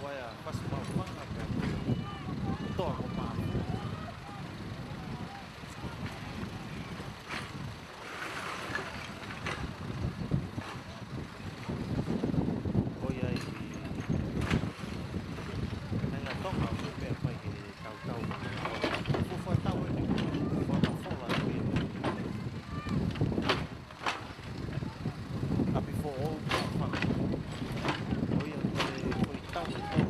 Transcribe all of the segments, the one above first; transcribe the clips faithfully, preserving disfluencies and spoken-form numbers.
Vaea, Fasi Maʻufanga, pea toa ko Maʻafu. Ko ia ʻi he ngaahi Tonga, ko e meʻa pē ke tautau. Fuofua tau eni, fuofua fola eni. Kapi foʻou, Maʻufanga. Ko ia ko e, ko e tau, tau.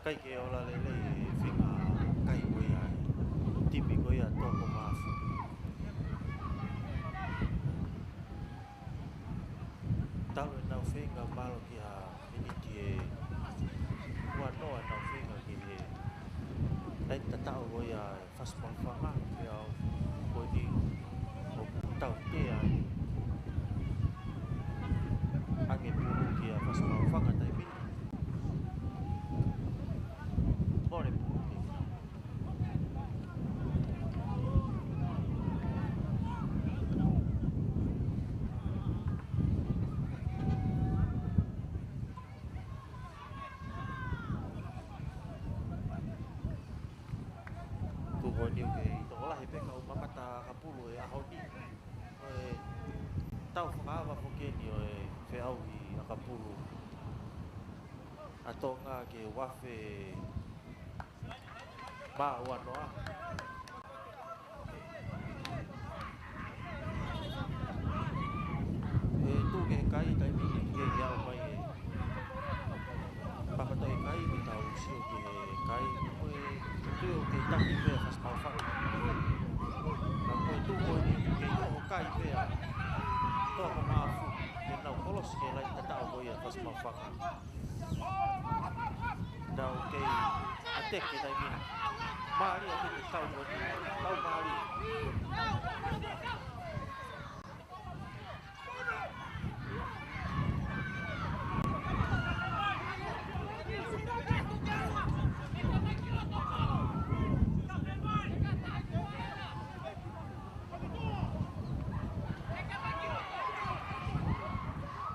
ʻIkai ke ola lelei e feinga kai ko ia ʻa e timi ko ia ʻa Toa ko Maʻafu. Talu ʻenau feinga, mahalo ki ha miniti ʻe ua noa ʻenau feinga ki he laine tataʻo ko ia ʻa e Fasi Maʻufanga, pea ʻoku ko eni ʻoku tautea ange e pulu kia Fasi Maʻufanga taimi ni. Mole pulu. Tuʻu ko eni ʻoku kei tokolahi pē kau mamata ʻakapulu he ʻaho ni. Ko e tau fakaava foki eni ʻo e feʻauhi ʻakapulu ʻa Tonga ki he ua afe mā ua noa. ʻE tuʻu ki he kai taimi ni, ke ke aʻu mai e papatoʻi kai, ke tau sio ki he kai. Ko e tuʻu ʻoku kei taki pē ʻa Fasi Maʻufanga. Ka ko e tuʻu ko eni ʻoku kei ʻoho kai pē ʻa Toa ko Maʻafu ke nau kolosi ki he laine tataʻo ko ia ʻa Fasi Maʻufanga. Nau kei ʻateke taimi ni. Mālie ʻa e kau ko eni. Kau mālie.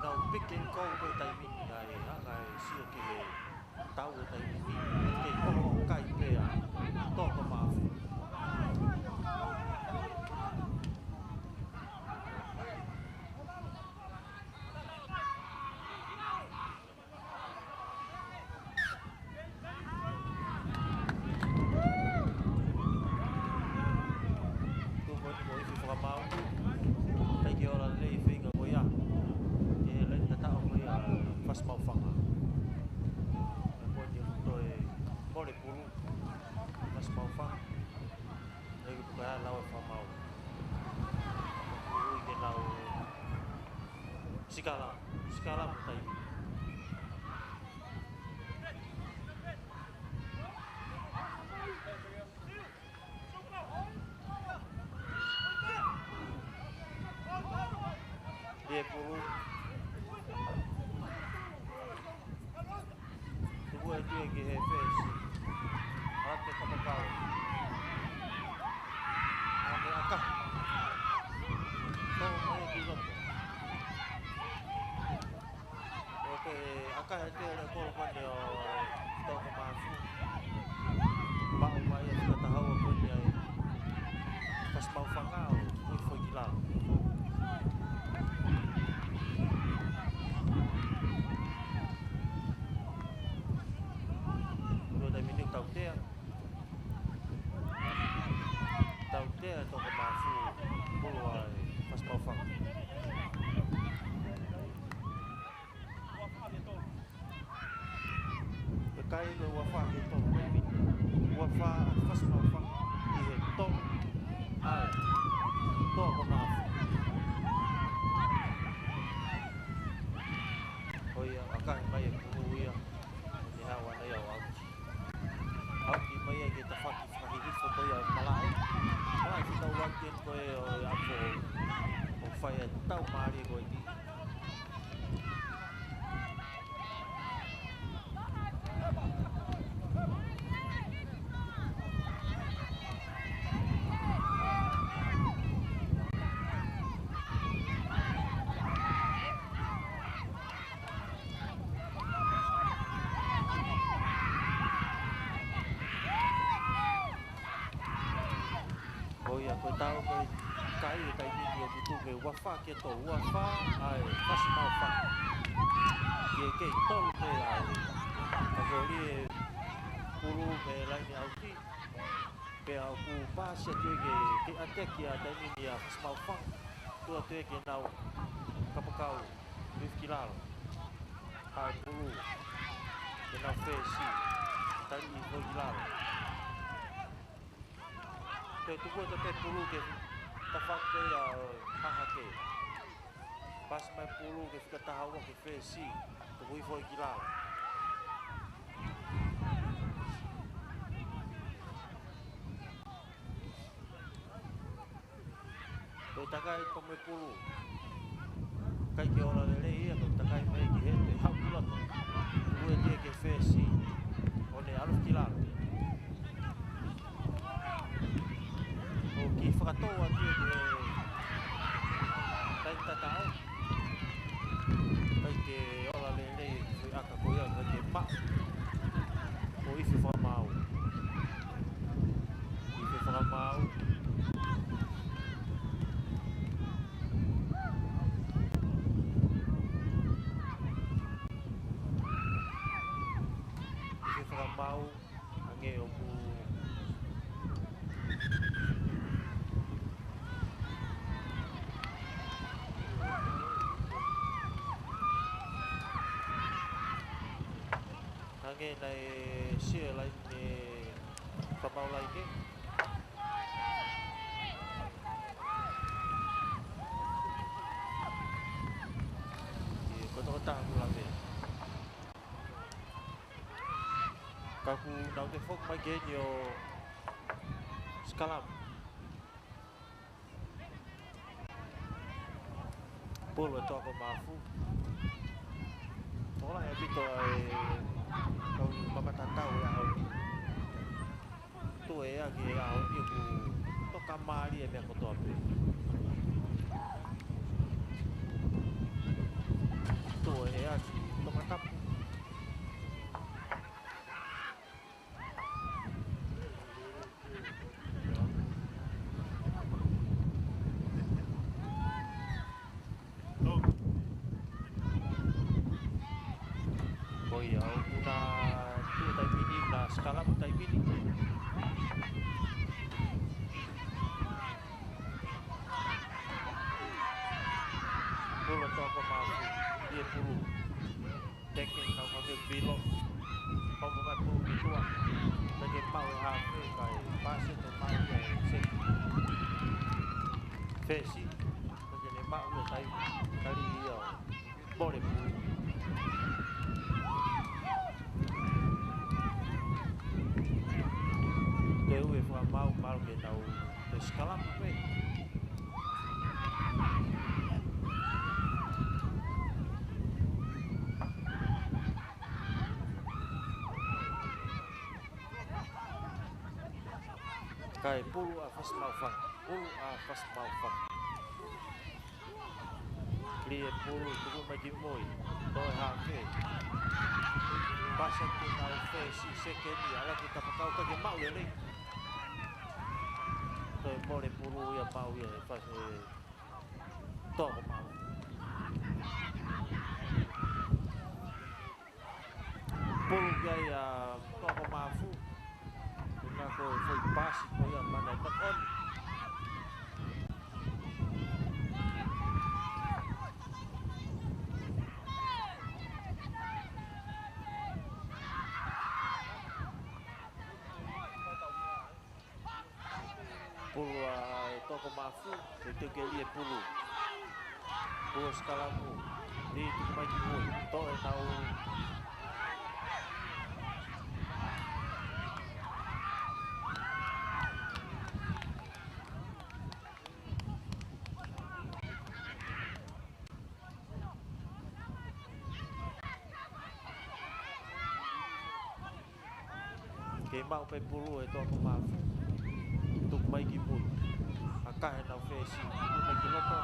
Nau pick and go ko e taimi ni, ʻa e hanga ʻe sio ki he tau e taimi ni, kei ʻoho kai pē ʻa Toa ko Maʻafu. Tuʻu ko eni ko e ifi fakamaau. ʻIkai ke ola lelei e feinga ko ia. Ki he laine tataʻo ko ia ʻa Fasi Maʻufanga. Ko e toe mole pulu ʻa Fasi Maʻufanga. ʻE ke puka lau e fakamaau. Ui ke lau sikala, sikala mo taimi. ʻI he pulu. Tuku atu e ki he fesi. ʻAte kapakau. ʻAte ʻakahi. Tō mai ki loto. ʻOku ʻakahi atu e kolo ko eni ʻo Toa ko Maʻafu. Maʻu mai e fakataha ua ko eni ʻa e Fasi Maʻufanga ʻo ui foʻi ki lalo. Ko e taimi ni ʻoku tautea. Tautea e Toa ko Maʻafu, pulu ʻa e Fasi Maʻufanga. Ko e kai ko e ua fā ki he tolu. Ua fā Fasi Maʻufanga ki he tolu ʻa e Toa ko Maʻafu. Ko ia, ʻakahi mai e pulu ia, ʻo ne haʻu ʻana ia ʻo ʻauti. ʻAuti mai ia ki he tafaʻaki fakahihifo ko ia ʻo e malaʻe. Malaʻe fika ua ki he ko e ʻo e ʻapo ʻo fai e tau mālie ko eni. Ko ia ko e tau ko e kai e taimi ni ʻoku tuʻu mei he ua fā ki he tolu, ua fā ʻa e Fasi Maʻufanga. Ki he kei tolu pē ʻa e. Ka ko e lie pulu mei he laine ʻauti. Pea ʻoku pasi atu ke, ke ʻateke ʻa e taimi ni ʻa Fasi Maʻufanga. Tuʻu atu ke nau kapakau. Lift ki lalo. Haʻu e pulu. Ke nau fesi. Tali hifo ki lalo. Toe tuku atu pē pulu ki he tafaʻaki ko ia ʻo Hahake. Pasi mai pulu ki he fika taha ua ki he fesi. Tuku hifo ki lalo. Ko e takai ko e pulu. ʻIkai ke ola lelei ia, ko e takai mai ki he, ko e haʻu ki loto. Ue dia ki he fesi. ʻO ne ʻalu ki lalo. ʻO kiʻi fakatou atu ia ki he taimi tatau. ʻIkai ke ola lelei e kiʻi foʻi ʻaka ko ia, ʻikai ke maʻu. ʻO ifi fakamaau. Ifi fakamaau. Ifi fakamaau. Hangē ʻoku hangē naʻe sio e laine, fakamaau laine. ʻIo, ko e tokotaha ʻoku lave. Ka kuo nau toe foki mai ki heni ʻo sikalamu. Pulu ʻe Toʻakomafu. Tola e pito e kau mamatatau e ʻaho ni. Tuʻu e ʻea ki he ʻaho ni ʻoku tokamālie e meʻa kotoa pē. Tuʻu e ʻea ki Tongatapu. Ko ia, ʻoku na tuʻu taimi ni, na sikalamu taimi ni. Pulu ʻe Toʻakomafu, ʻi he pulu. Teke, kau hake pilo. Pau mai pulu ki tuʻa. Teke maʻu e hafe, kae pasi atu maʻu ia e seki. Fesi. Teke ne maʻu ia tai, kali ia. Mole pulu. Te ue fakamaau, malu ke tau te sikalamu pē. Kae pulu ʻa Fasimaufanga. Pulu ʻa Fasimaufanga. Lie pulu, tuku mai ki mui. Toe hafe. Pasi ki nau fesi, sekeni, ʻalu ki kapakau, ʻikai ke maʻu lelei. Toe mole pulu ia, maʻu ia e Fasi, e Toʻakomafu. Pulu ki ai ʻa Toʻakomafu. Ko e ngaahi ko e foʻi pasi ko ia manaʻo e knock on. Pulu ʻa e Toʻakomafu, teuteu ke lie pulu. Pulu sikalamu, ni tuku mai ki mui, toe tau. Kei maʻu pē pulu ʻe Toʻakomafu. Tuku mai ki mui. Hake he nau fesi. Tuku mai ki loto.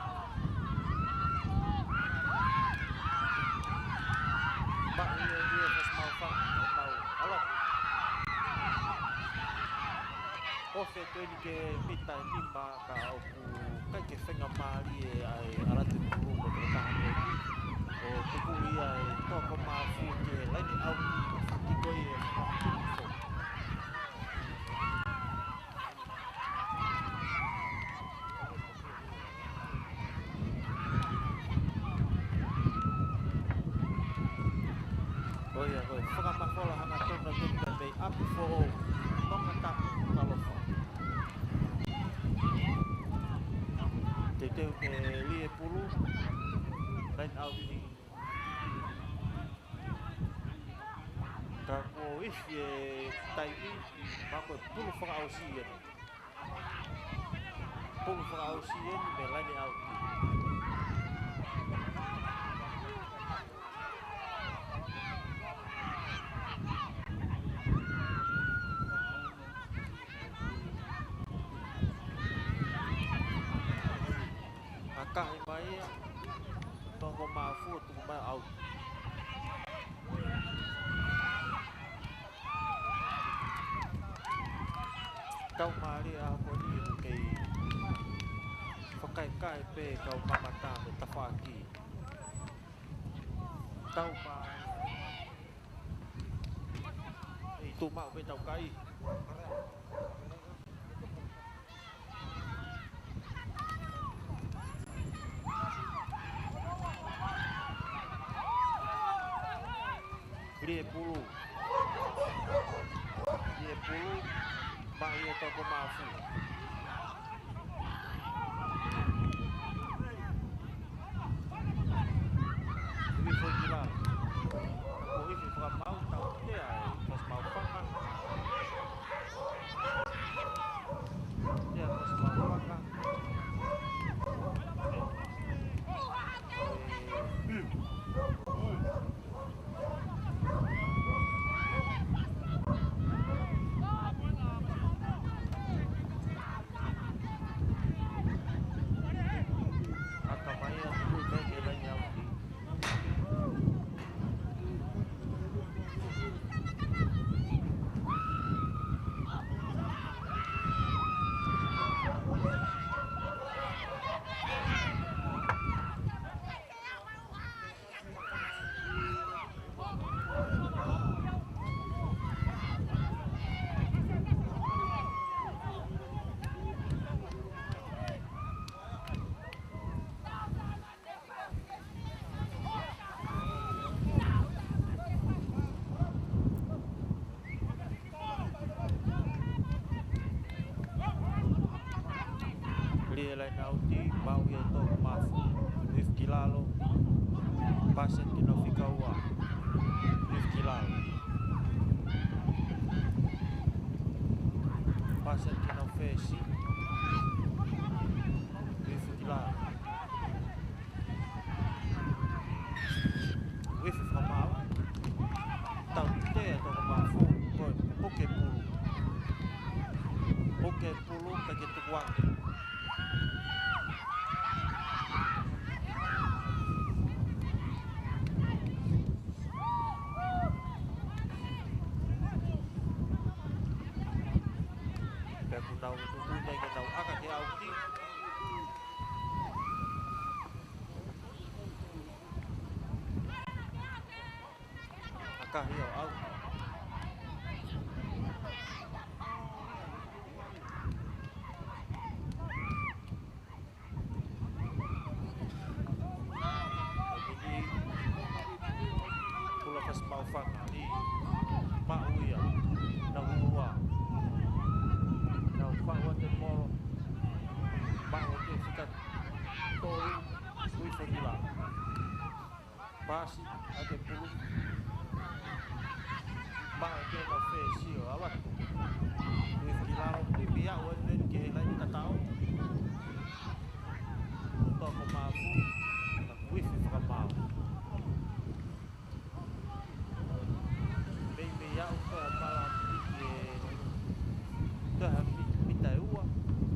Maʻu ia ʻe Fasimaufanga. Maʻu. ʻAlu. Ofi atu eni ki he mita ʻe nima ka ʻoku ʻikai ke fenga mālie ʻa e ʻalu atu e pulu mo e tokotaha ko eni. ʻO tuku ia ʻe Toʻakomafu ki he laine ʻauti, faki ko ia e fakaʻauti. Ko ia, ko e fakamafola hangatonu atu e mei ʻapi Ifi e taimi, pea ko e pulu fakaʻosi eni. Pulu fakaʻosi eni mei he laine ʻauti. Kakahi mai ia, Toʻokomāfua, tuku mai ʻauti. Tau mālie ʻa ko eni ʻoku kei fakakaikaika pē kau mamata mo e tafaʻaki. Tau mālie. ʻEi, tuʻu maʻu pē tau kai. Lī e pulu. Lī e pulu. Maʻu ia ʻe Toʻokomāfua. Ifi foki ki lalo. Ko e ifi fakamaau, tautea ʻe Fasi Maʻufanga. Tautea ʻe Fasi Maʻufanga. Aka mai atu pē ke laine ʻauti. Lī e laine ʻauti, maʻu ia ʻe Toʻokomāfua. Ifi ki lalo. Pasi ki nau fika ua. Ifi ki lalo. Pasi ki nau fesi. Ifi ki lalo. Ifi fakamaau. Tautea ʻe Toʻokomāfua, ko e puke pulu. Puke pulu, kae ke tukuange. Pea kuo nau tuku mai ke nau aka ke ʻauti. Kakahi ʻo ʻauti. Pulu ʻa Fasi Maʻufanga, ʻi maʻu ia, nau ua. Nau faʻu atu e molo. Maʻu atu e fika tolu, ui fo ki lalo. Pasi ʻa e pulu. Maʻu ʻe Toʻokomāfua, ʻalu atu. Ui fo ki lalo, ui pē ia ʻo ʻene ke laine tataʻo. Toʻokomāfua, ui ifi fakamaau. Mei, mei aʻu ko e pala ki he taha mi-, mita ʻe ua,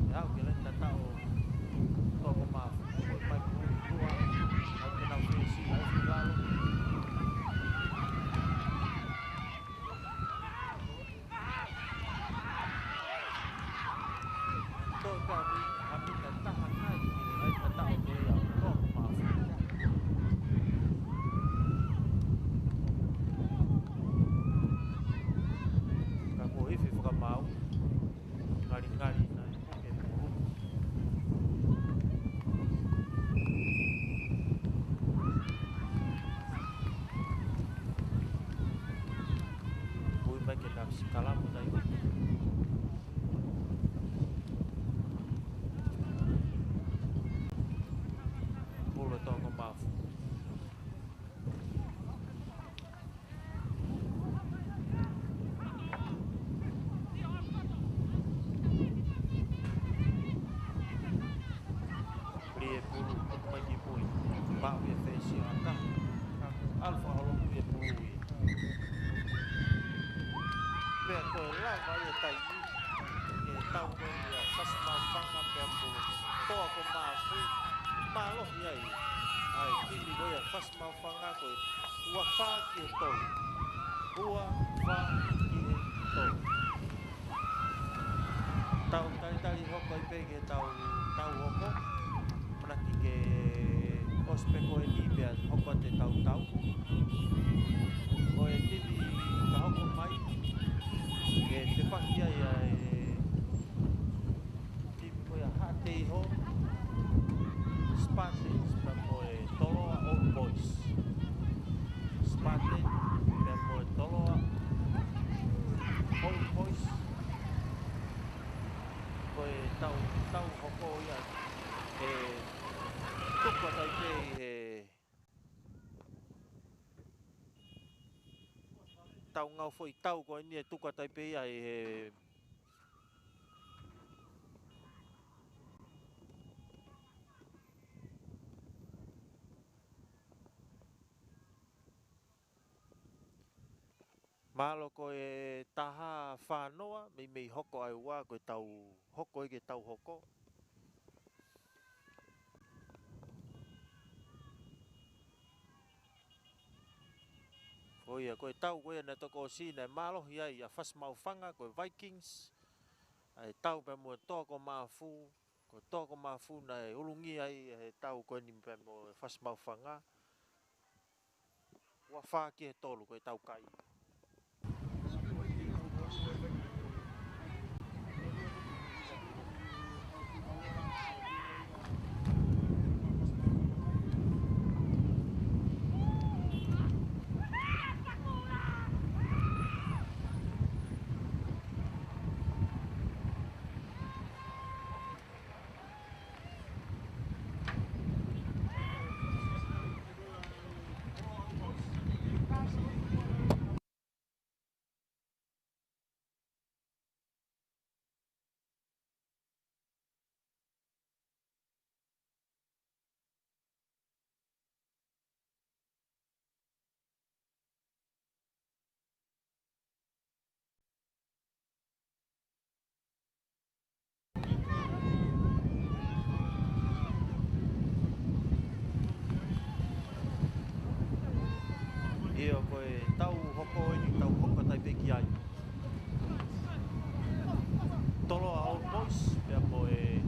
ʻe aʻu ke laine tataʻo Toʻokomāfua. Ko e mai pulu ua, ʻalu ke nau fesi, ʻalu ki lalo. Toʻo ka mi, ha mita taha nai, ʻi he laine tataʻo ko ia ʻo Toʻokomāfua. Ka kuo ifi fakamaau, ngalingali nai, puke pulu. Ui mai ke nau sikalamo tai. Pulu ʻa Toʻokomāfua. Ko e lava ia e taimi ke tau ko eni ʻa Fasi Maʻufanga pea mo Toa ko Maʻafu. Mālohi ai ʻa e timi ko ia Fasi Maʻufanga, ko e ua fā ki he tolu. Ua fā ki he tolu. Tau talitali hoko ai pē ki he tau, tau hoko. ʻAmanaki ke ʻosi pē ko eni pea hoko atu e tau tau. Ko e timi ka hoko mai, ke fepaki ai ʻa e timi ko ia Haʻateiho Spartans pea mo e Toloa Old Boys. Spartan pea mo e Toloa Old Boys. Ko e tau, tau hoko ia ʻe tuku atu ai pē ʻi he tau ngāue foʻi tau ko eni ʻe tuku atu ai pē ia ʻi he Mālō. Ko e taha fā noa, meimei hoko ʻa e ua, ko e tau hoko ʻi he tau hoko. Ko ia, ko e tau ko ia naʻe toki ʻosi naʻe mālohi ai ʻa Fasi Maʻufanga, ko e Vikings, ʻa e tau pea mo e Toa ko Maʻafu, ko e Toa ko Maʻafu naʻe ulungia ai he tau ko eni pea mo e Fasi Maʻufanga. Ua fā ki he tolu ko e tau kai. ʻIo, ko e tau hoko eni, tau hoko atu ai pē ki ai. Toloa Old Boys pea mo e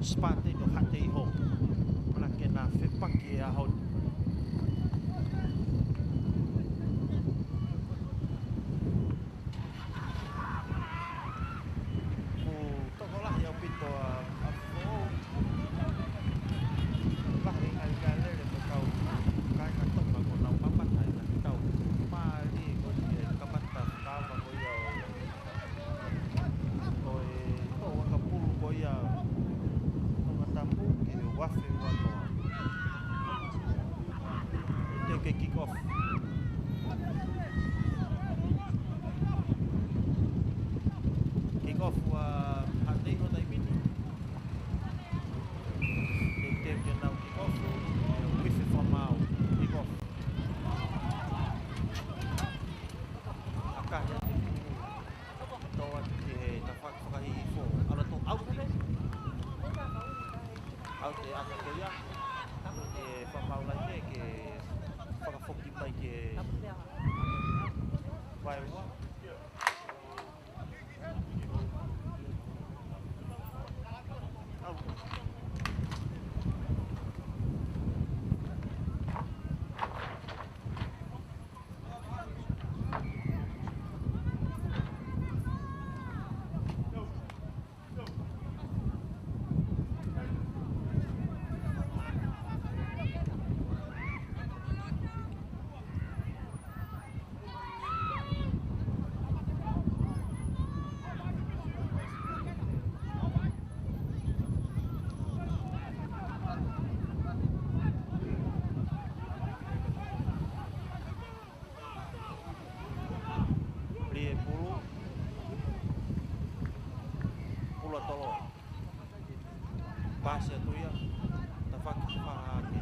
Spartan ʻo Haʻateiho. ʻAmanaki ke na fepaki he ʻaho ni. Kuo tokolahi ʻaupito ʻa, ʻa foʻou. Lahi e ngaahi meʻalele mo e kau kāinga Tonga kuo nau mamata ʻi he tau. Mālie ko eni e kamata fakaava ko ia ʻo, ʻo e toʻu ʻakapulu ko ia Tongatapu ki he uaafe ua noa. Teʻeki ke kick off. Kick off ʻa Haʻateiho taimi ni. Teʻeki ke nau kick off, ʻikai ke fakamaau. Kick off. ʻAkahi atu. Tō atu ki he tafaʻaki fakahihifo. ʻAlu atu ʻauti. ʻAuti ʻa e ʻaka ko ia. Ke fakamaau lahi ke fakafoki mai ki he vaeua. ʻAuti. Lie pulu. Pulu ʻa Toloa. Pasi atu ia. Tafaʻaki fakahake.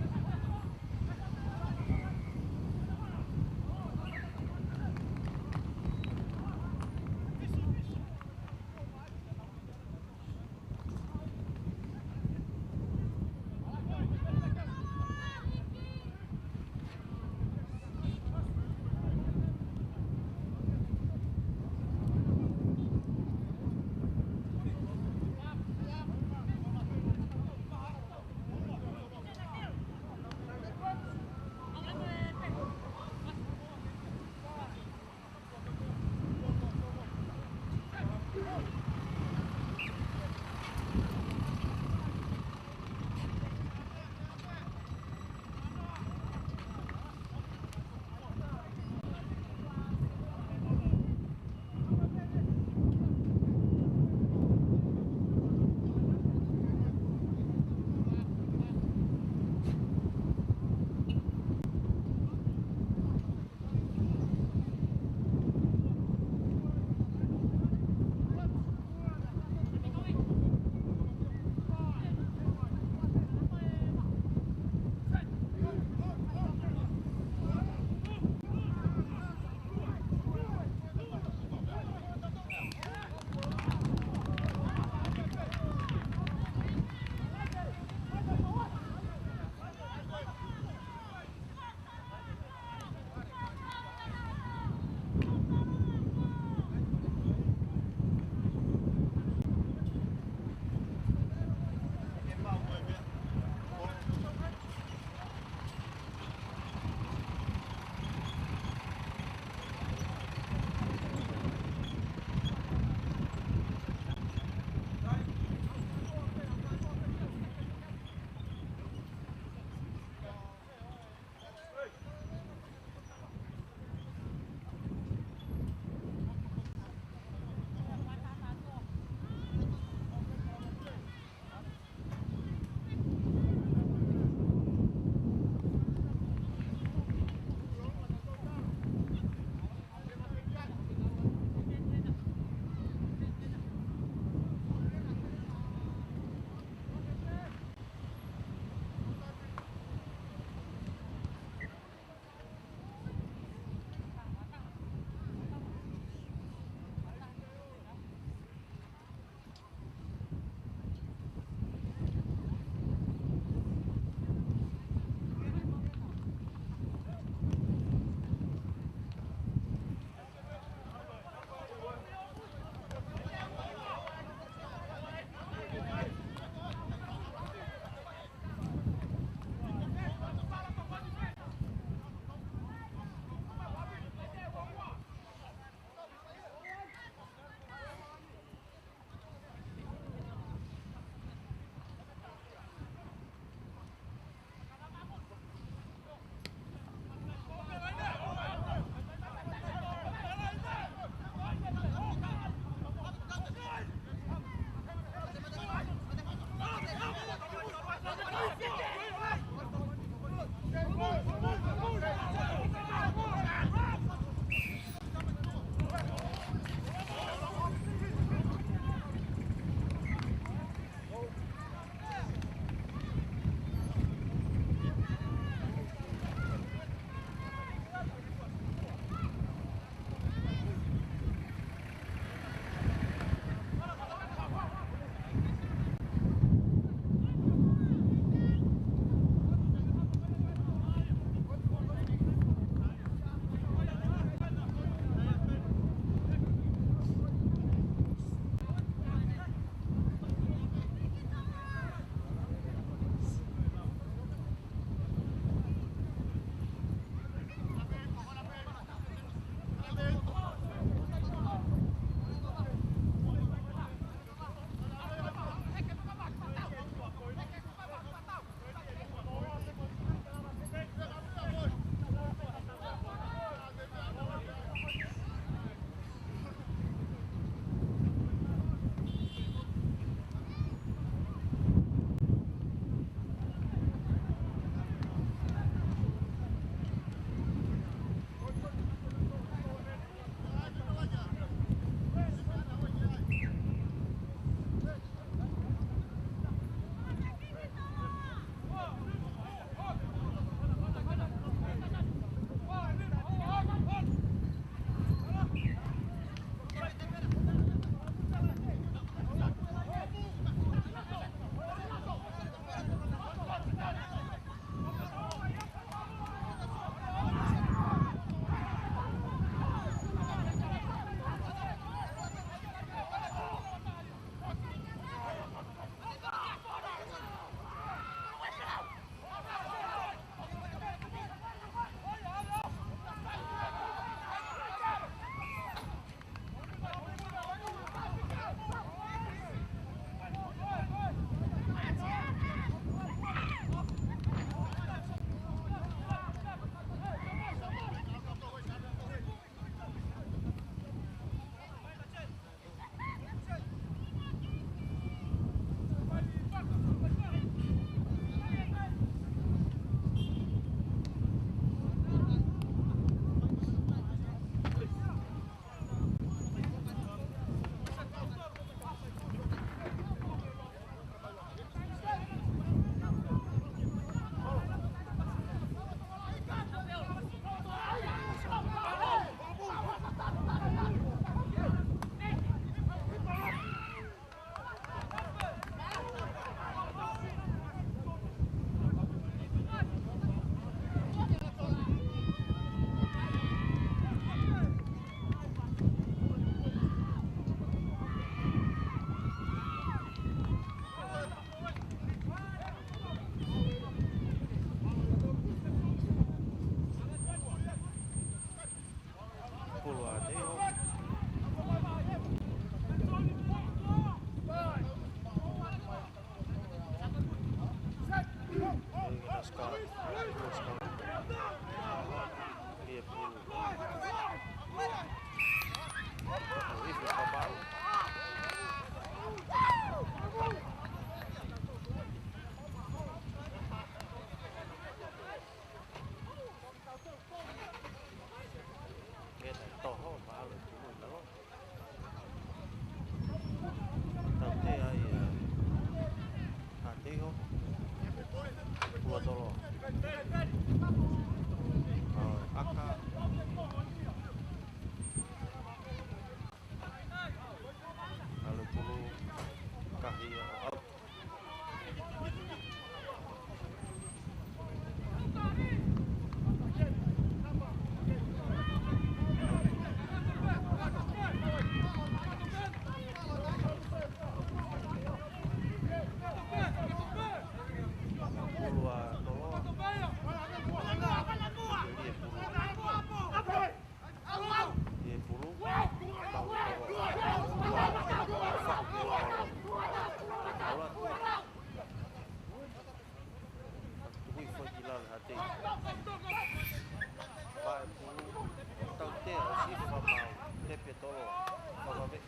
Fakavave.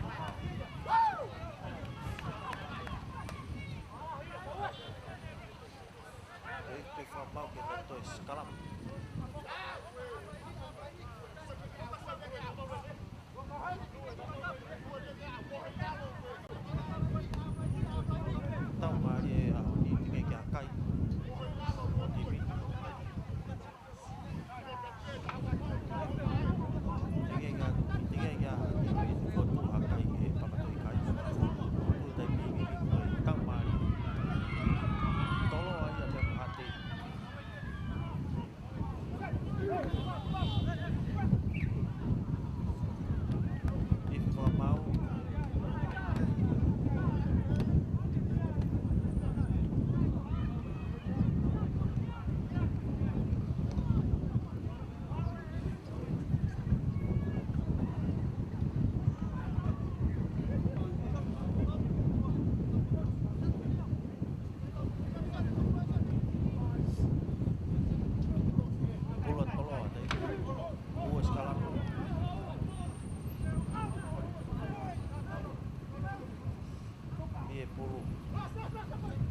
Fakamaau. Te u fakamaau ke ne toe sikalamu. Tau mālie ʻaho ni, teʻeki ke hakai. Teʻeki ke, teʻeki ke, ko tu hakai he pakato i kai. Ko tu tai piki, tau mālie. Toloa ia pea mo Haʻatei. Ifi fakamaau. Pulu ʻa Toloa, tai. Ua sikalamu. Mie pulu.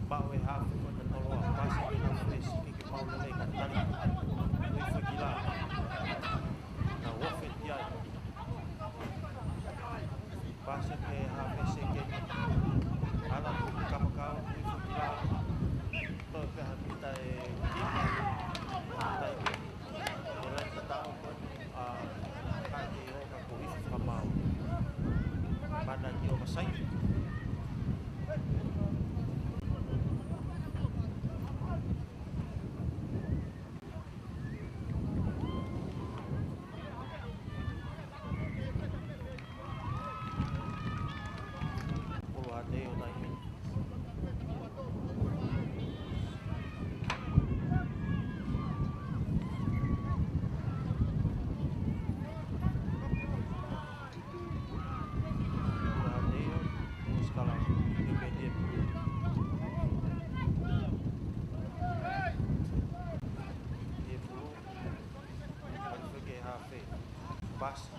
Pau e hafe ko ē ʻa Toloa. Pasi ki he hafe, siki ke pau lelei ka tali. Ui fakila. Na ofe ki ai. Pasi ki he hafe seke. Ala ku kapakau, ui fakila. Toe pē ha mita ʻe kipa. Tai. Ko e laine tataʻo ko ē ʻa Haʻatei ʻo ka ko Ifi fakamaau. Mana ki ʻo masai. Pulu ʻa Haʻatei ʻo taimi ni. Pasi.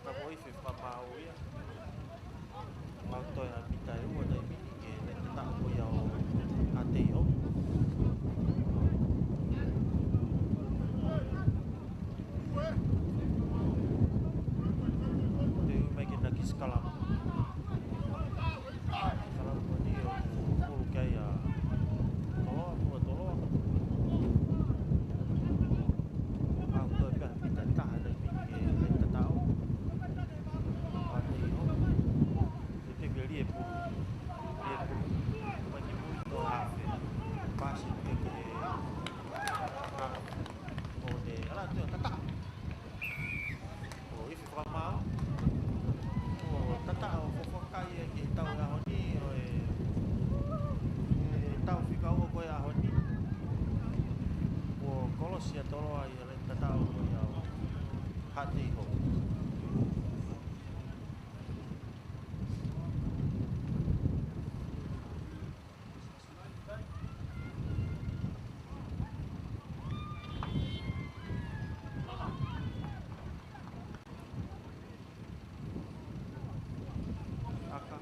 Ka ko Ifi fakamaau ia. Mau toe ha mita ʻe ua taimi ni ke ne tataʻo ko ia ʻo Haʻatei ʻo. Te u ui mai ke na kiʻi sikalamu. Sikalamu ko eni ʻoku pulu ki ai ʻa Toloa, pulu ʻa Toloa. Mau toe pē ha mita ʻe taha taimi ni ke ne tataʻo. Haʻatei ʻo. Te ke lie pulu. Lie pulu. Mai ki mui ko hafe. Pasi ke ke. ʻO ne ala toe tataʻo. Ko Ifi fakamaau. ʻO tataʻo fofokai e ki he tau ʻaho ni ʻo e, e tau fika ua ko ē ʻaho ni. ʻO kolosi ʻa Toloa ʻi he tataʻo ko ia ʻo Haʻatei ʻo. ʻAka.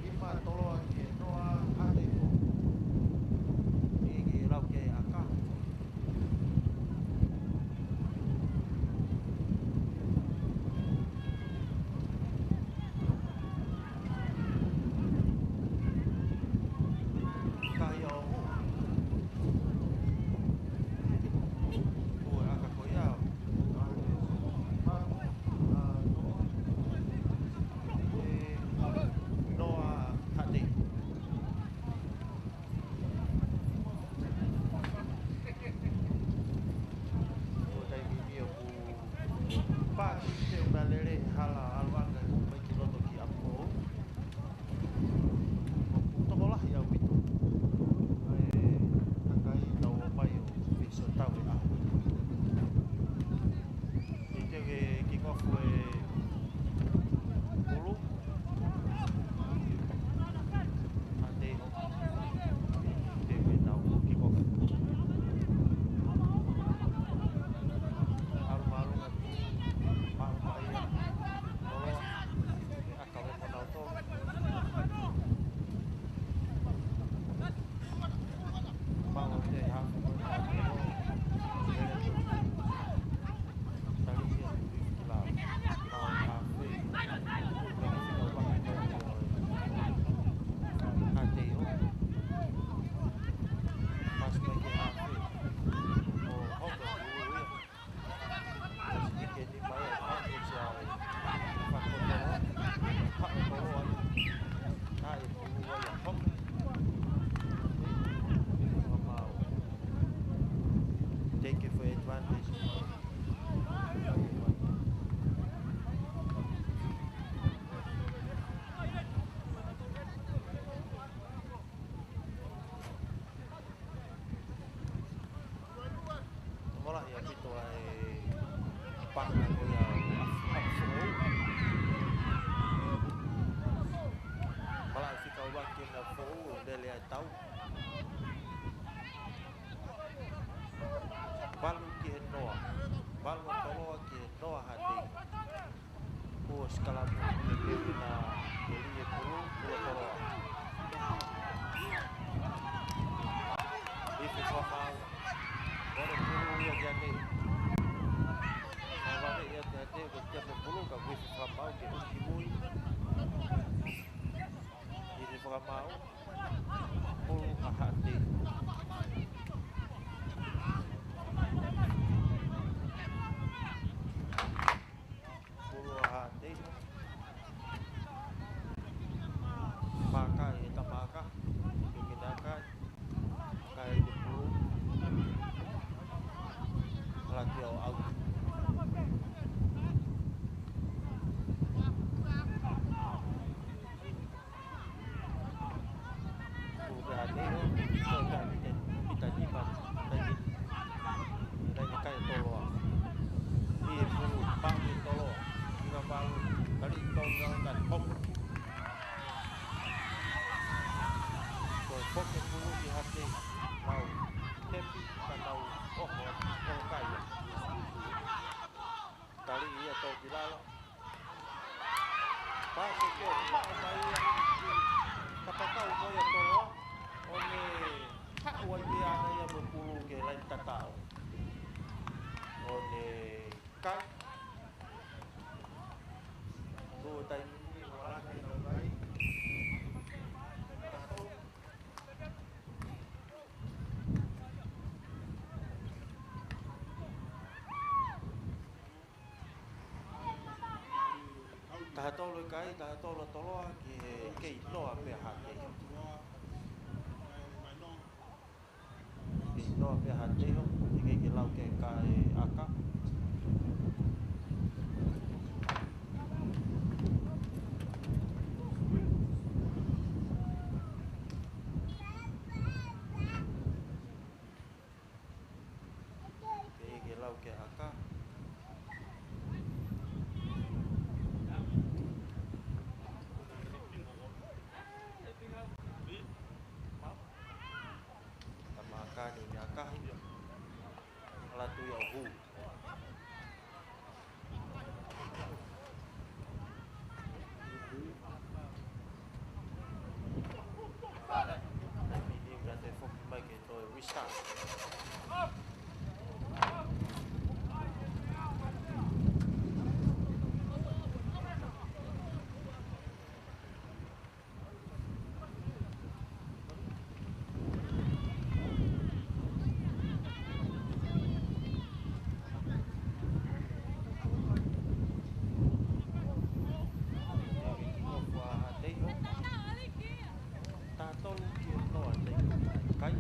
Kipa Toloa ke noa ate ko. ʻIki lau ke ʻaka. Kahi ʻo hu. Hu e ʻaka ko ia. Noa Haʻatei. Ko e taimi ni ʻoku pāki te u ngalele hala ʻalu ʻanga ʻoku mai ki loto ki ʻapi. ʻOku tokolahi ʻaupito ʻa e kakai tau ō mai ʻo fie sio tau e ʻaho. Toloa Haʻateiho. Kuo sikalapu ke pena ke lī e pulu, pulu Toloa. Ifi fakamaau. Kole pulu ia ki Haʻateiho. Naʻe vave ia ki Haʻateiho ke tia pē pulu ka ifi fakamaau ke ʻuki mui. Ifi fakamaau. Pulu ʻa Haʻateiho. Pulu ʻa Haʻateiho. Maaka ʻe he tamaʻa ʻakaha. Ke ke nakai. Kai e pulu. Laki ʻo ʻauti. Pulu pē Haʻateiho, ko e pita, pita nima, pita nima. Laine kai Toloa. ʻI he pulu, paʻu ʻe Toloa. Ina paʻu, tali Toloa, ka hopo. Ko e foki pulu ki Haʻateiho, nau tepi, ka nau ʻoho, ʻoho kai. Tali ia tau ki lalo. Pasi ke maʻu mai ia. Kapakau ko ia Toloa. ʻO ne haʻu ai pē ʻana ia mo e pulu ki he laine tatau. ʻO ne kai. Tuʻu taimi ni, ʻo laka ʻi he kai. Taha tolu e kai, taha tolu Toloa, ki he kei noa pē Haʻateiho. Kei noa pē Haʻateiho, ʻikai ke lau ke kai e ʻaka. Ke ke lau ke ʻaka. Tamaʻa ʻakaha ni ʻakaha. Latu ia ʻo hū. Taimi ni ka te foki mai ke toe restart. Taha tolu ki he noa Haʻateiho. Kai.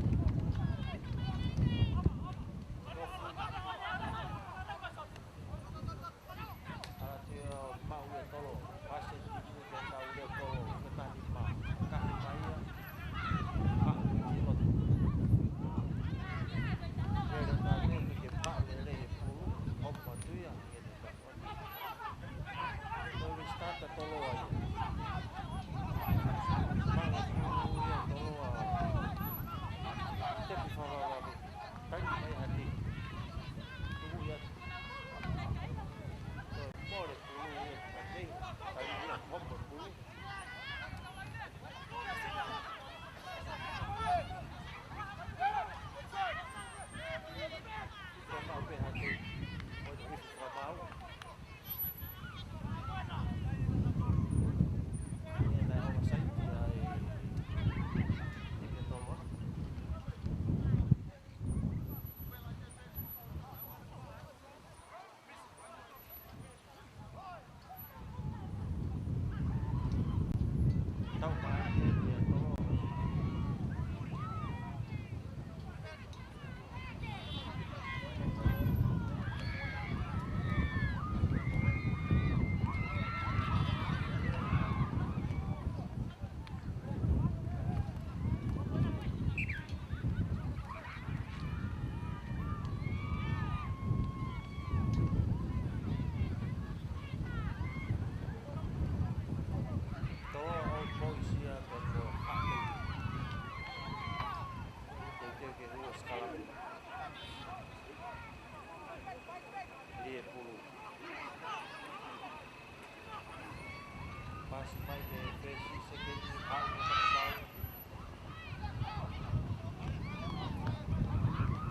Mai ke pesi sekeni, haʻu mo e fakapau.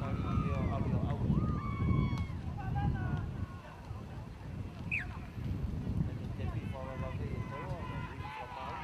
Tali ʻio, ʻalu ʻio, ʻalu. Tepi fala la ve e tolo, la ve fakapau.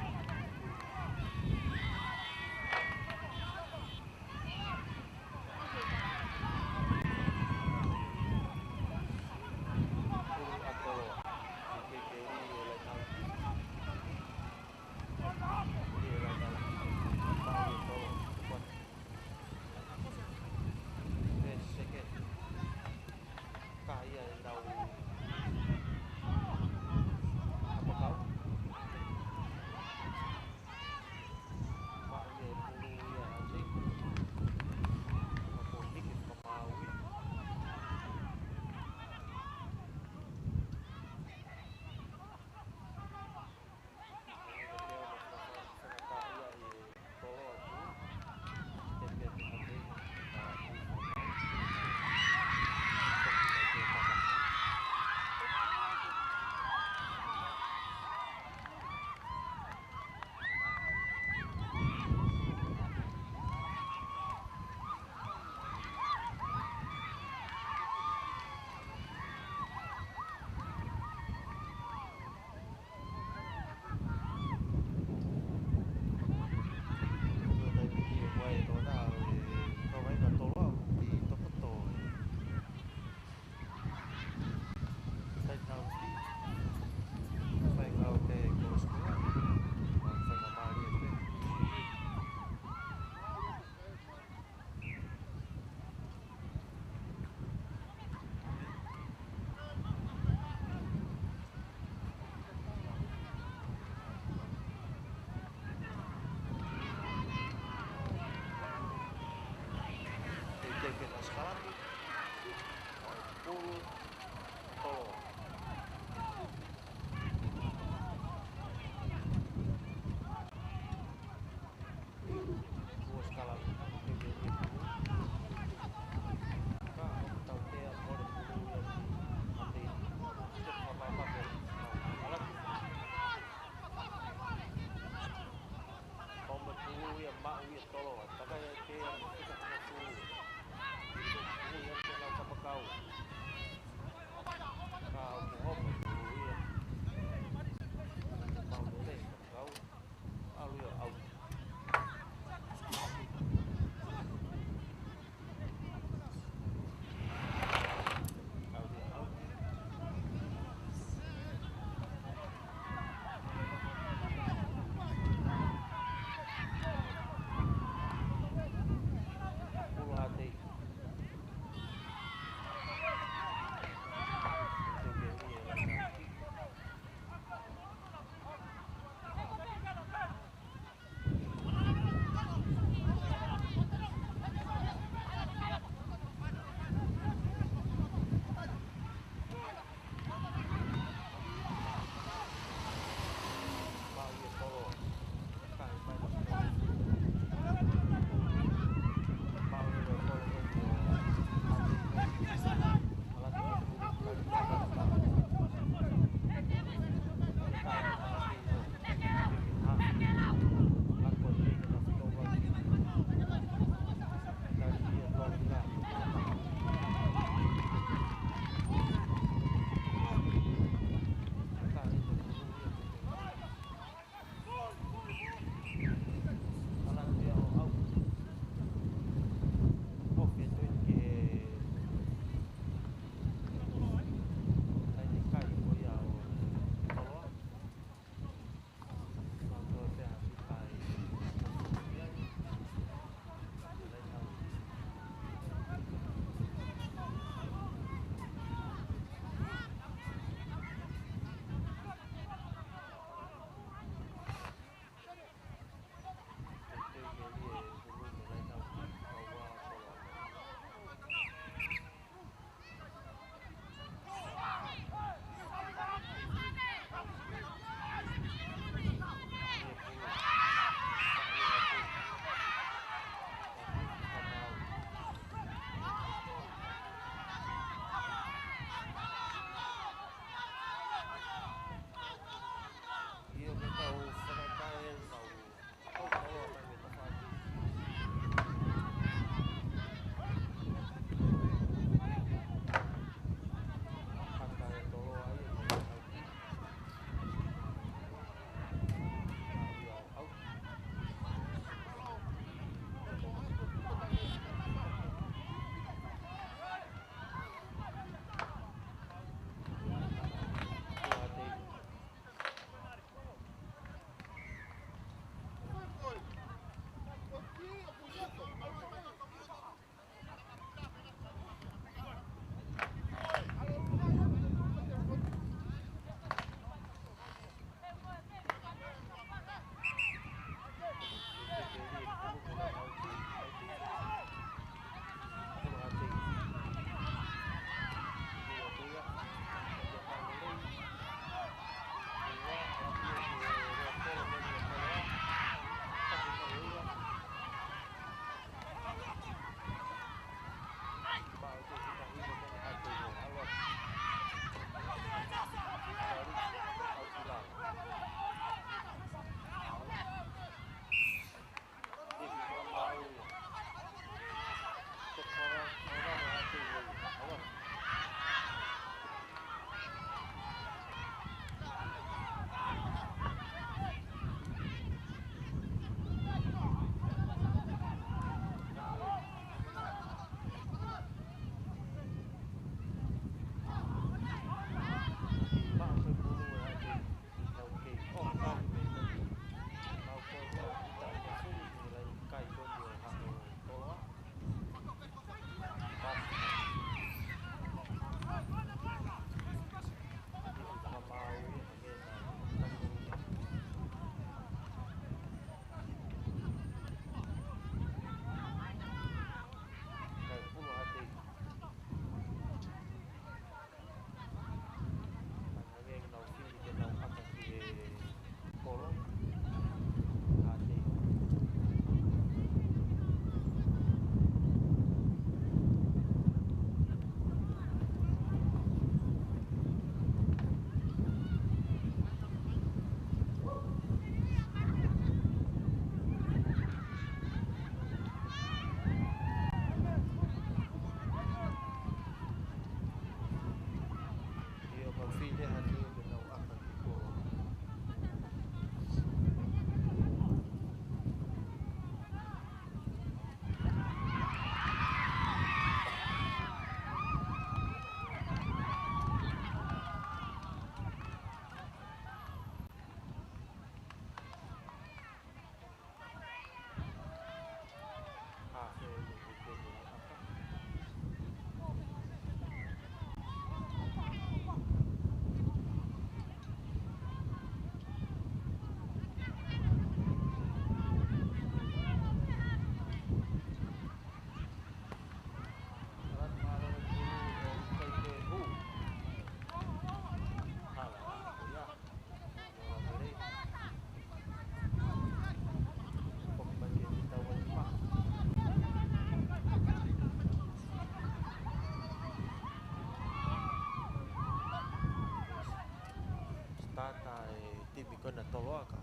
Ko ena Toloa ka.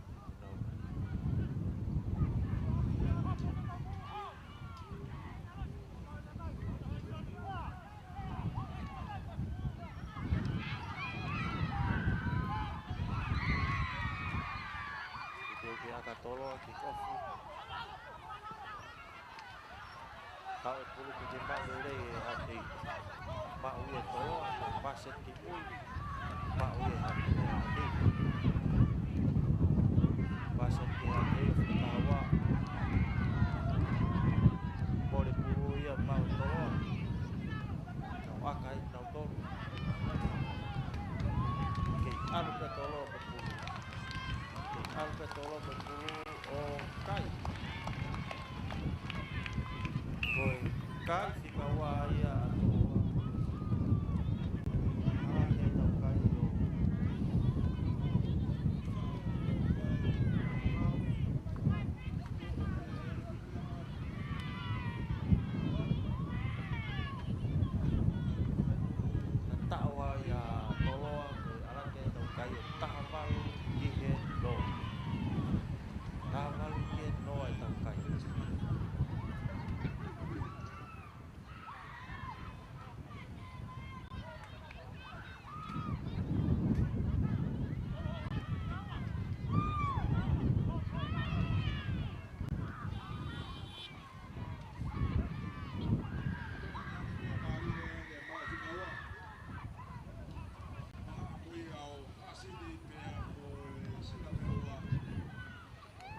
Kick off ia ʻa Toloa, kick off. Tau e pulu ke ke maʻu lelei ʻe Haʻatei. Maʻu ia ʻe Toloa, pass ki mui. Maʻu ia ʻe Haʻatei. Pass ki Haʻatei, ʻo fakataha ua. Mole pulu ia maʻu ʻe Toloa. Kau ʻaka ai kinautolu. Kei ʻalu pē Toloa mo e pulu. Kei ʻalu pē Toloa mo e pulu ʻo kai. Ko e kai fika ua ia ʻa Toloa. ʻA, ke tau kai ʻo. Naʻe taʻu ai ʻa Toloa, ko e ʻalā ke tau kai ʻe taha valu ki he noa. Taha valu ki he noa e tau kai.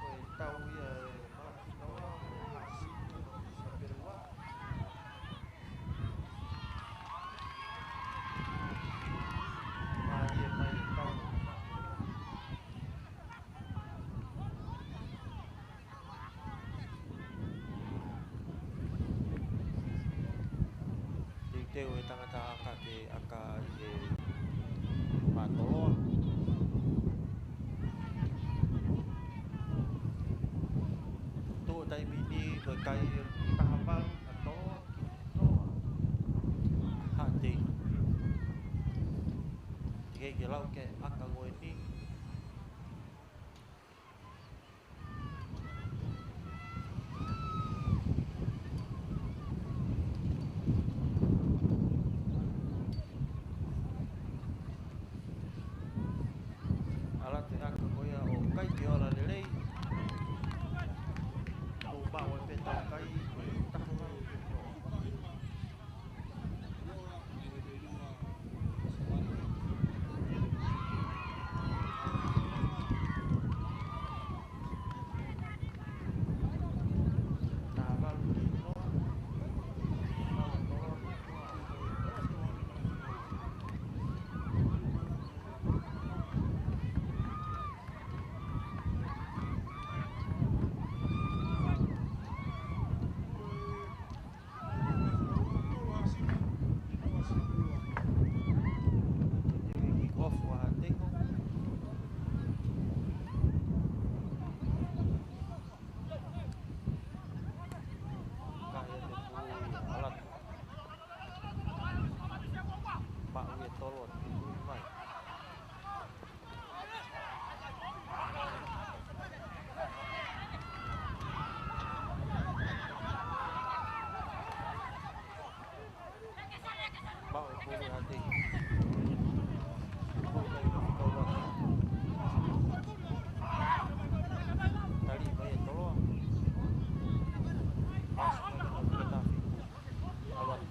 Ko e tau ia ʻe Malaki Noa, Malaki Noa. Mālie mai e tau. Teuteu e tangata ʻaka ke ʻaka ʻi he pā Toloa. Tuʻu taimi ni ko e kai ʻe taha valu ʻa Toloa ki noa ʻa Haʻatei. Teʻeki ke lau ke ʻaka ko eni. ʻAlu atu e ʻaka ko ia ʻo kai ke ola lelei. ʻO maʻu ai pē tau kai, taha valu. Maʻu ʻe Toloa, tuku mai. Maʻu e pulu ʻa Haʻatei. Tali mai ʻe Toloa. Pass mai ʻa Toloa. ʻAlu atu.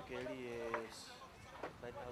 Keli e taitau.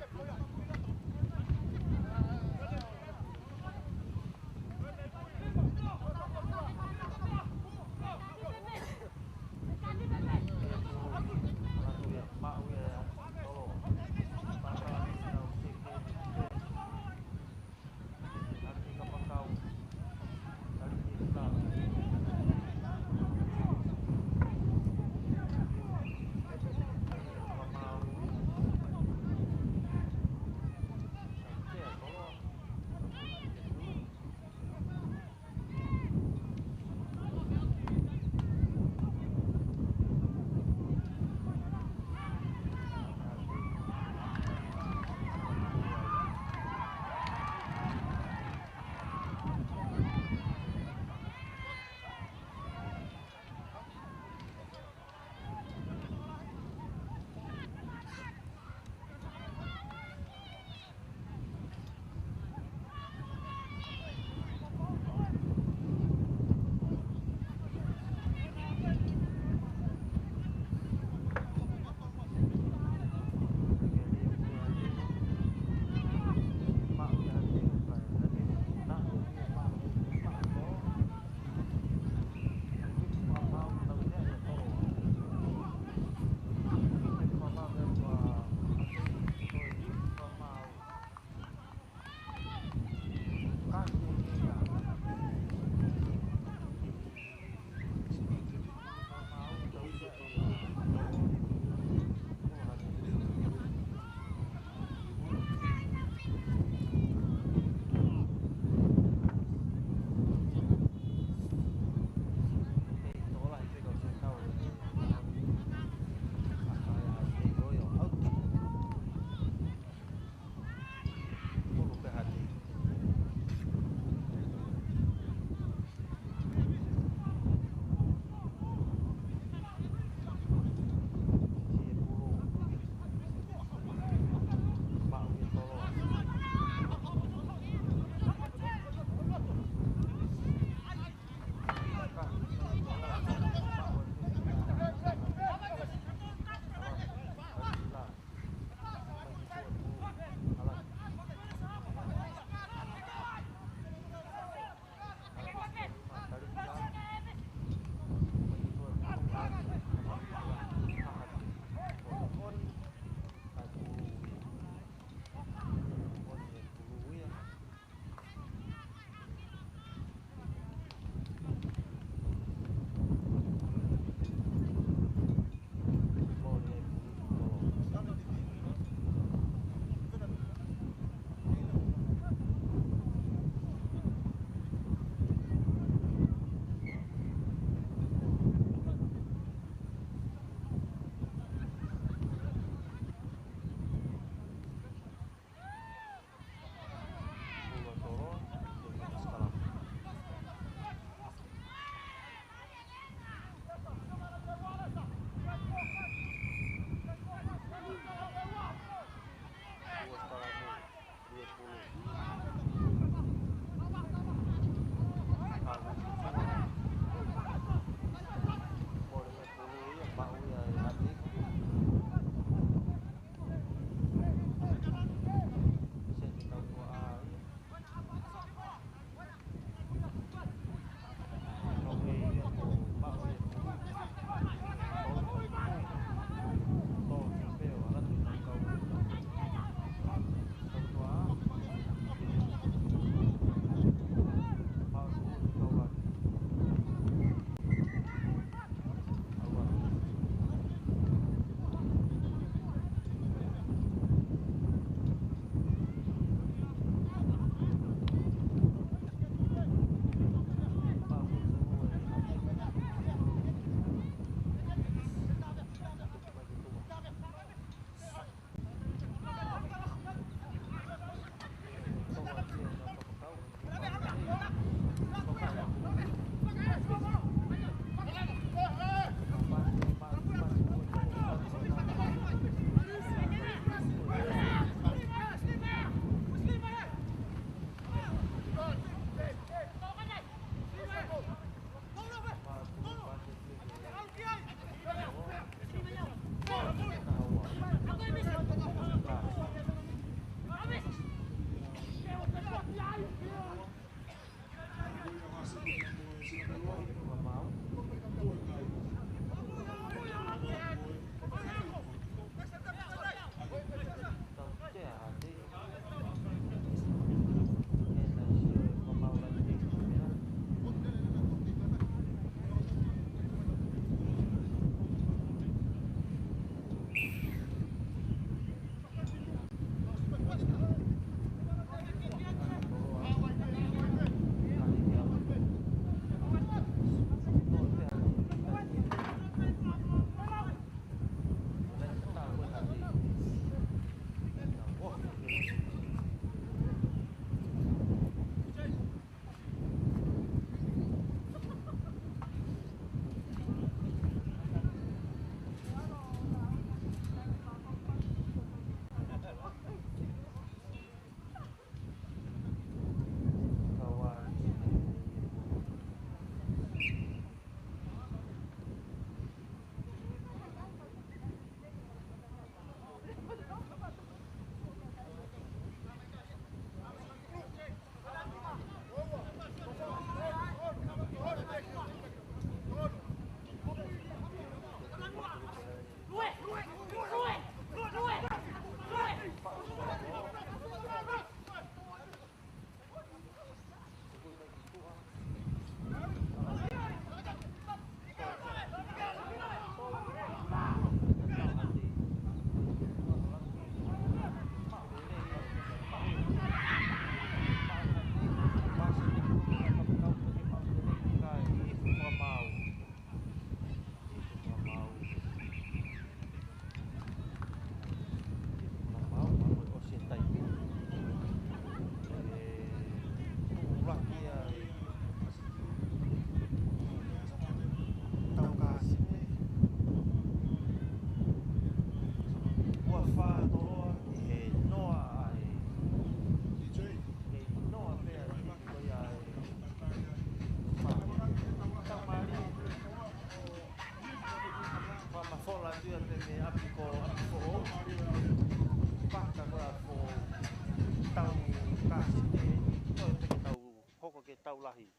Tau lahi.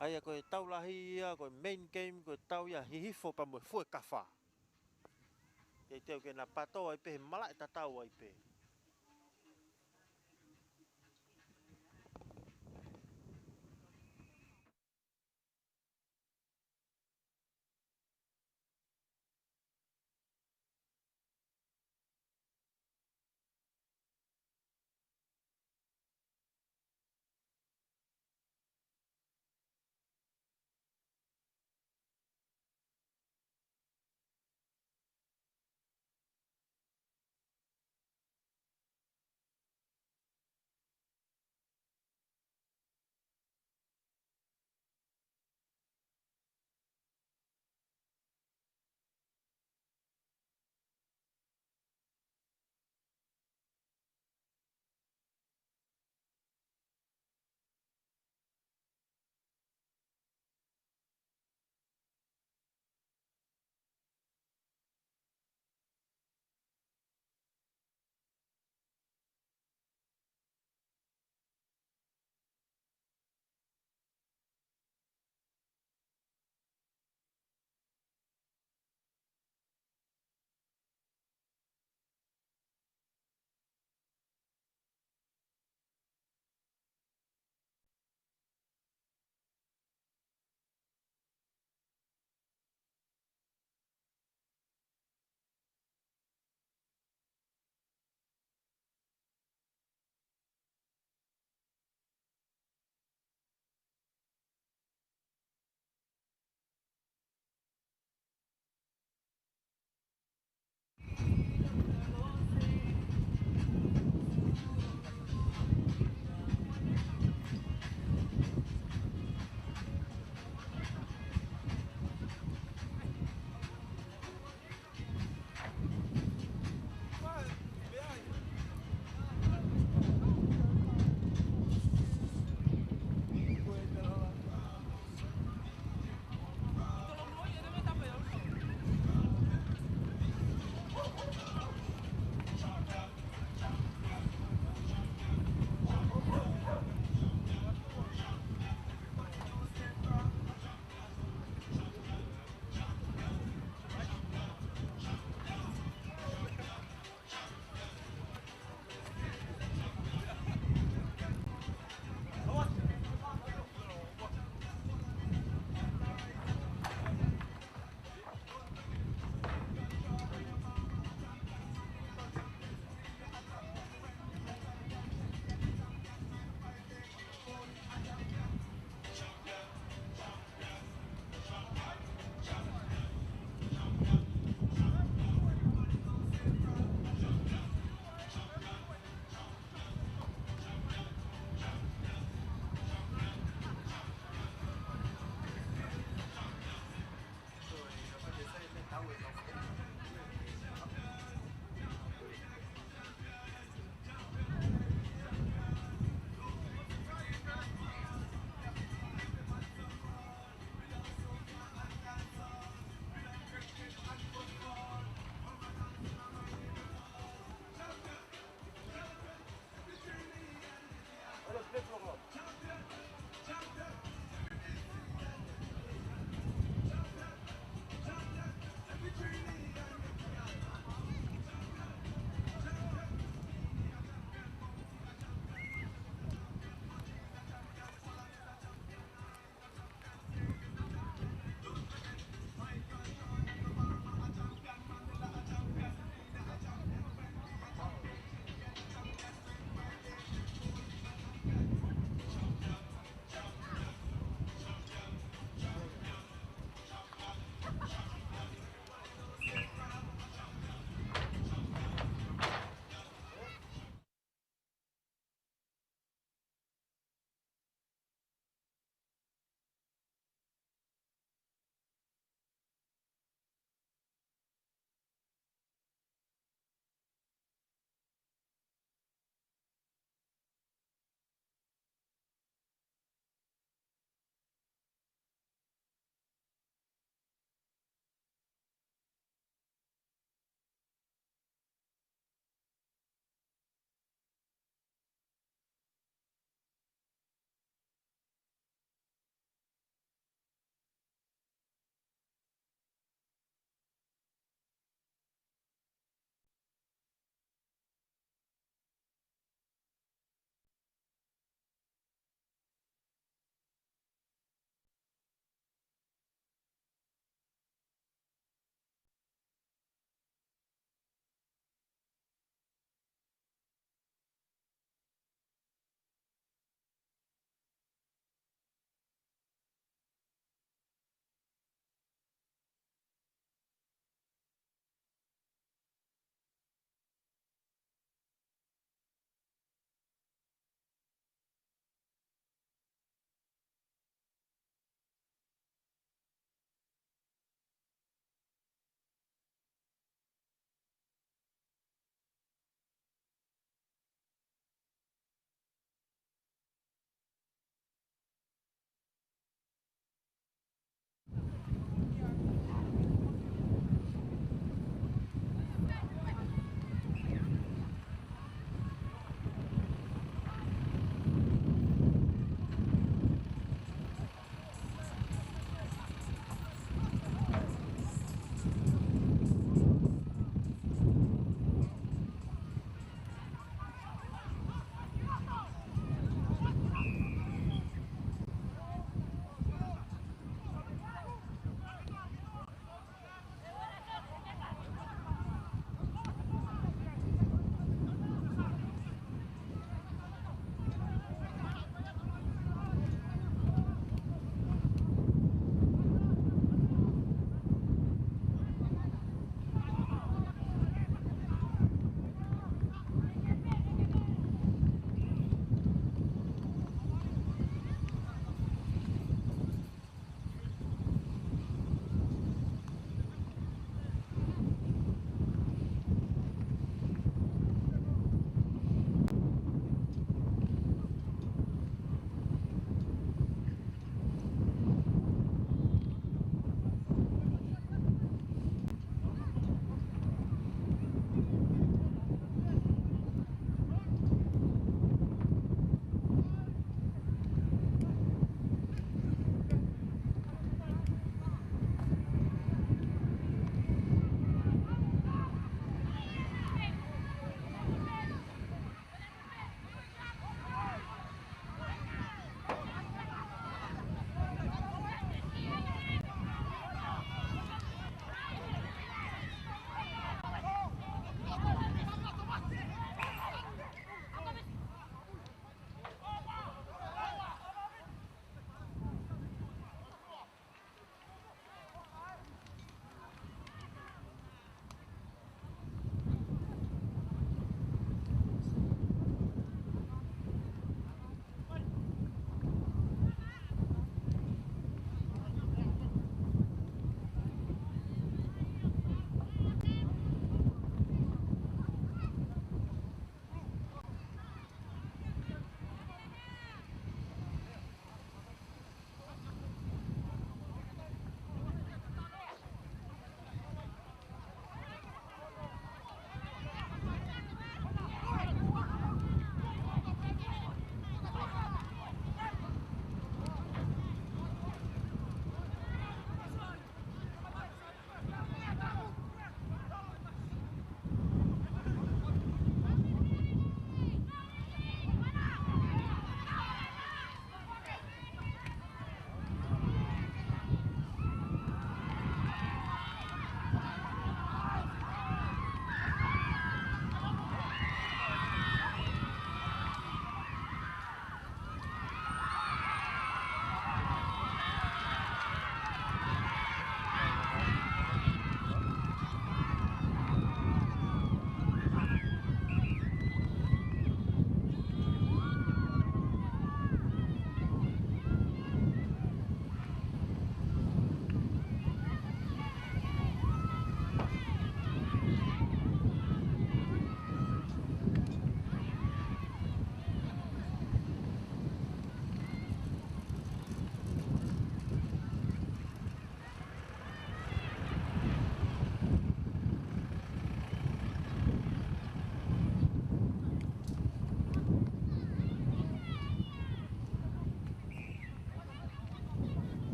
ʻA ia ko e tau lahi ia, ko e main game, ko e tau ia hihifo pea mo e fuekafa. Teuteu ke na pato ai pē he malaʻe tatau ai pē.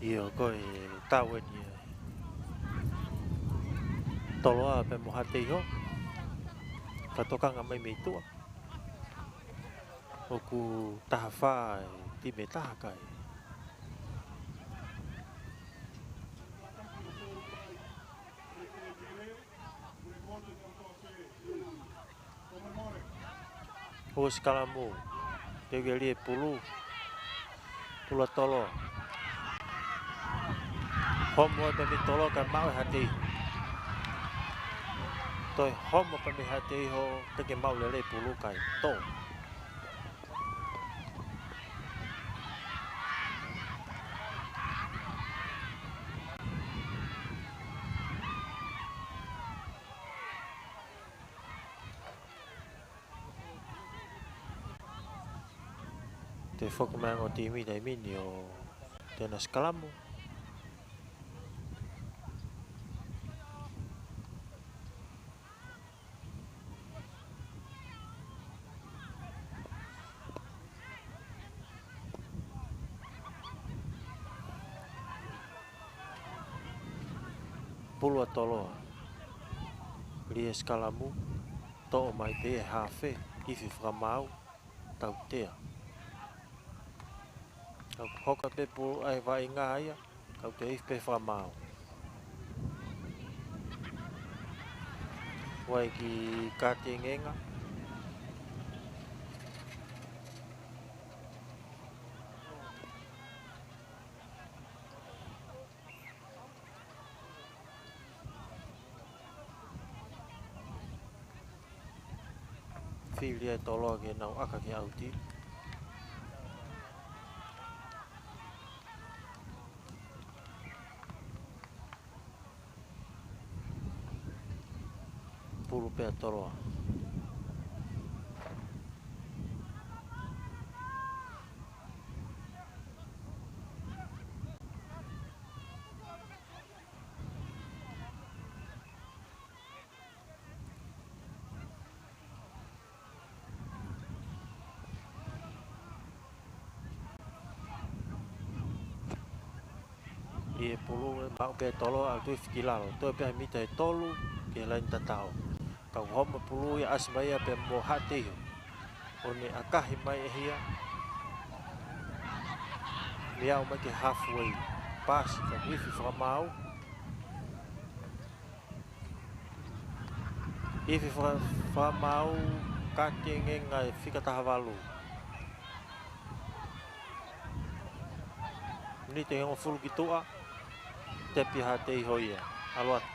ʻIo, ko e tau eni ʻa Toloa pea mo Haʻateiho. Ka tokanga mai mei tuʻa. ʻOku taha fā e timi ʻe taha kai. Ua sikalamu. Teu ke lie pulu. Pulu ʻa Toloa. Homo pē mei Toloa kae maʻu ʻe Haʻateiho. Toe homo pē mei Haʻateiho, teʻeki maʻu lelei pulu kai. Tō. Toe foki mai ongo timi taimi ni ʻo toe ʻena sikalamu. Pulu ʻa Toloa. Lie sikalamu. Toʻo mai pē ʻe he hafe, ifi fakamaau, tautea. Ka hoka pē pulu ʻa e vaʻinga ia, ka ʻoku toe ifi pē fakamaau. Vai ki Katengenga. Fili ʻe Toloa ke nau ʻaka ki ʻauti. Pulu pē ʻa Toloa. Lie pulu ʻe maʻu pē ʻe Toloa, ʻa e tuʻi fiki lalo. Toe pē ha mita ʻe tolu ki he laini tataʻo. Ka ʻoku homo pulu ia, ʻasi mai ia pea mo Haʻateiho. ʻO ne ʻakahi mai ʻe ia. Mei aʻu mai ki he halfway. Paasi, ka ʻoku ifi fakamaau. Ifi faka-, fakamaau, Katengenga ʻe fika taha valu. Miniti ʻe hongofulu ki tuʻa, tepi ʻa Haʻateiho ia, ʻalu atu.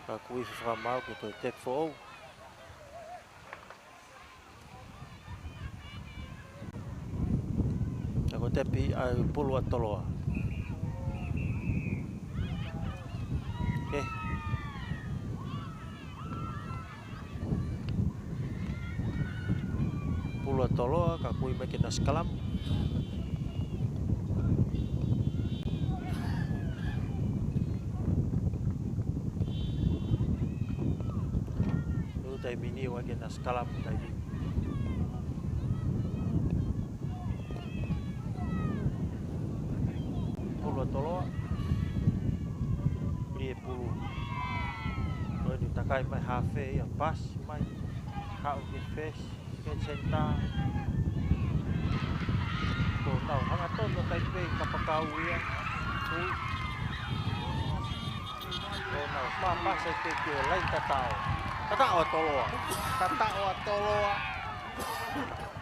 Ka ʻoku ifi fakamaau ke toe tepi foʻou. Ka ko e tepi ʻa e pulu ʻa Toloa. Ke. Pulu ʻa Toloa, ka ʻoku ui mai ke na sikalamu. Ua taimi ni ʻoku ʻikai ke na sikalamu taimi ni. Pulu ʻa Toloa. Lie pulu. Ko eni takai mai hafe ia, paasi mai. Haʻu ki he fesi. Ke senitā. Ko nau hangatonu kai pē kapakau ia. Ui. Ko nau pāpasa pē ki he laini tataʻo. Tataʻo ʻa Toloa. Tataʻo ʻa Toloa.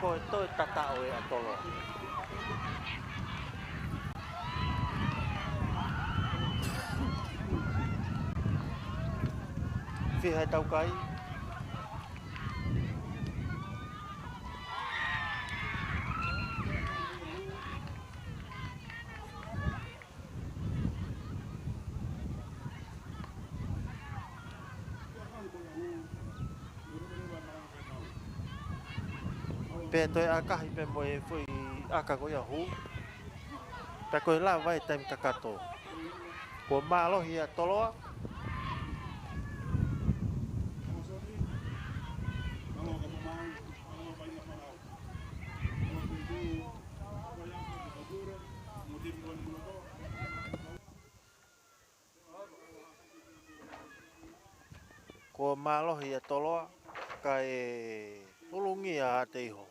Ko e toe tataʻo ē ʻa Toloa. Fiha e taukai. Pea toe ʻakahi pē mo e foʻi ʻaka ko ia hū. Pea ko e lava e taimi kakato. Kuo mālohi ʻa Toloa. Kuo mālohi ʻa Toloa, kae ʻulungia ʻa Haʻateiho.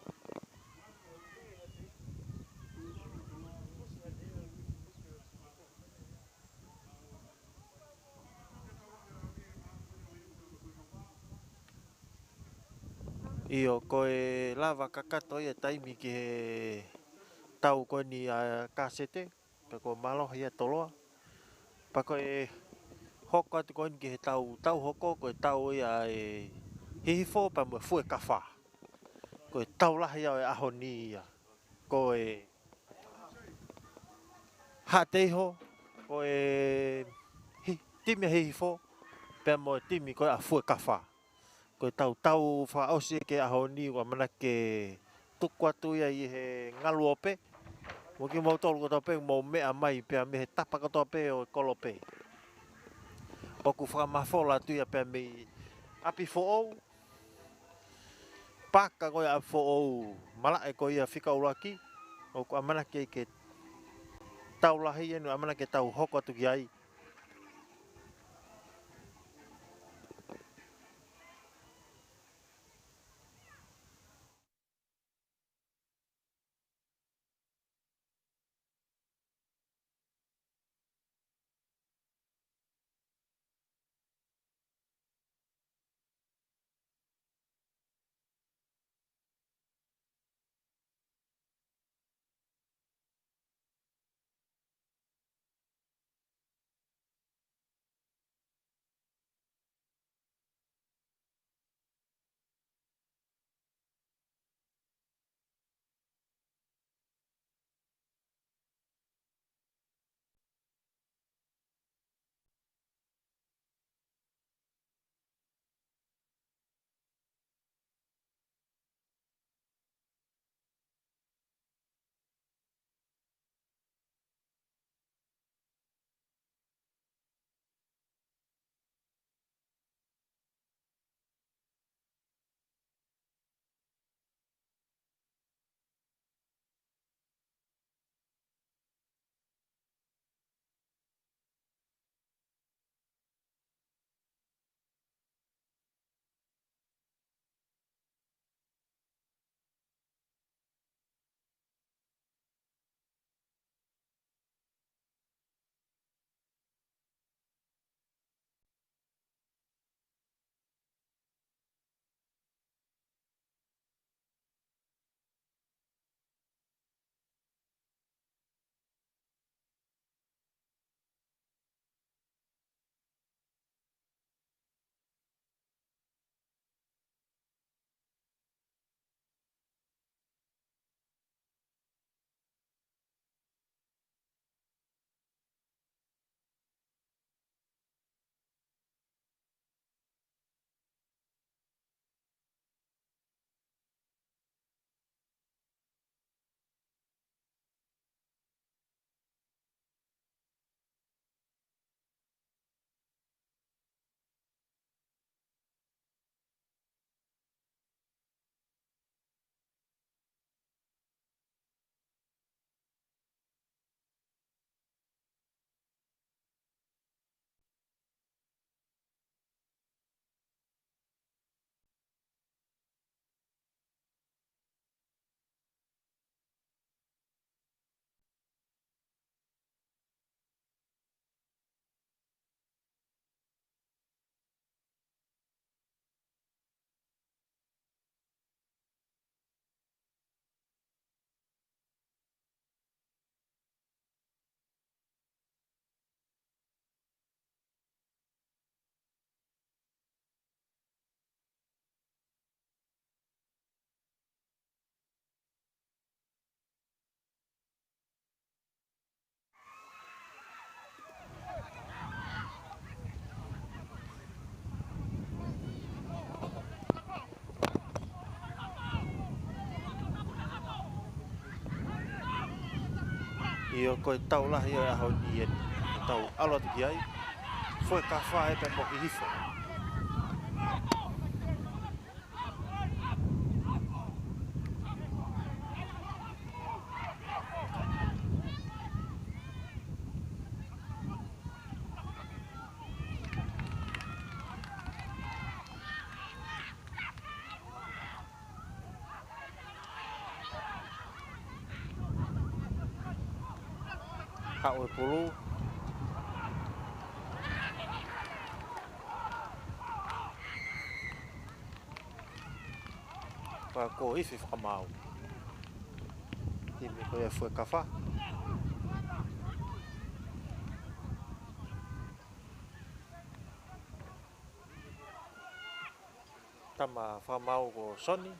ʻIo, ko e lava kakato ia taimi ki he tau ko eni ʻa Kasete, pea kuo mālohi ʻa Toloa. Pea ko e hoko atu ko eni ki he tau, tau hoko, ko e tau ia ʻa e Hihifo pea mo e Fuekafa. Ko e tau lahi ia ʻo e ʻaho ni ia. Ko e Haʻateiho, ko e hi-, timi ʻa Hihifo, pea mo e timi ko ē ʻa Fuekafa. Ko e tau, tau fakaʻosi ki he ʻaho ni, ʻoku ʻamanaki ke tuku atu ia ʻi he ngalu ope. Mo kimoutolu kotoa pē, mou meʻa mai pea mei he tapa kotoa pē ʻo e kolope. ʻOku fakamafola atu ia pea mei ʻapi foʻou. Paka ko ia ʻapi foʻou, malaʻe ko ia fika ʻuluaki. ʻOku ʻamanaki ke tau lahi eni, ʻamanaki ke tau hoko atu ki ai. ʻIo, ko e tau lahi ʻo e ʻaho ni eni, tau ʻalu atu ki ai. Fuekafa ē pea mo Hihifo. Haʻu e pulu. Pea ko e ifi fakamaau. Timi ko ia Fuekafa. Tama fakamaau ko Soni.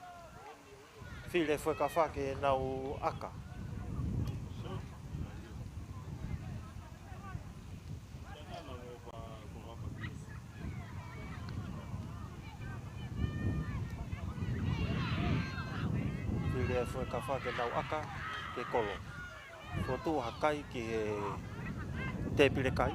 Fili Fuekafa ke nau ʻaka. Fili Fuekafa ke nau ʻaka, ke kolo. Fotu ha kai ki he tēpile kai.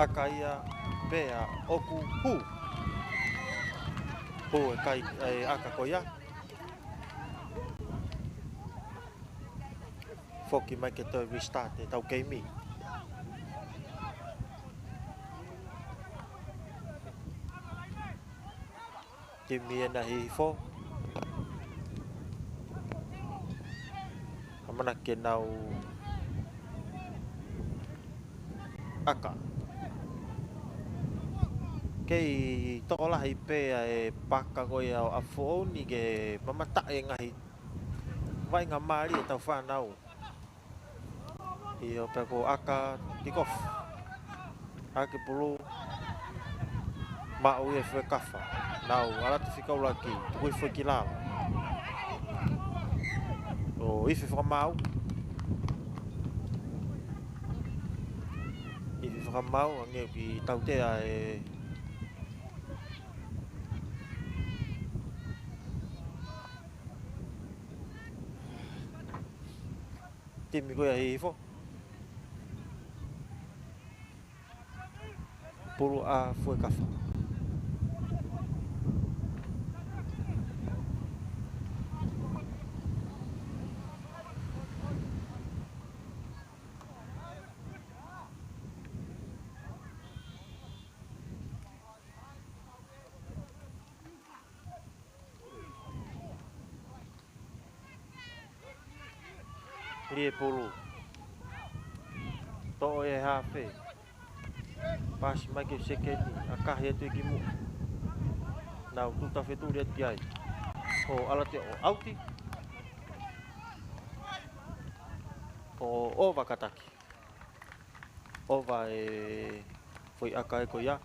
ʻAka ia pea ʻoku hū. Hū e kai, e ʻaka ko ia. Foki mai ke toe restart e tau keimi. Timi ena Hihifo. ʻAmanaki ke nau ʻaka. Kei tokolahi pē ʻa e paka ko ia ʻo ʻApifoʻou ni ke mamataʻi e ngaahi vaʻinga mālie ʻetau fānau. ʻIo, pea ko e ʻaka, tikofu. Hake pulu. Maʻu ia ʻe Fuekafa. Nau ʻalu atu fika ʻuluaki, tuku hifo ki lalo. ʻO ifi fakamaau. Ifi fakamaau, hangē ʻoku tautea e timi ko ia Hihifo. Pulu ʻa Fuekafa. Liepulu. Toʻo e hafe. Pasi mai ki he sekeni, ʻakahi atu ki muʻa. Nau tuʻu tafetuli atu ki ai. ʻO ʻalu atu ʻo ʻauti. ʻO ova kātaki. Ova e foʻi ʻaka ko ia.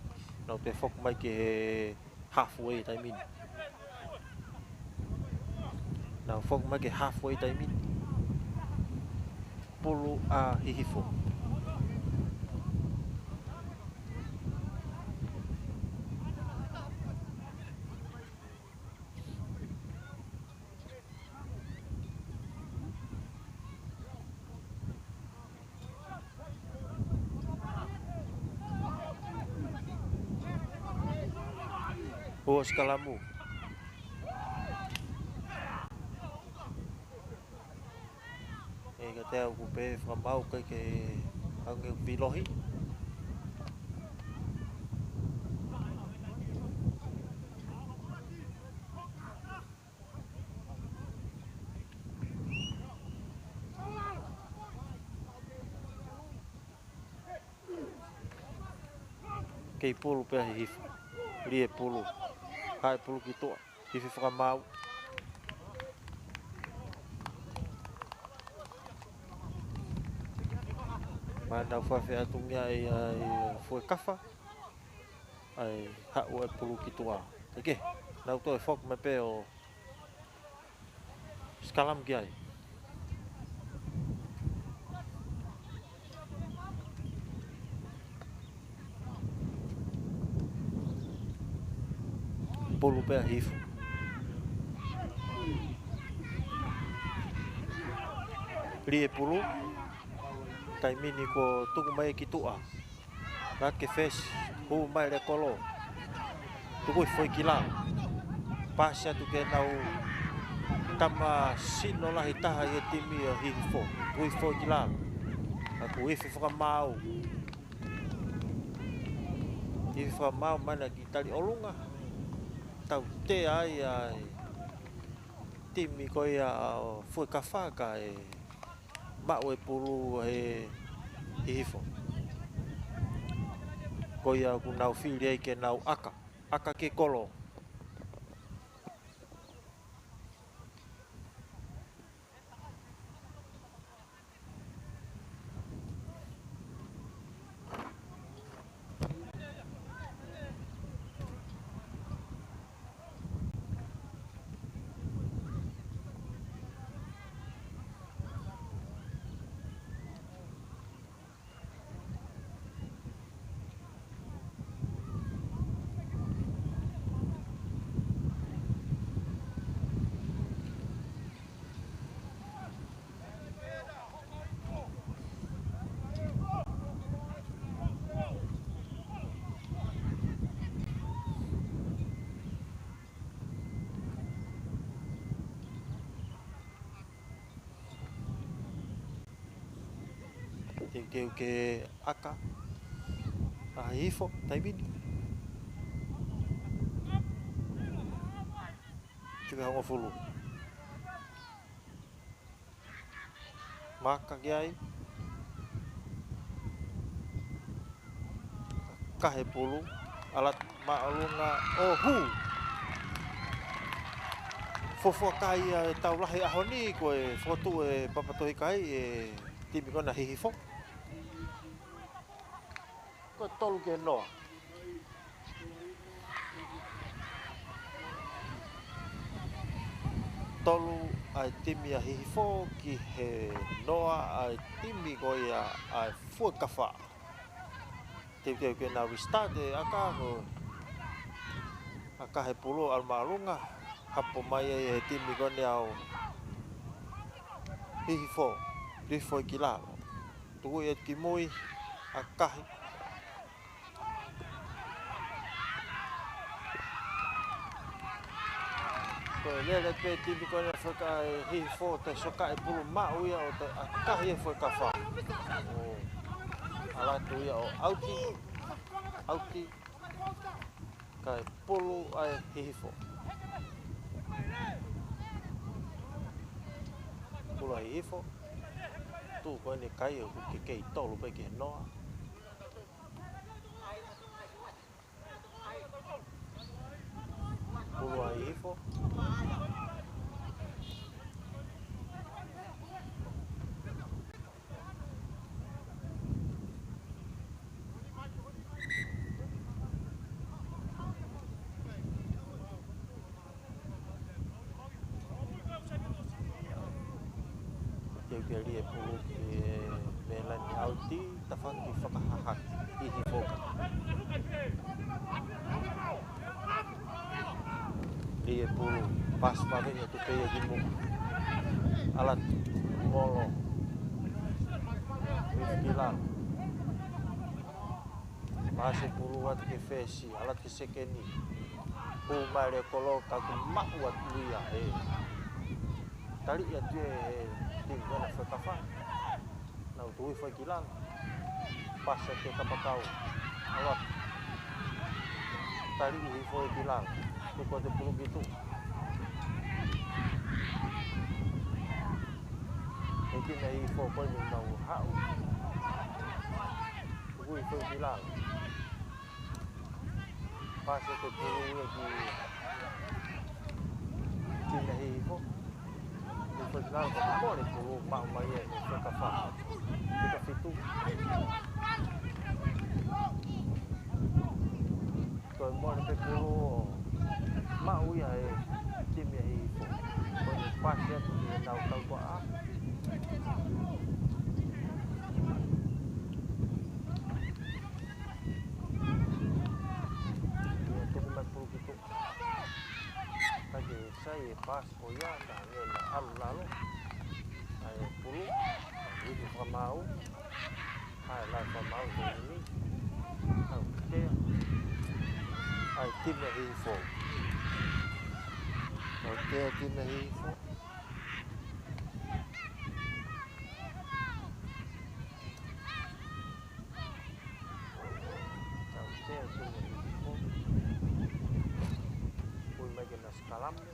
Nau toe foki mai ki he halfway taimi ni. Nau foki mai ki he halfway taimi ni. Pulu ʻa Hihifo. Ua sikalamu. ʻE ka te au kupe fakamaau kai ke hangē ʻoku pilohi. Kei pulu pē ʻa Hihifo. Liepulu. Haʻu e pulu ki tuʻa. Ifi fakamaau. Manau fafe atu ngia e, ʻa e Fuekafa. ʻAi, haʻu e pulu ki tuʻa. ʻIkai, nau toe foki mai pē ʻo sikalamu ki ai. Pulu pē ʻa Hihifo. Liepulu. Taimi ni kuo tuku mai ki tuʻa. Lata ki he fesi, hū mai e kolo. Tuku hifo ki lalo. Pasi atu ki heʻenau tama sino lahi taha ʻi he timi ʻo Hihifo. Tuku hifo ki lalo. Ka kuo ifi fakamaau. Ifi fakamaau mai ʻena kiʻi tali ʻolunga. Tautea ai ʻa e timi ko ia ʻo Fuekafa kae maʻu e pulu ʻe Hihifo. Ko ia ʻoku nau fili ai ke nau ʻaka, ʻaka ki he kolo. Teuteu ke ʻaka ʻa Hihifo, taimi ni. Teka hongofulu. Maka ki ai. Kahe pulu, ʻalu atu māʻolunga ʻo hū. Fuofua kai ia ʻetau lahi ʻaho ni ko e fokotuʻu ʻe Papatohikai ʻe he timi ko ena Hihifo. Ko e tolu ki he noa. Tolu ʻa e timi ʻa Hihifo ki he noa ʻa e timi ko ia ʻa Fuekafa. Teuteu ke nau restart e ʻaka ko e ʻaka he pulu ʻalu māʻolunga. Hapo mai ai e timi ko ena ʻo Hihifo. Hihifo ki lalo. Tuku ia ki mui, ʻakahi. Ko e lele pē timi ko ena Fuekafa ʻe Hihifo ʻo toe soka e pulu maʻu ia ʻo toe ʻakahi e Fuekafa. ʻO ʻalu atu ia ʻo ʻauti, ʻauti. Kae pulu ʻa e Hihifo. Pulu ʻa Hihifo. Tuʻu ko eni kai ʻoku kei tolu pē ki he noa. Pulu ʻa Hihifo. Teuteu e pulu ki he meʻa lani ʻauti, tafaʻaki fakahahaki ʻi he foka. Lī e pulu, pasi maveʻi atu pē ia ki muʻa. ʻAlu atu, molo. Ifi ki lalo. Pasi e pulu atu ki he fesi, ʻalu atu ki he sekeni. Hū mai e kolo ka kuo maʻu atu ia ʻe he taliʻi atu ʻe he timi ko ena Fuekafa. Nau tuʻu hifo ki lalo. Pasi atu ki he kapakau. ʻAlu atu. Taliʻi hifo ki lalo. Tuku atu e pulu ki tuʻa. He timi ʻa Hihifo ko eni nau haʻu. Tuku hifo ki lalo. Pasi atu e pulu ia ki he timi ʻa Hihifo. Hifo ki lalo ka mole pulu maʻu mai ʻe Fuekafa. Fika fitu. Toe mole pē pulu maʻu ia ʻe he timi ʻa Hihifo. Ko e pasi atu ki heʻenau tautuʻa. Ia tuku mai pulu ki tuʻa. Ka ke sai e pasi ko ia, ka hangē naʻe ʻalu lalo. ʻA e pulu, ifi fakamaau. ʻA e lahi fakamaau ko eni. Tautea ʻa e timi Hihifo. Tautea timi Hihifo. Tautea timi Hihifo. Ui mai ke na sikalame.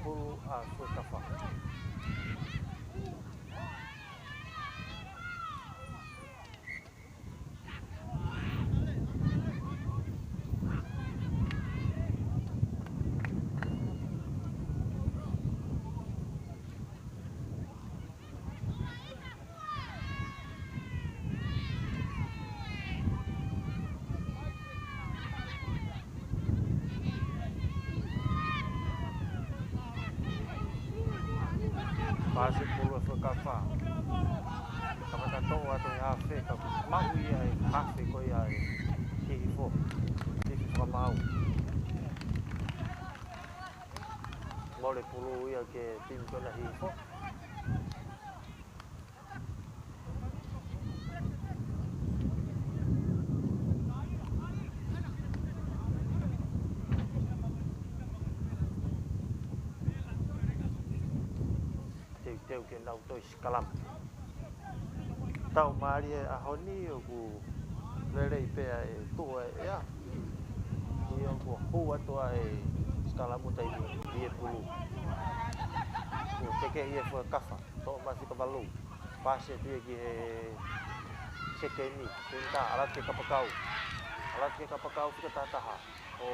Pulu ʻa Fuekafa. Pasi pulu ʻa Fuekafa. Kamata toʻo atu he hafe, ka maʻu ia ʻe he hafe ko ia ʻa Hihifo. Hihifo fakamaau. Mole pulu ia ki he timi ko ena Hihifo. Teuteu ke nau toe sikalame. Tau mālie ʻaho ni ʻoku lelei pea ʻe tuʻu ʻa e ʻea. ʻIo, kuo hū atu ʻa e sikalamu taimi ʻi he pulu. Kuo teke ʻi he Fuekafa. Toʻo mai fika valu. Pasi atu ia ki he sekeni. Senitā, ʻalu atu ki he kapakau. ʻAlu atu ki he kapakau fika tahataha. ʻO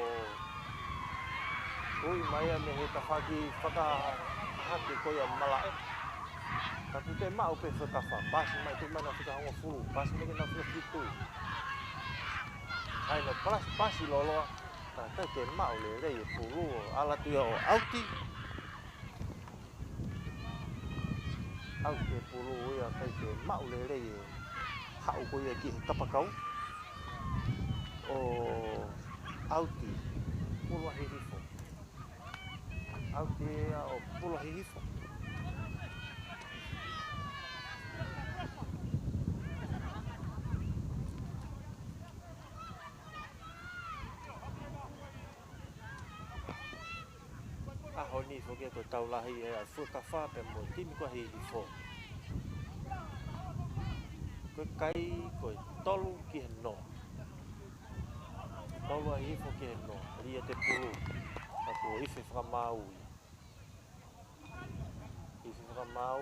ui mai ia mei he tafaʻaki fakahahake ko ia malaʻe. Ka kuo toe maʻu pē Fuekafa. Pasi mai, tuku mai na fika hongofulu. Pasi mai ke na fika fitu. Hai na pasi, pasi loloa. Ka ʻikai ke maʻu lelei e pulu ʻo ʻalu atu ia ʻo ʻauti. ʻAuti e pulu ia, ʻikai ke maʻu lelei e haʻu ko ia ki he kapakau. ʻO ʻauti, pulu ʻa Hihifo. ʻAuti ia ʻo pulu ʻa Hihifo. ʻAho ni foki ko e tau lahi ʻa Fuekafa pea mo e timi ko Hihifo. Ko e kai ko e tolu ki he noa. Tolu ʻa Hihifo ki he noa. Lī ʻa e pulu. Ka kuo ifi fakamaau ia. Ifi fakamaau.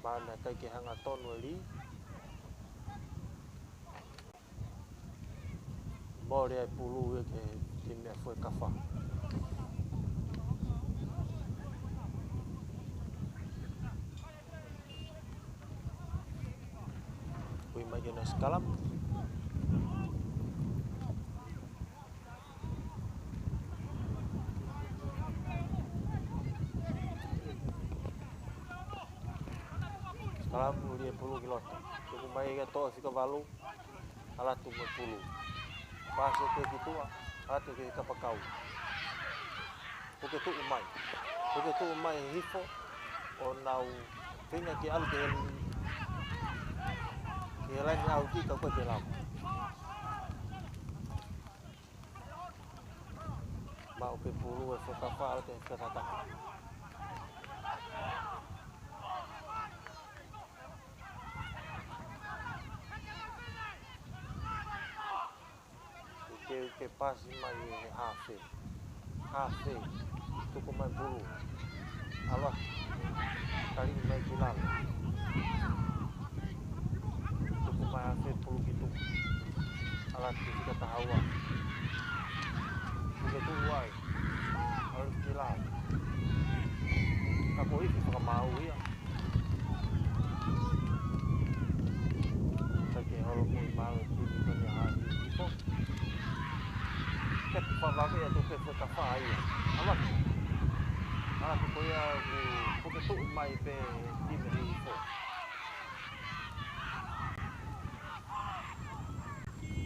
Mana kai ke hanga tonu e lī. Mole e pulu ia ki he timi ʻa Fuekafa. Ui mai ke na sikalame. Sikalame, lī e pulu ki loto. Tuku mai ia toʻo fika valu. ʻAlu atu mo e pulu. Pasi atu ki tuʻa, ʻalu atu ki he kapakau. Puke tuʻu mai. Puke tuʻu mai Hihifo, ʻo nau feinga ke ʻalu ki he, ki he laine ʻauti ka ʻoku ʻikai ke lava. Maʻu pē pulu ʻe Fuekafa, ʻalu ki he fika tahataha. Uke, uke pasi mai ʻe he hafe. Hafe. Tuku mai pulu. ʻAlu. Tali mai ki lalo. Tuku mai hafe pulu ki tuʻa. ʻAlu ki fika tahaua. Uke tuʻu ai. ʻAlu ki lalo. Ka ko e ifi fakamaau ia. Ka ke holo ko i malo timi ko ni ʻa Hihifo. Ke fakavave atu pē Fuekafa ia. ʻAlu atu. ʻAlu atu ko ia ʻoku puke tuʻu mai pē timi Hihifo.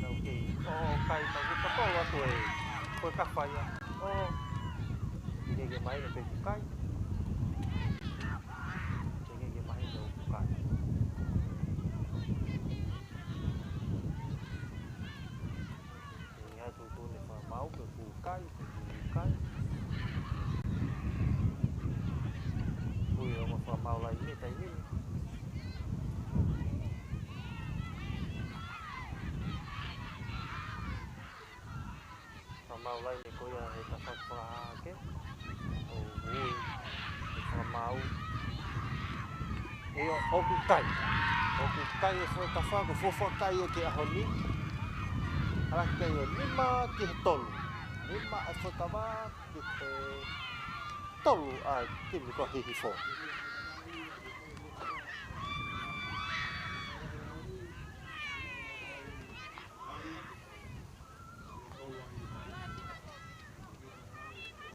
Nau kei ʻo kai mai ki Tolo atu e Fuekafa ia. ʻO, ʻikai ke mahino pe ʻoku kai. ʻIkai ke mahino pe ʻoku kai. ʻIkai ha tuʻutuʻuni fakamaau pe ʻoku kai, pe ʻoku kai. Ui, ʻoku fakamaau laine he taimi ni. Fakamaau laine ko ia he tafaʻaki fakahahake. ʻO ui, ʻe fakamaau. ʻIo, ʻoku kai. ʻOku kai e Fuekafa, ko e fuofua kai ʻo e ʻaho ni. ʻAlā, kai ʻe nima ki he tolu. Nima e Fuekafa ki he tolu ʻa e timi ko Hihifo.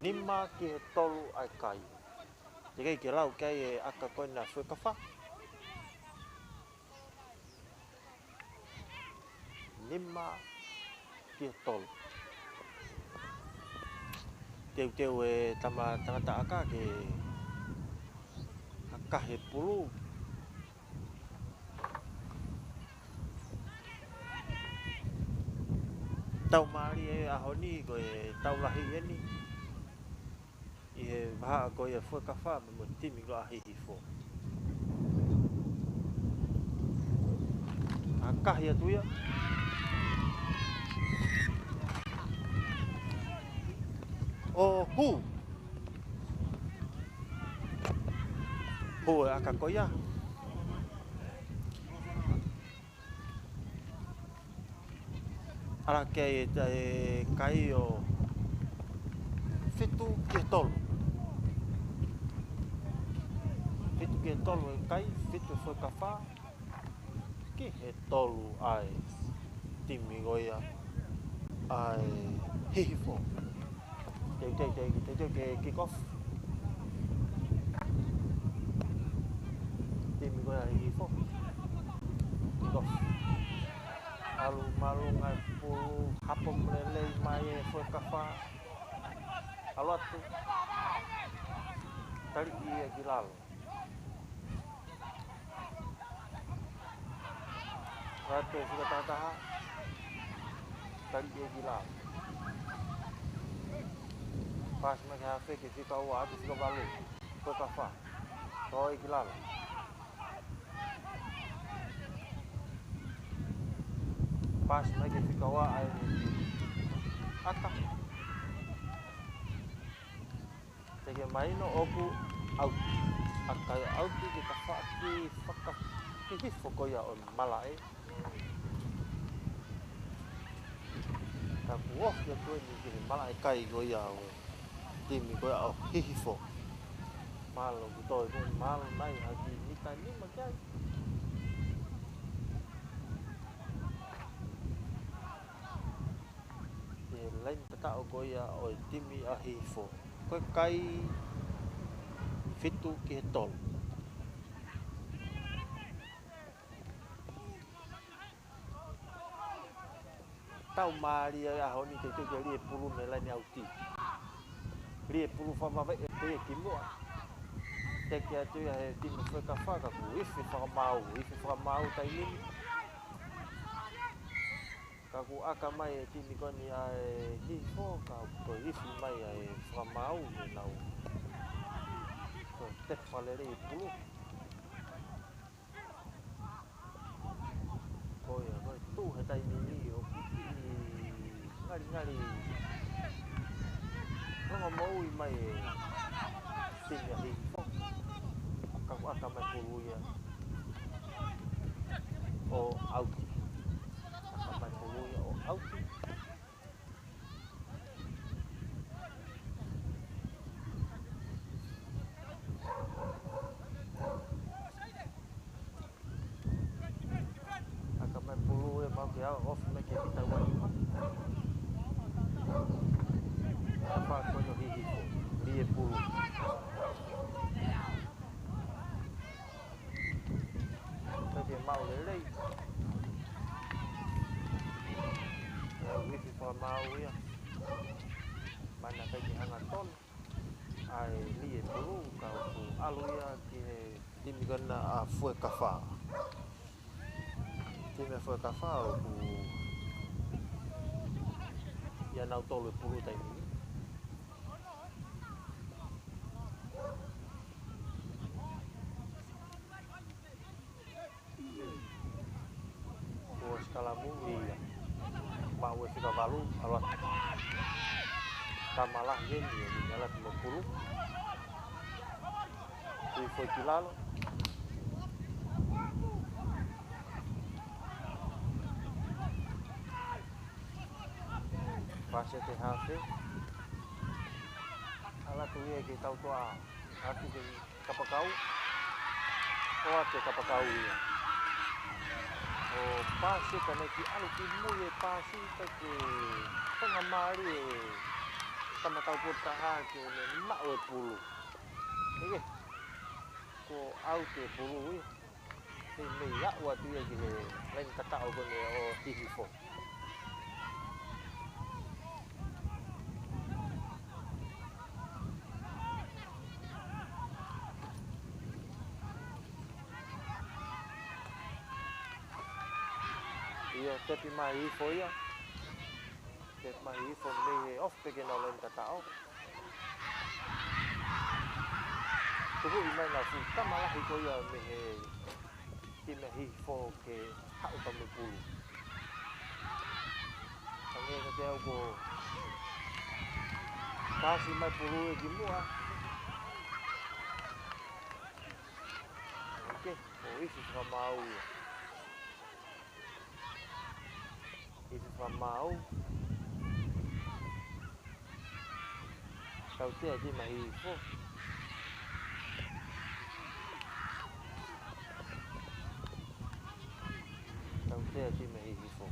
Nima ki he tolu ʻa e kai. Teʻeki ke lau ki ai e ʻaka ko ena Fuekafa. Nima ki he tolu. Teuteu e tama tangata ʻaka ke ʻaka he pulu. Tau mālie e ʻaho ni ko e tau lahi eni. ʻI he vahaʻa ko ia Fuekafa pea mo e timi ko ia Hihifo. ʻAkahi atu ia. ʻO hū. Hū e ʻaka ko ia. ʻAlā, kai e, e kai ʻo fitu ki he tolu. Fitu ki he tolu e kai, fitu Fuekafa ki he tolu ʻa e timi ko ia ʻa e Hihifo. Teuteu, teuteu, teuteu ke kick off. Timi ko ia Hihifo. Kick off. ʻAlu māʻolunga e pulu, hapo lelei mai e Fuekafa. ʻAlu atu. Taliʻi ia ki lalo. Atu e fika tahataha. Taliʻi ia ki lalo. Paasi mai ki he hafe, ki he fika ua, atu fika valu. Fuekafa. Toe ki lalo. Paasi mai ki he fika ua ʻa e ʻaka. Teʻeki ke mahino ʻoku ʻauti. ʻAka ʻauti ki he tafaʻaki fakaHihifo ko ia ʻo e malaʻe. Ka kuo ofi atu eni ki he malaʻe kai ko ia ʻo e timi ko ia ʻo Hihifo. Mālō ʻoku toe ko e mālō nai ha kiʻi mita nima ki ai. Ki he laine tataʻo ko ia ʻo e timi ʻa Hihifo. Ko e kai fitu ki he tolu. Tau mālie e ʻaho ni, teuteu ke lie pulu mei he laine ʻauti. Lie pulu fakavaveʻi pē ia ki muʻa. Teke atu ia he timi Fuekafa, ka kuo ifi fakamaau, ifi fakamaau taimi ni. Ka kuo ʻaka mai e timi ko eni ʻa e Hihifo, ka kuo ifi mai ʻa e fakamaau, ʻenau ko e tepa lelei e pulu. Ko ia, ko e tuʻu he taimi ni ʻoku kiʻi ngalingali longomoʻui mai e timi ʻa Hihifo. Ka kuo ʻaka mai pulu ia ʻo ʻauti. ʻAka mai pulu ia ʻo ʻauti. ʻAka mai pulu ia mau ke ʻau ofi mai ki he mita ua nima. Ka fā ko eni ʻo Hihifo. Lie pulu. Pea ke maʻu lelei. Ua ifi fā Mau ia. Mana kai ke hangatonu. ʻA e lī e pulu, ka ʻoku ʻalu ia ki he timi ko ena ʻa Fuekafa. Timi ʻa Fuekafa ʻoku ʻia nautolu e pulu taimi ni. Kuo sikalamu ia. Maʻu e fika valu, ʻalu atu. Tama lahi eni, eni ʻalu atu mo e pulu. Hifo ki lalo. Pasi ki he hafe. ʻAlu atu ia ke tau toʻa atu ki he kapakau. ʻOatu e kapakau ia. ʻO pasi ka ne ki ʻalu ki mui e pasi ka ke fanga mali e tama taupotu taha ke ne maʻu e pulu. ʻIkai ke. Kuo ʻauti e pulu ia. He mei aʻu atu ia ki he laine tataʻo ko eni ʻo Hihifo. Ia tepi mai Hihifo ia. Tepi mai Hihifo mei he off pē ke nau laine tataʻo. Tuku i mai na fu tama lahi ko ia mei he timi ʻa Hihifo ke haʻu pea mo e pulu. Hangē ka te au ko pasi mai pulu e ki muʻa. ʻIkai ke, ʻo ʻifi fakamau ia. ʻIfi fakamau. Tautea timi ʻa Hihifo. Tautea timi ʻa Hihifo.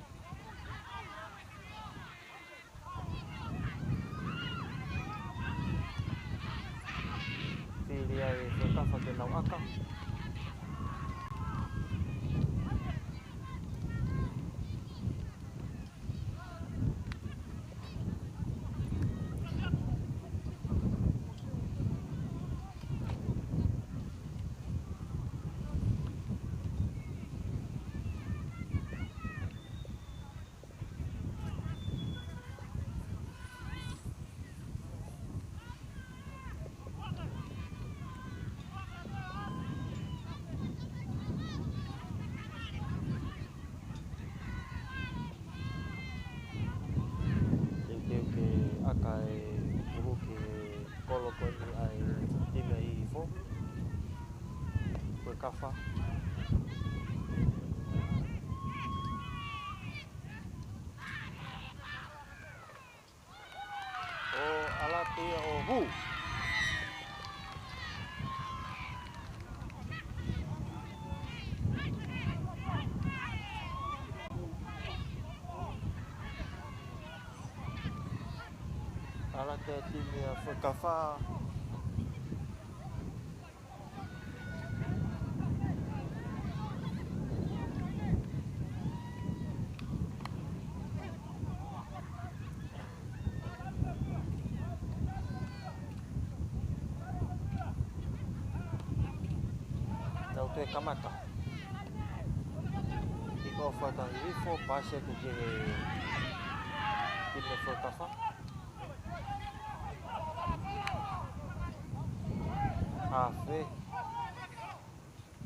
Fili ai Fuekafa ke nau ʻaka. Teuteu ke ʻaka e pulu ki he kolo ko eni ʻa e timi ʻa Hihifo. Fuekafa. ʻO ʻalu atu ia ʻo hū. ʻAlu atu e timi ʻa Fuekafa. Tau toe kamata. Kick off atu ʻa Hihifo, pasi atu ki he timi ʻa Fuekafa. Hafe.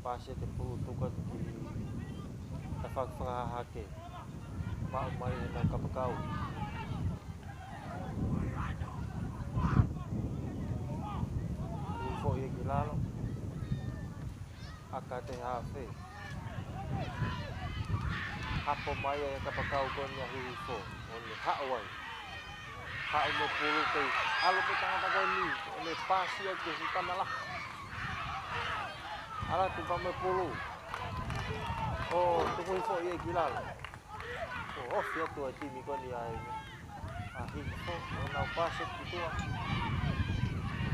Pasi atu e pulu tuku atu ki he tafaʻaki fakahahake. Maʻu mai ʻenau kapakau. Hihifo ia ki lalo. ʻAka atu e hafe. Hapo mai e kapakau ko eni ʻa Hihifo. ʻO ne haʻu ai. Haʻu mo e pulu pē. ʻAlu pē tangata ko eni. ʻO ne pasi ai ki he tama lahi. ʻAlu atu pea mo e pulu. ʻO tuku hifo ia ki lalo. ʻO ofi atu e timi ko eni ʻa e, ʻa Hihifo. ʻO nau pasi ki tuʻa.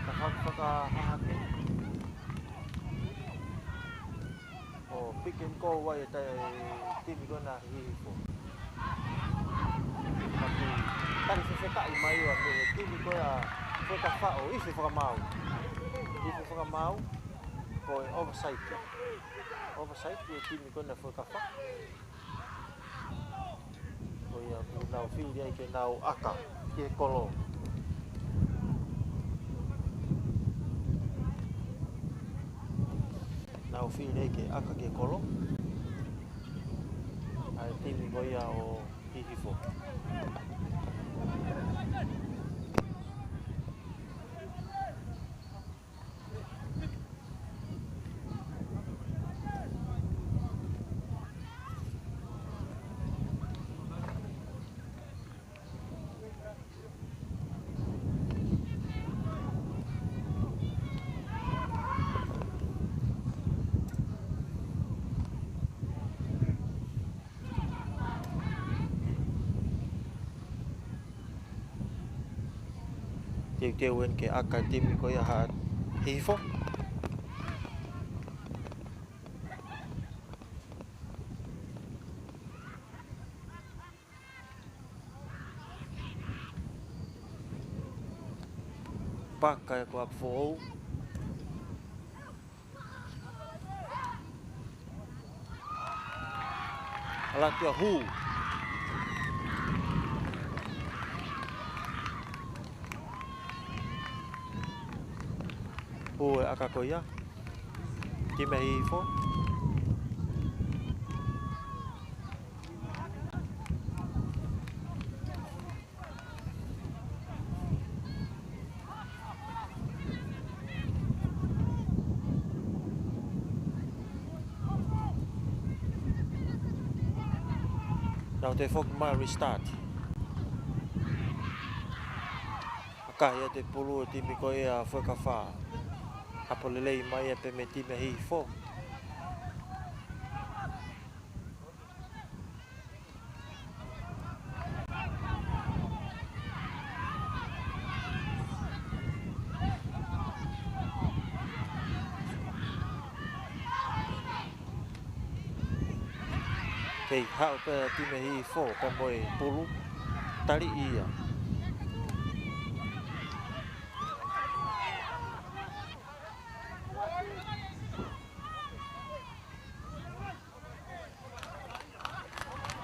Tafaʻaki fakahahake. ʻO pick and go ai e timi ko ena ʻa Hihifo. Matu Tali fefekaʻi mai ʻa e timi ko ia Fuekafa ʻo ifi fakamaau. Ifi fakamaau, ko e ʻovasaiti. ʻOvasaiti e timi ko ia Fuekafa. Ko ia ʻoku nau fili ai ke nau ʻaka ki he kolo. Nau fili ai ke ʻaka ki he kolo ʻa e timi ko ia ʻo Hihifo. Teuteu eni ke ʻaka e timi ko ia ʻa Hihifo. Paka ia ko ʻApifoʻou. ʻAlu atu ʻa Hū. Hū e ʻaka ko ia. Timi Hihifo. Nau toe foki mai restart. ʻAkahi atu e pulu e timi ko ia Fuekafa. Hapo lelei mai ia pē mei he timi Hihifo. Kei haʻu pē timi Hihifo pea mo e pulu. Tali ia.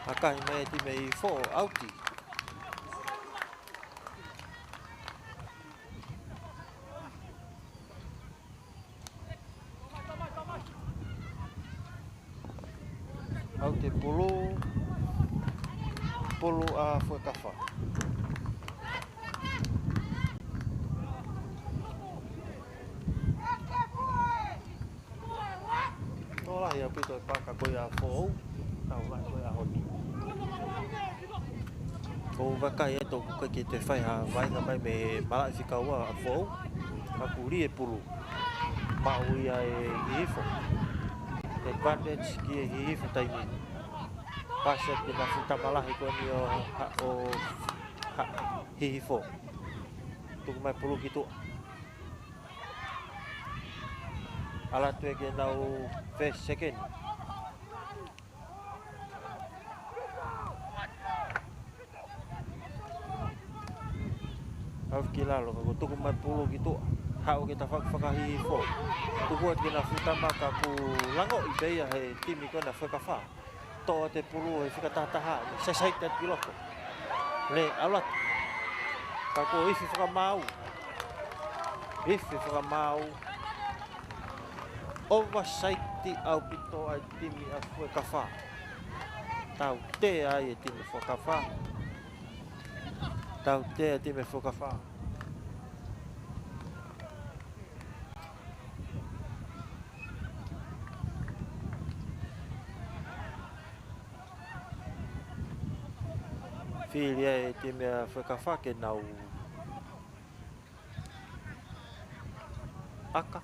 ʻAkahi mai e timi Hihifo, ʻauti. ʻAuti e pulu, pulu ʻa Fuekafa. Tō lahi ʻaupito e paka ko ia ʻApifoʻou, tau lahi ko ia ʻAhoni. ʻOku ou vakai atu ʻoku ʻikai ke toe fai ha vaʻinga mai mei he malaʻe fika ua ʻApifoʻou, ka kuo lī e pulu. Maʻu ia ʻe Hihifo. Advantage ki he Hihifo taimi ni. Pasi atu ki he fuʻu tama lahi ko eni ʻo, ʻo, ʻa Hihifo. Tuku mai pulu ki tuʻa. ʻAlu atu ia ke nau first, second. ʻAlu ki lalo, ka kuo tuku mai pulu ki tuʻa. Haʻu ki he tafaʻaki faka-Hihifo. Tuku atu ki he fuʻu tama ka kuo langoʻi pē ia ʻe he timi ko ena Fuekafa. Toʻo atu e pulu he fika taha taha, ne saisai atu ki loto. Ne ʻalu atu. Ka kuo ifi fakamaau. Ifi fakamaau. ʻOvasaiti ʻaupito ʻa e timi ʻa Fuekafa. Tautea ai e timi Fuekafa. Tautea e timi Fuekafa. Fili ai e timi ʻa Fuekafa ke nau ʻaka.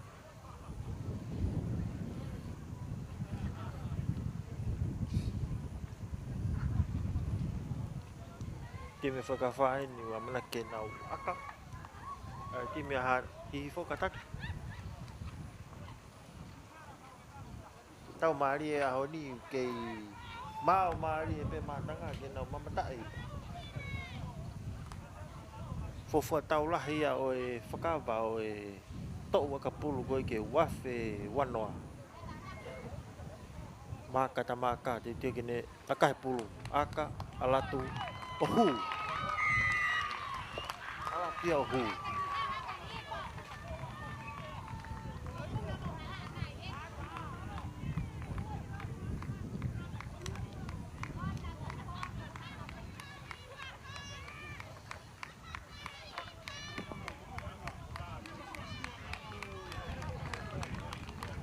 Timi Fuekafa eni ʻoku ʻamanaki ke nau ʻaka. ʻA e timi ʻa Hihifo kātaki. Tau mālie ʻAhoni kei maʻu mālie pē mātanga ke nau mamataʻi. Fuofua tau lahi ia ʻo e fakaava ʻo e toʻu ʻakapulu ko ē ki he uafe uanoa. Maka ta maka, teuteu ke ne ʻaka he pulu. ʻAka, ʻalu atu, ʻo hū. ʻAlu atu ia ʻo hū.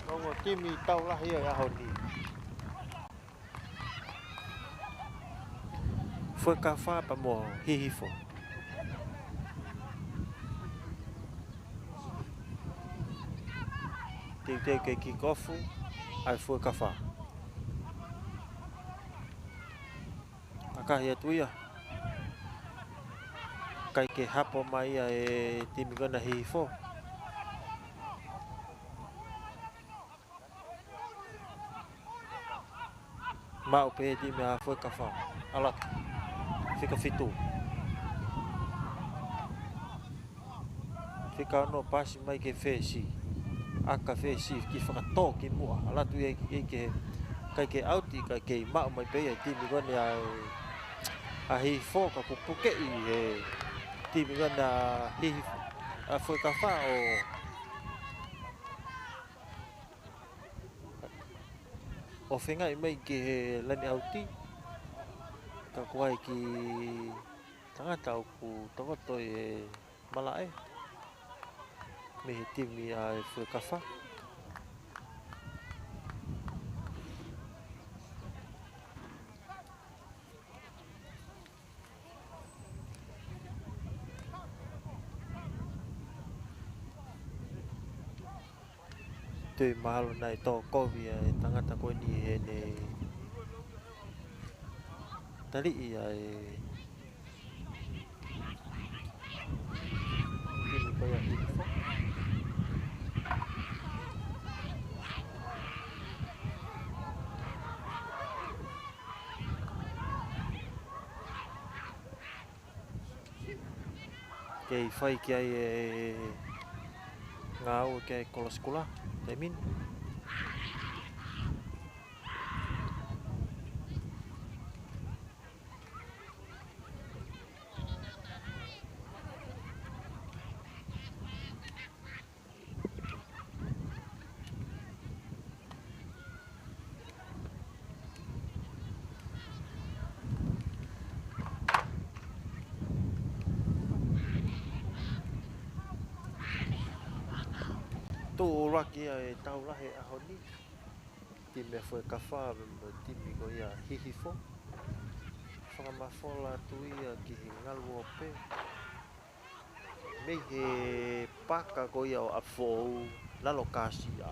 Ongo timi tau lahi ia he ʻaho ni. Fuekafa pea mo Hihifo. Teuteu ke kick off ʻa e Fuekafa. ʻAkahi atu ia. ʻIkai ke hapo mai ia e timi ko ena Hihifo. Maʻu pē timi ʻa Fuekafa. ʻAlu atu. Fika fitu. Fika ono, pasi mai ki he fesi. ʻAka fesi, kiʻi fakatō ki muʻa. ʻAlu atu ia ki, ki, ki he, ʻikai ke ʻauti, ka kei maʻu mai pē ia e timi ko ena ʻa, ʻa Hihifo, ka kuo pukeʻi ʻe he timi ko ena ʻa Hihi-, ʻa Fuekafa ʻo, ʻo feingaʻi mai ki he lani ʻauti. Ka kuo ʻi ai e kiʻi tangata ʻoku tokoto ʻi he malaʻe mei he timi ʻa e Fuekafa. Toe mahalo naʻe tō kovi ʻa e tangata ko eni heʻene taliʻi ʻa e timi ko ia Hihifo. Kei fai ki ai e ngāue ki he kolo sikula, taimi ni. Tuʻu ʻuluaki ia e tau lahi he ʻaho ni. Timi ʻa Fuekafa mo e timi ko ia Hihifo. Fakamafola atu ia ki he ngalu ope mei he paka ko ia ʻo ʻApifoʻou, Lalo Kasia.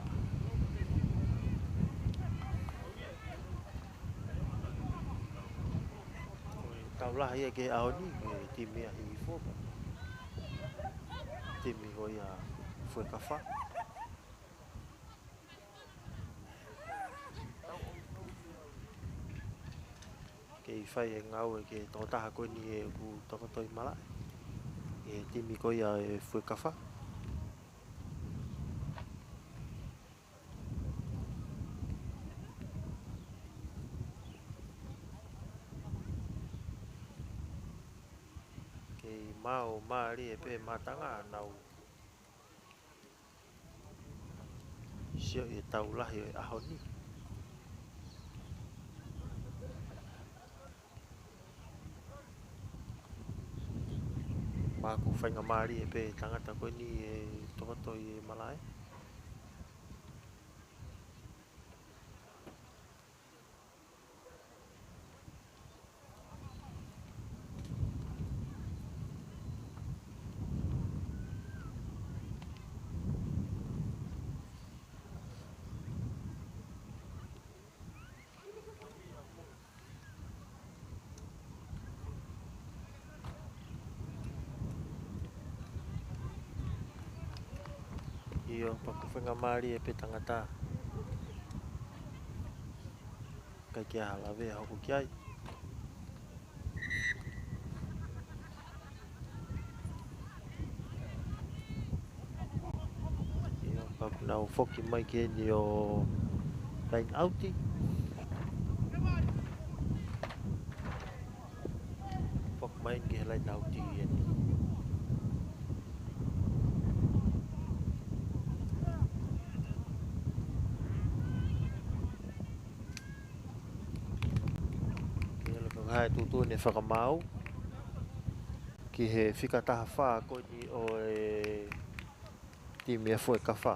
Tau lahi ia ki he ʻaho ni, ko e timi ʻa Hihifo, timi ko ia Fuekafa. Kei fai e ngāue ki he tokotaha ko eni ʻoku tokoto ʻi malaʻe, ʻi he timi ko ia ʻa e Fuekafa. Kei maumālie pē mātanga ʻa nau sio ʻi he tau lahi ʻo e ʻaho ni. Pea ʻoku faingamālie pē tangata ko eni ʻe tokoto ʻi he malaʻe. ʻIo, pea ʻoku faingamālie pē tangata. ʻIkai ke ʻi ai ha lavea hoko ki ai. Nau foki mai ki heni ʻo laine ʻauti. Foki mai ki he laine ʻauti eni. Ke loko hai tutu ne fakamaau ki he fika taha fā ko eni ʻo e timi ʻa Fuekafa.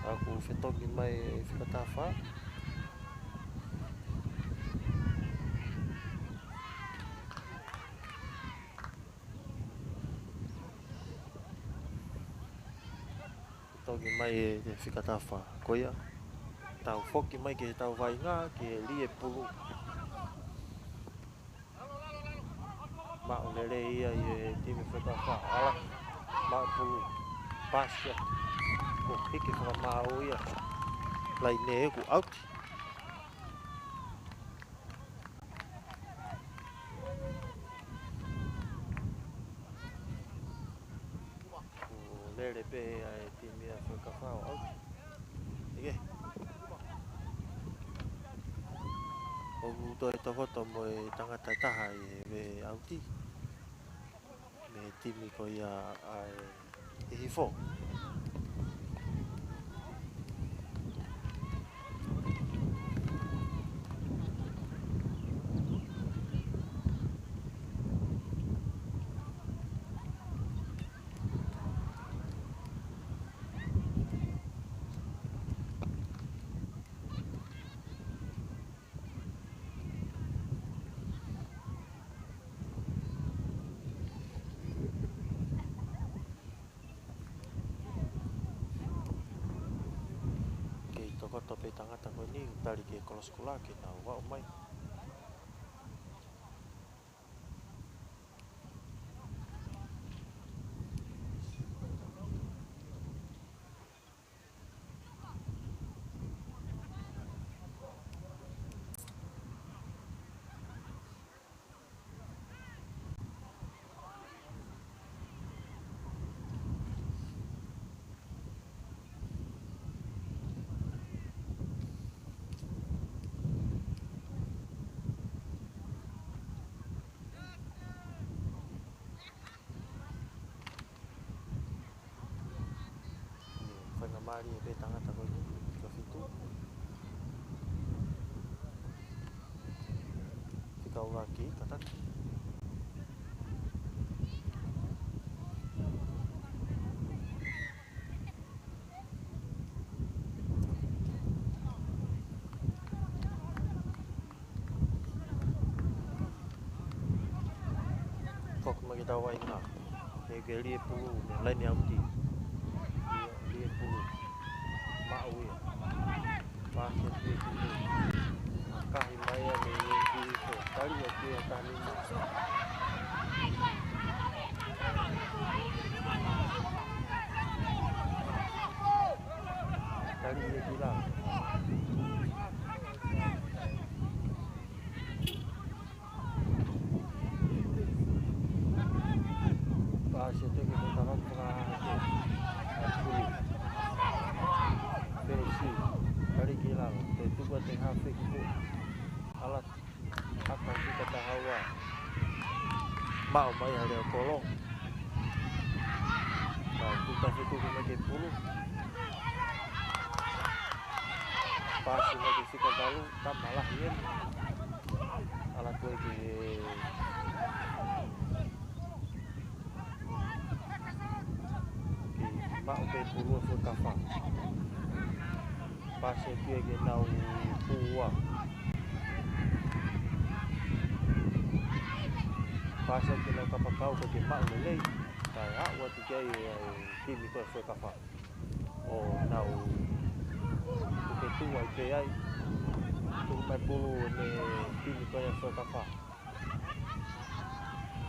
ʻOku fetongi mai e fika taha fā. Fetongi mai e fika taha fā. Ko ia. Tau foki mai ki he tau vaʻinga, ki he lie pulu. Maʻu lelei ia ʻe he timi Fuekafa. ʻAla, maʻu pulu. Pasi ia. Ko e hiki fakamaau ia. Laine ʻoku ʻauti. Ko e lele pē ʻa e timi ʻa Fuekafa ʻo ʻauti. ʻIkai. ʻOku toe tokoto mo e tangata ʻe taha ʻi he veʻe ʻauti. Mei he timi ko ia ʻa e Hihifo. Kei tokoto pē tangata ko eni, tali ki he kolosi kula ke nau aʻu mai. Faingamālie pē tangata ko eni, fika fitu. Fika ʻuluaki, kātaki. Foki mai ki he tau vaʻinga. Ke ke lie pulu, mei laine ʻauti. Lie, lie pulu. Maʻu ia. Pasi ki he timi. Kahi mai ia mei Hihifo. Tali ia ki he taha nima. Tali ia ki lalo. Pasi atu ki he tangata fakahake. Pulu. Pesi. Tali ki lalo. Toe tuku atu ki he haafe ki ko. ʻAla. Haka ki he taha ua. Maʻu mai ʻe Leokolo. Ka tuta fitu ki mai ki he pulu. Pasi mai ki he fika valu, tama lahi eni. ʻAla ko ē ki he, ki he maʻu pē pulu ʻa Fuekafa. Pasi atu ki heʻenau pūua. Pasi atu ki heʻenau kapakau ko e ke maʻu lelei. Kae aʻu atu ki ai ʻa e timi ko ē ʻa Fuekafa. ʻO nau tuketua ai pē ai. Tuku mai pulu ʻene timi ko ē ʻa Fuekafa.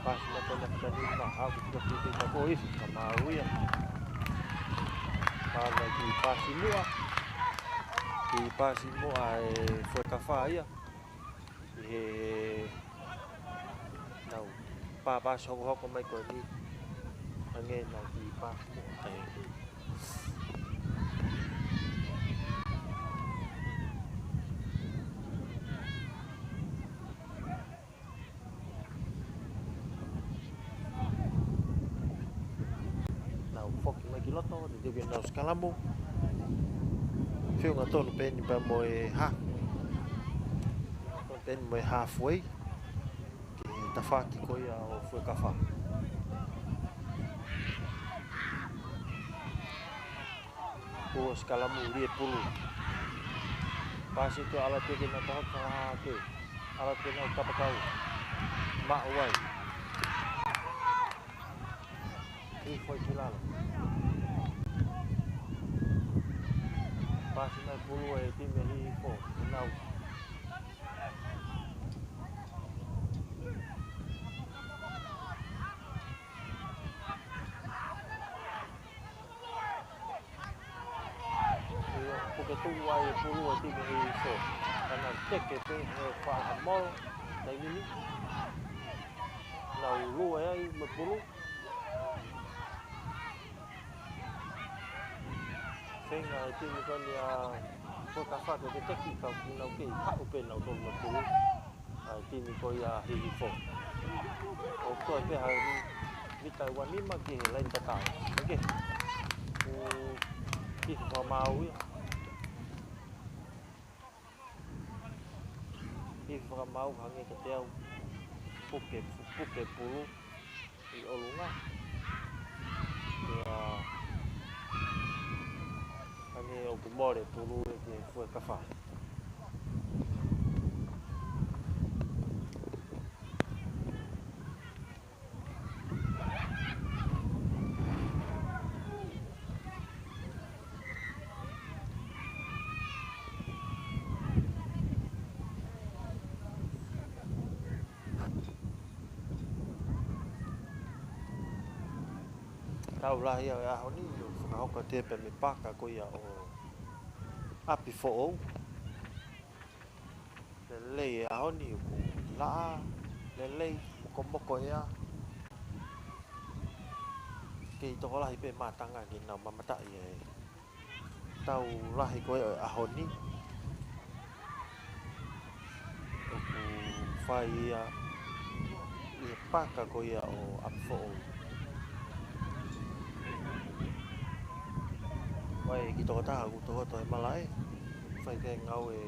Pasi mai ko ena ki he taha nima, haʻu ki he fika fitu, ka ko e ʻosi, ka maʻu ia. Pala ki pasi muʻa. Kiʻi paasi muʻa ʻa e Fuekafa ia. ʻI he nau pā paasi hokohoko mai ko eni. Hangē nau kiʻi paasi muʻa ʻa e Nau foki mai ki loto, teuteu ke nau sikalamu. Feʻunga tonu pē eni pea mo e hā. Tonu pē eni mo e halfway. Ki he tafaʻaki ko ia ʻo Fuekafa. Kuo sikalamu lī e pulu. Paasi atu ʻalu atu ke nau taha fakahake. ʻAlu atu ke nau kapakau. Maʻu ai. Hifo ai ki lalo. Paasi mai pulu e timi Hihifo. Ke nau Ia, puke tuʻu ai e pulu e timi Hihifo. Ka nau teke pē he faʻahamolo, taimi ni. Nau lue ai mo e pulu. Feinga e timi ko eni ʻa Fuekafa ke teke ka kuo nau kei haʻu pē nautolu mo e pulu. ʻA e timi ko ia Hihifo. ʻO toe pē ha mita ua nima ki he laine tatau. Oke. ʻO hifo fakamaau ia. Hifo fakamaau hangē kiate au. Puke, puke pulu ʻi ʻolunga. Ia, hangē ʻoku mole pulu ia ki he Fuekafa. Tau lahi ʻa e ʻaho ni, ʻo fakahoko atu pē mei he paaka ko ia ʻo ʻApifoʻou. Lelei e ʻaho ni ʻoku laʻā, lelei, mokomoko ʻea. Kei tokolahi pē mātanga ke nau mamataʻi e tau lahi ko ē ʻo e ʻaho ni. ʻOku fai ia ʻi he paaka ko ia ʻo ʻApifoʻou. Vai ki tokotaha ʻoku tokoto he malaʻe. Fai pē ngāue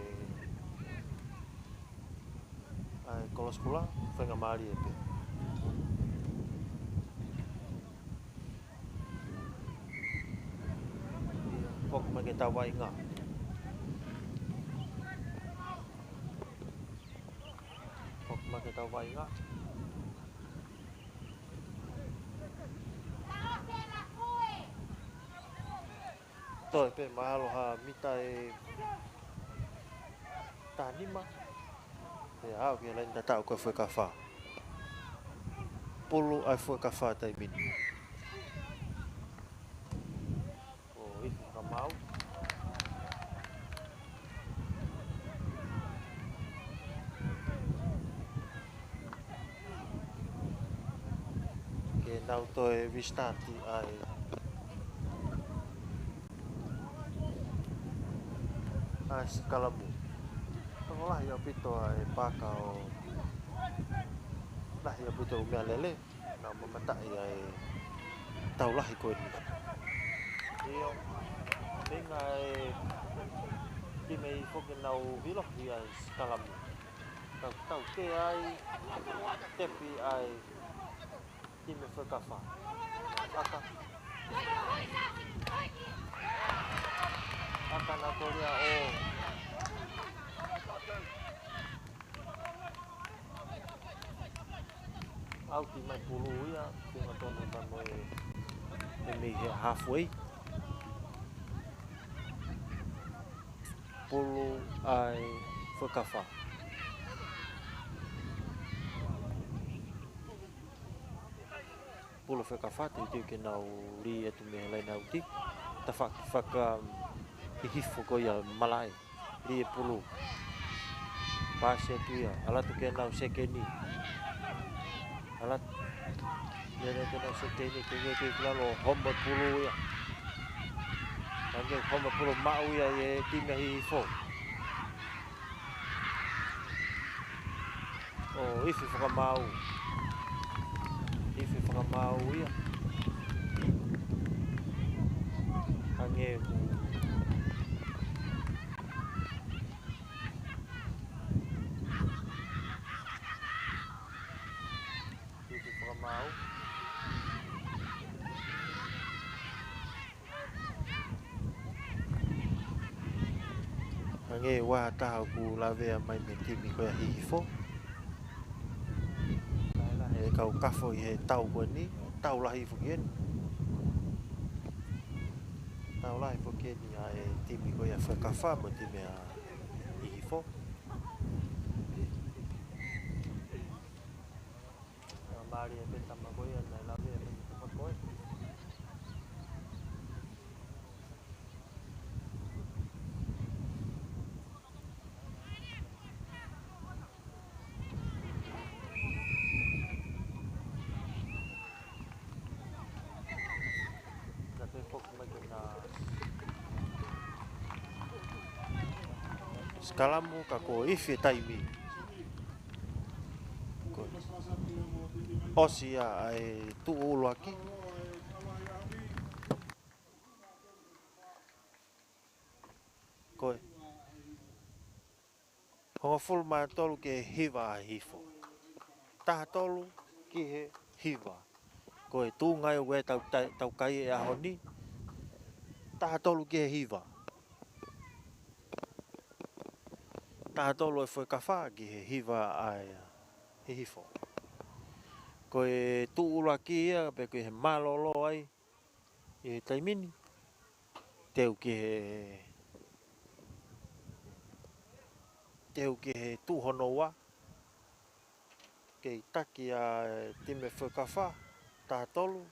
ʻa e Kolosi Kula, faingamālie pē. Foki mai ke tau vaʻinga. Foki mai ke tau vaʻinga. Toe pē mahalo ha mita ʻe taha nima. Pea aʻu ki he laine tatau ko e Fuekafa. Pulu ʻa e Fuekafa taimi ni. ʻO hifo fakamaau. Ke nau toe restart ʻa e, ʻa e sikalamu. Tokolahi ʻaupito ʻa e paaka ʻo lahi ʻaupito ʻū meʻalele. Nau mamataʻi ʻa e tau lahi ko eni. ʻIo, feinga e timi Hihifo ke nau vilohi ʻa e sikalamu. Tau, tau ke ai, tepi ʻa e timi Fuekafa. ʻAka. ʻAka na kolia ʻo ʻauti mai pulu ia, feʻunga tonu pea mo e, mei he halfway. Pulu ʻa e Fuekafa. Pulu Fuekafa, teuteu ke nau lī atu mei he laine ʻauti. Tafaʻaki faka-, um, Hihifo ko ia malaʻe. Lī e pulu. Paasi atu ia, ʻalu atu ke nau sekeni. ʻAlu atu. Lele ke nau sekeni, ke ngeke ki lalo, homo e pulu ia. Hangē homo e pulu maʻu ia ʻe he timi ʻa Hihifo. ʻO ifi fakamaau. Ifi fakamaau ia. Hangē ʻoku ifi fakamaau. Hangē ʻoku ʻi ai ha taha ʻoku lavea mai mei he timi ko ia ʻa Hihifo. Lahi e kau kafo ʻi he tau ko eni, tau lahi foki eni. Tau lahi foki eni ʻa e timi ko ia ʻa Fuekafa mo e timi ʻa Hihifo. Mālie pē tama ko ia naʻe lavea mei he tama ko ē. Naʻe foki mai ke na sikalamu ka kuo ifi e taimi. Ko e ʻosi ia ʻa e tuʻu ʻuluaki. Ko e hongofulu mā tolu ki he hiva ʻa Hihifo. Taha tolu ki he hiva. Ko e tuʻunga ia ʻoku tau, tau kai he ʻaho ni. Taha tolu ki he hiva. Taha tolu ʻa Fuekafa ki he hiva ʻa Hihifo. Ko e tuʻu ʻuluaki ia, pea ko e mālōlō ai ʻi he taimi ni. Teu ki he, teu ki he tuʻu hono ua. Kei taki ʻa e timi Fuekafa, taha tolu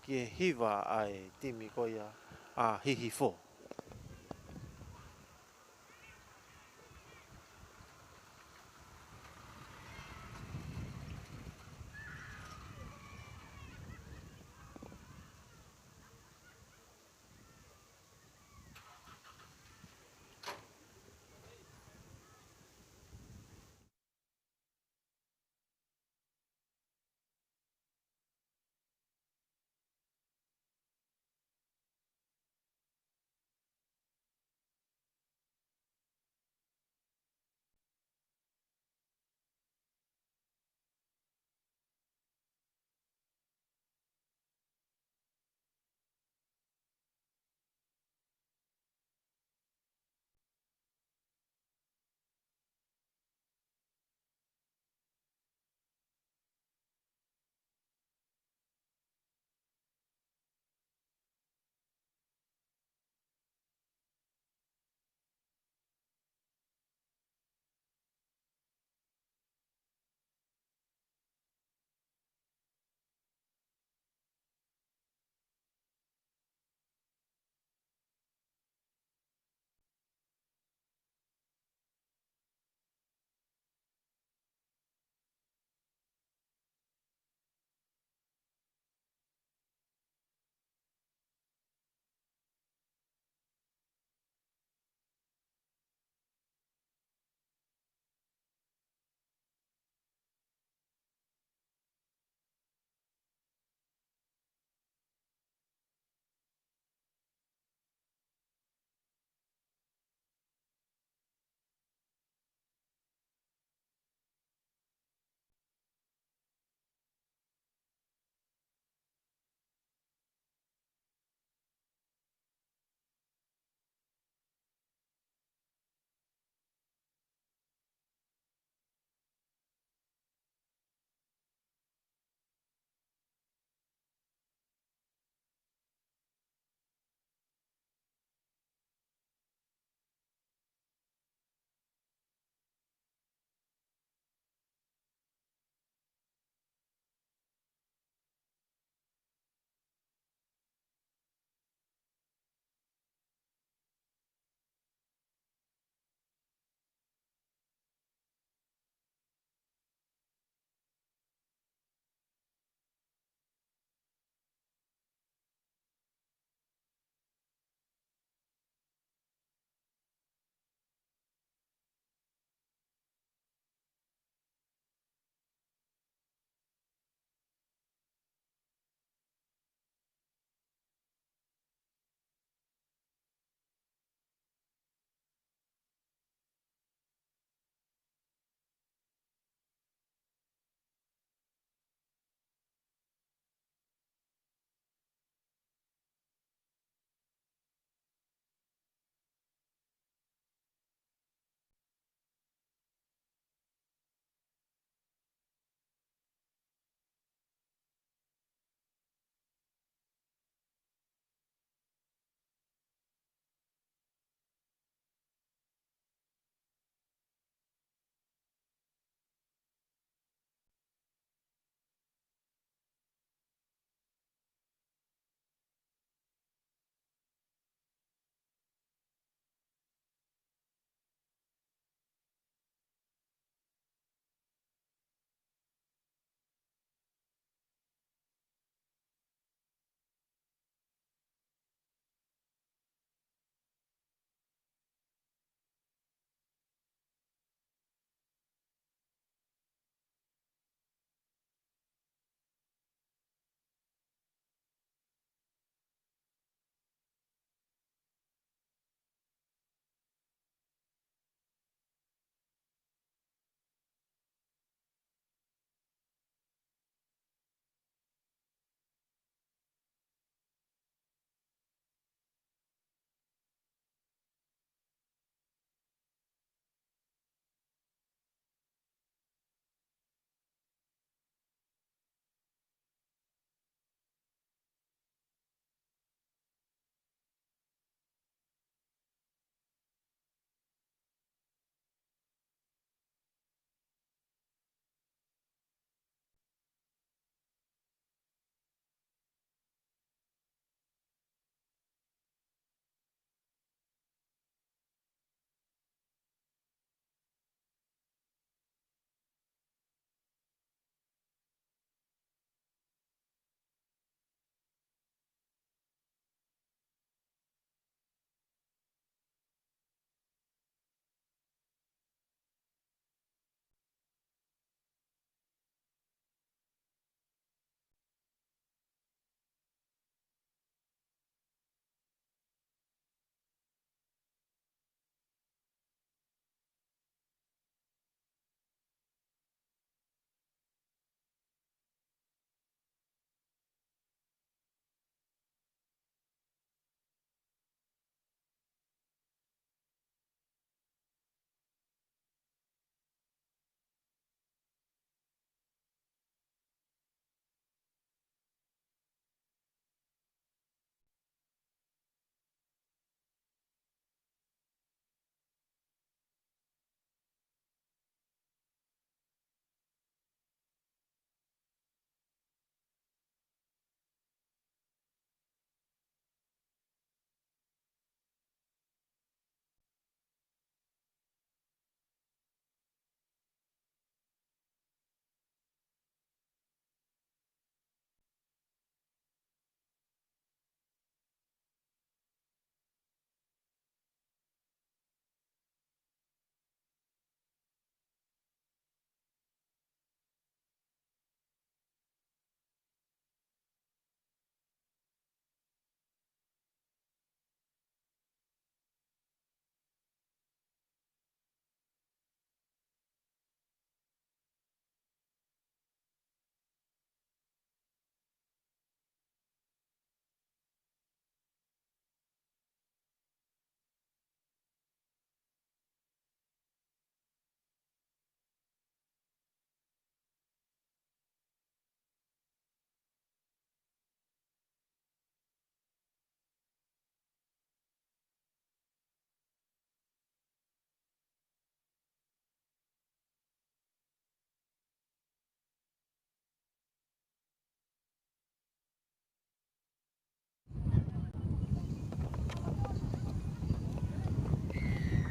ki he hiva ʻa e timi ko ia ʻa Hihifo.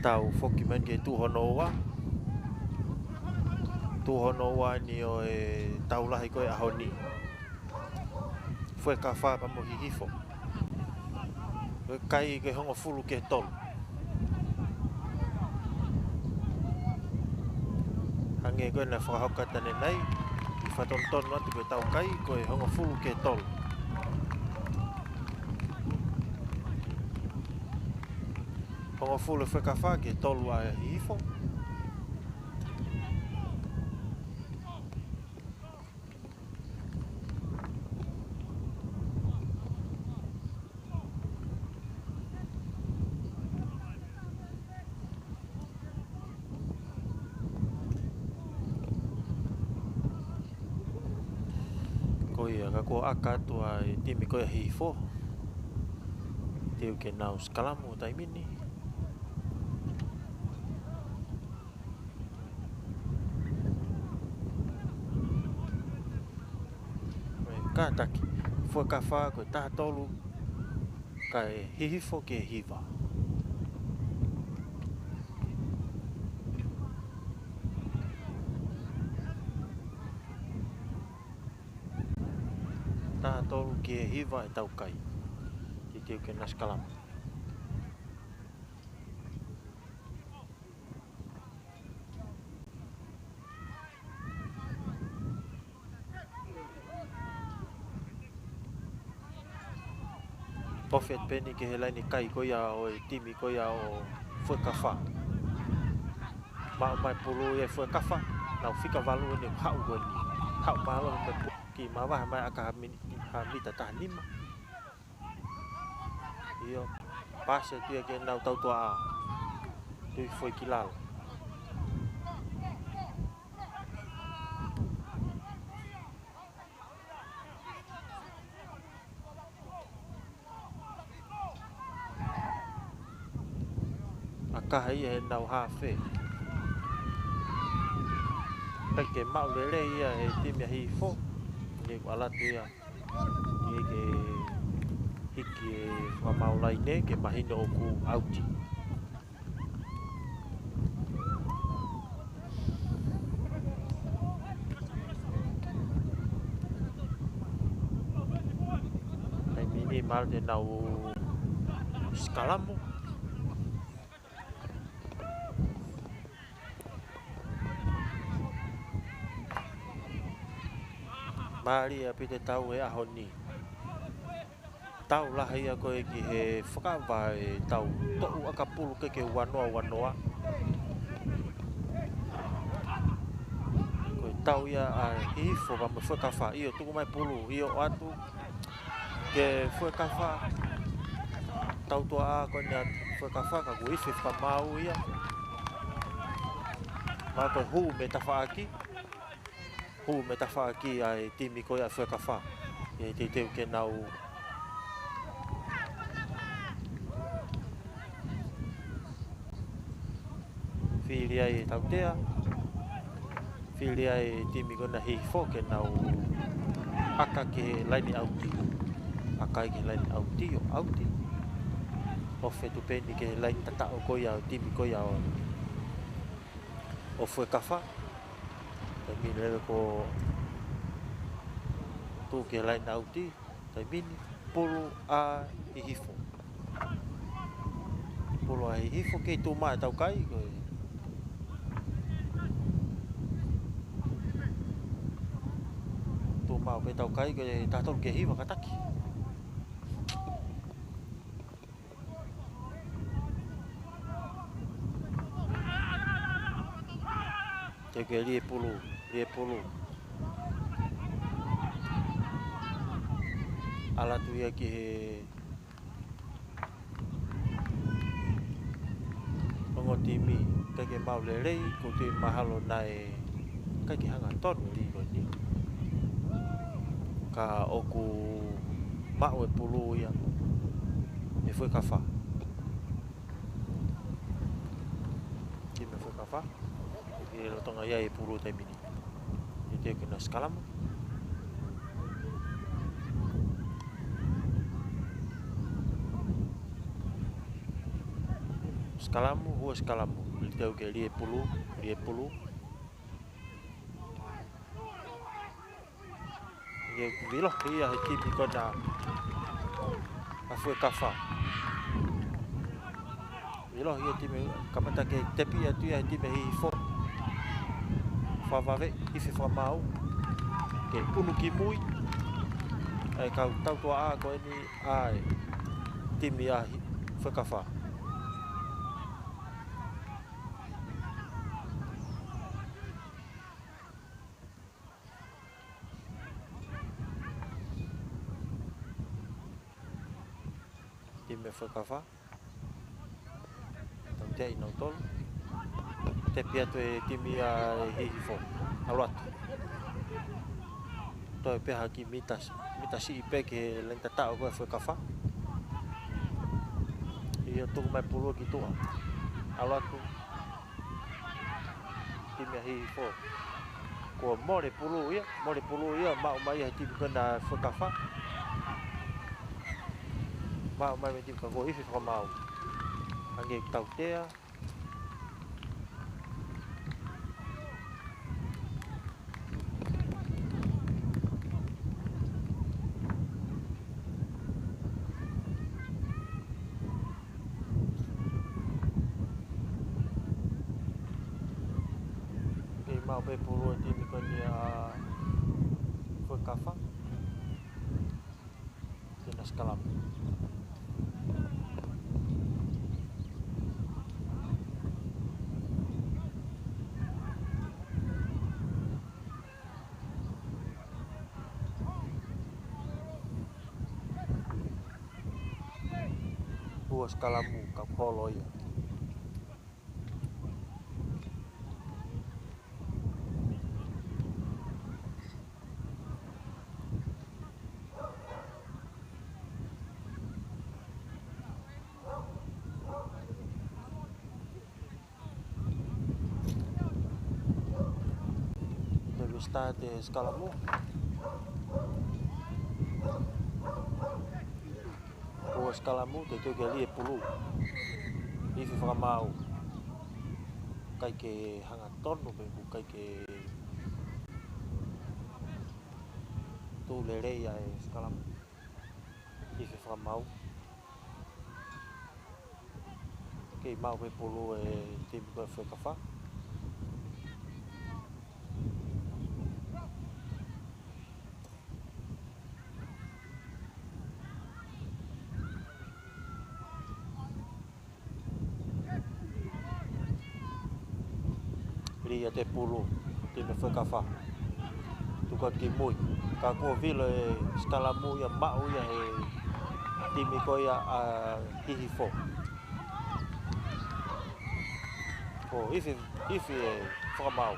Tau foki mai ki he tuʻu hono ua. Tuʻu hono ua eni ʻo e tau lahi ko ē ʻaho ni. Fuekafa pea mo Hihifo. Ko e kai ko e hongofulu ki he tolu. Hangē ko ē naʻe fakahoko atu ʻanenai, ʻi he fakatonutonu atu ko e tau kai ko e hongofulu ki he tolu. Hongofulu Fuekafa ki he tolu ʻa Hihifo. Ko ia, ka kuo ʻaka atu ʻa e timi ko ia ʻa Hihifo. Teu ke nau sikalamu taimi ni. Kātaki. Fuekafa ko e taha tolu, kae Hihifo ki he hiva. Taha tolu ki he hiva e tau kai. Teu ke nau sikalamu. Ofi atu pē eni ki he laini kai ko ia ʻo e timi ko ia ʻo Fuekafa. Maʻu mai pulu ia ʻe Fuekafa, nau fika valu eni haʻu ko eni. Haʻu mālohi mai pulu ki mavahe mai ʻaka ha mini-, ha mita taha nima. ʻIo, pasi atu ia ki heʻenau tautuaʻa. Tui foʻi ki lalo. ʻAkaha ia heʻenau hafe. Pea ke maʻu lelei ia ʻe he timi ʻa Hihifo. Ni kuo ʻalu atu ia. Ni ke hiki e fakamaau laine ke mahino ʻoku ʻauti. Taimi ni mālō te nau sikalamu. Mālie ʻaupito e tau he ʻaho ni. Tau lahi ia ko ē ki he fakava e tau toʻu ʻakapulu ke ke ua noa ua noa. Ko e tau ia ʻa Hihifo pea mo Fuekafa, ʻio tuku mai pulu, ʻio ʻoatu ki he Fuekafa. Tautuaʻa ko eni ʻa Fuekafa ka kuo ifi fakamaau ia. Pea ko e hū mei tafaʻaki. Hū mei tafaʻaki ʻa e timi ko ia ʻa Fuekafa. ʻE teuteu ke nau fili ai e tautea. Fili ai e timi ko ena ʻa Hihifo ke nau ʻaka ki he laini ʻauti. ʻAka ai ki he laini ʻauti ʻo ʻauti. Ofi atu pē eni ki he laini tataʻo ko ia ʻo e timi ko ia ʻo, ʻo Fuekafa. Taimi ni leva kuo tuʻu ki he laini ʻauti. Taimi ni, pulu ʻa Hihifo. Pulu ʻa Hihifo, kei tuʻu mai e tau kai, ko e tuʻu mai pē tau kai, ko e taha tolu ki he hiva kātaki. Teu ke lie pulu, lie pulu. ʻAlu atu ia ki he ongo timi, ʻikai ke maʻu lelei, ko e timi mahalo naʻe ʻikai ke hangatonu e lī ko eni. Ka ʻoku maʻu e pulu ia ʻe Fuekafa. Timi ʻa Fuekafa. ʻI he lolotonga ia e pulu taimi ni. ʻE teuteu ke nau sikalamu. Sikalamu, hū e sikalamu. Teu ke lie pulu, lie pulu. Ke vilo ia he timi ko ena ʻa Fuekafa. Vilo ia timi, kamata ke tepi atu ia he timi Hihifo. Fakavave, ifi fakamaau. Ke unu ki mui. ʻA e kau tautuaʻa ko eni ʻa e timi ʻa Hi-, Fuekafa. Timi Fuekafa. Tautea ʻi nautolu. Tepi atu e timi ʻa Hihifo. ʻAlu atu. Toe pē ha kiʻi mita, mita siʻi pē ki he laine tataʻo ko ē Fuekafa. ʻIo, tuku mai pulu ki tuʻa. ʻAlu atu. Timi ʻa Hihifo. Kuo mole pulu ia, mole pulu ia, maʻu mai ia he timi ko ena Fuekafa. Maʻu mai mei he timi ka ko e ifi fakamaau. Hangē tautea. Kei maʻu pē pulu e timi ko eni ʻa Fuekafa. Ke na sikalamu. Hū e sikalamu ka holo ia. Te u start e sikalamu. Ko e sikalamu, teuteu ke lie pulu. Ifi fakamaau. ʻIkai ke hangatonu pe ʻoku ʻikai ke tuʻu lelei ʻa e sikalamu. Ifi fakamaau. Kei maʻu pē pulu e timi ko ē Fuekafa. Lie atu e pulu, timi Fuekafa. Tuku ki mui. Ka kuo vilo e sikalamu ia maʻu ia he timi ko ia ʻa Hihifo. Ko e ifi, ifi e fakamaau.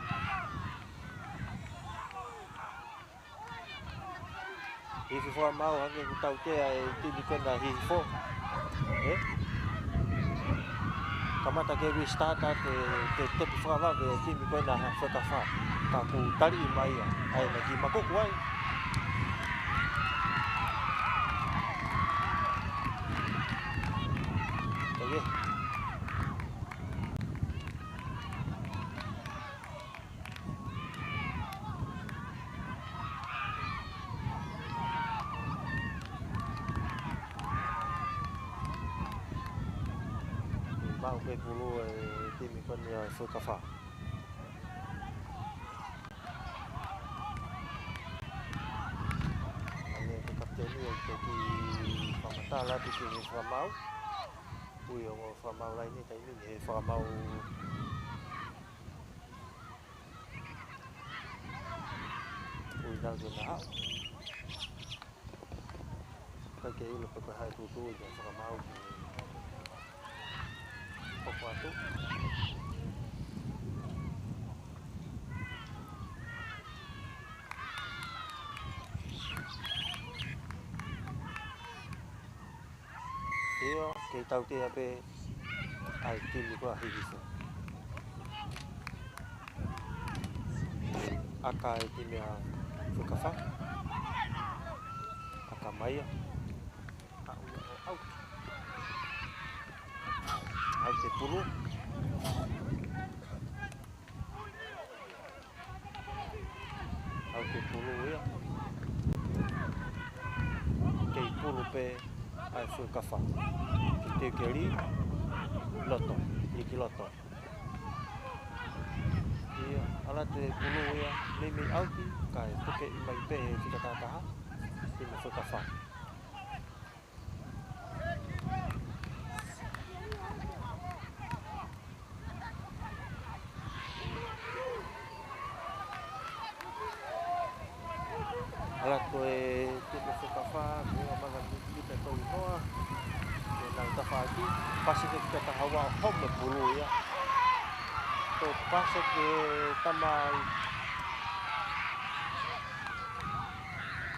Ifi fakamaau hangē ʻoku tautea e timi ko ena Hihifo. ʻE? Kamata ke restart atu e, ke tepi fakavave e timi ko ena Fuekafa. Ka kuo taliʻi mai ia. ʻAi, naʻe kiʻi makuku ai. Tau ē. Maʻu pē pulu e timi ko eni ʻa Fuekafa. ʻAi, ko e kapiteni ʻoku toki fakamatala atu ki he fakamaau. Ui, ongo fakamaau laine taimi ni he fakamaau. Ui, nau ke na haʻu. ʻIkai ke ʻilo pe ko e hā e tūtū ia fakamaau ke hoko atu. ʻIo, kei tautea pē ʻa e timi ko ē ʻa Hihifo. ʻAka e timi ʻa Fuekafa. ʻAka mai ia. Aʻu ia ʻo ʻauti. ʻAuti e pulu. ʻAuti e pulu ia. Kei pulu pē ʻa e Fuekafa. Kei teukeli. Loto. Liki loto. Ia, ʻalu atu e pulu ia, meimei ʻauti, kae puke mai pē he fika tahataha, timi Fuekafa. ʻAlu atu e timi Fuekafa, ko e manga miti mita tau noa. Ko e nau tafaʻaki, pasi ki he fika taha ua, home pulu ia. Ko e pasi ki he tama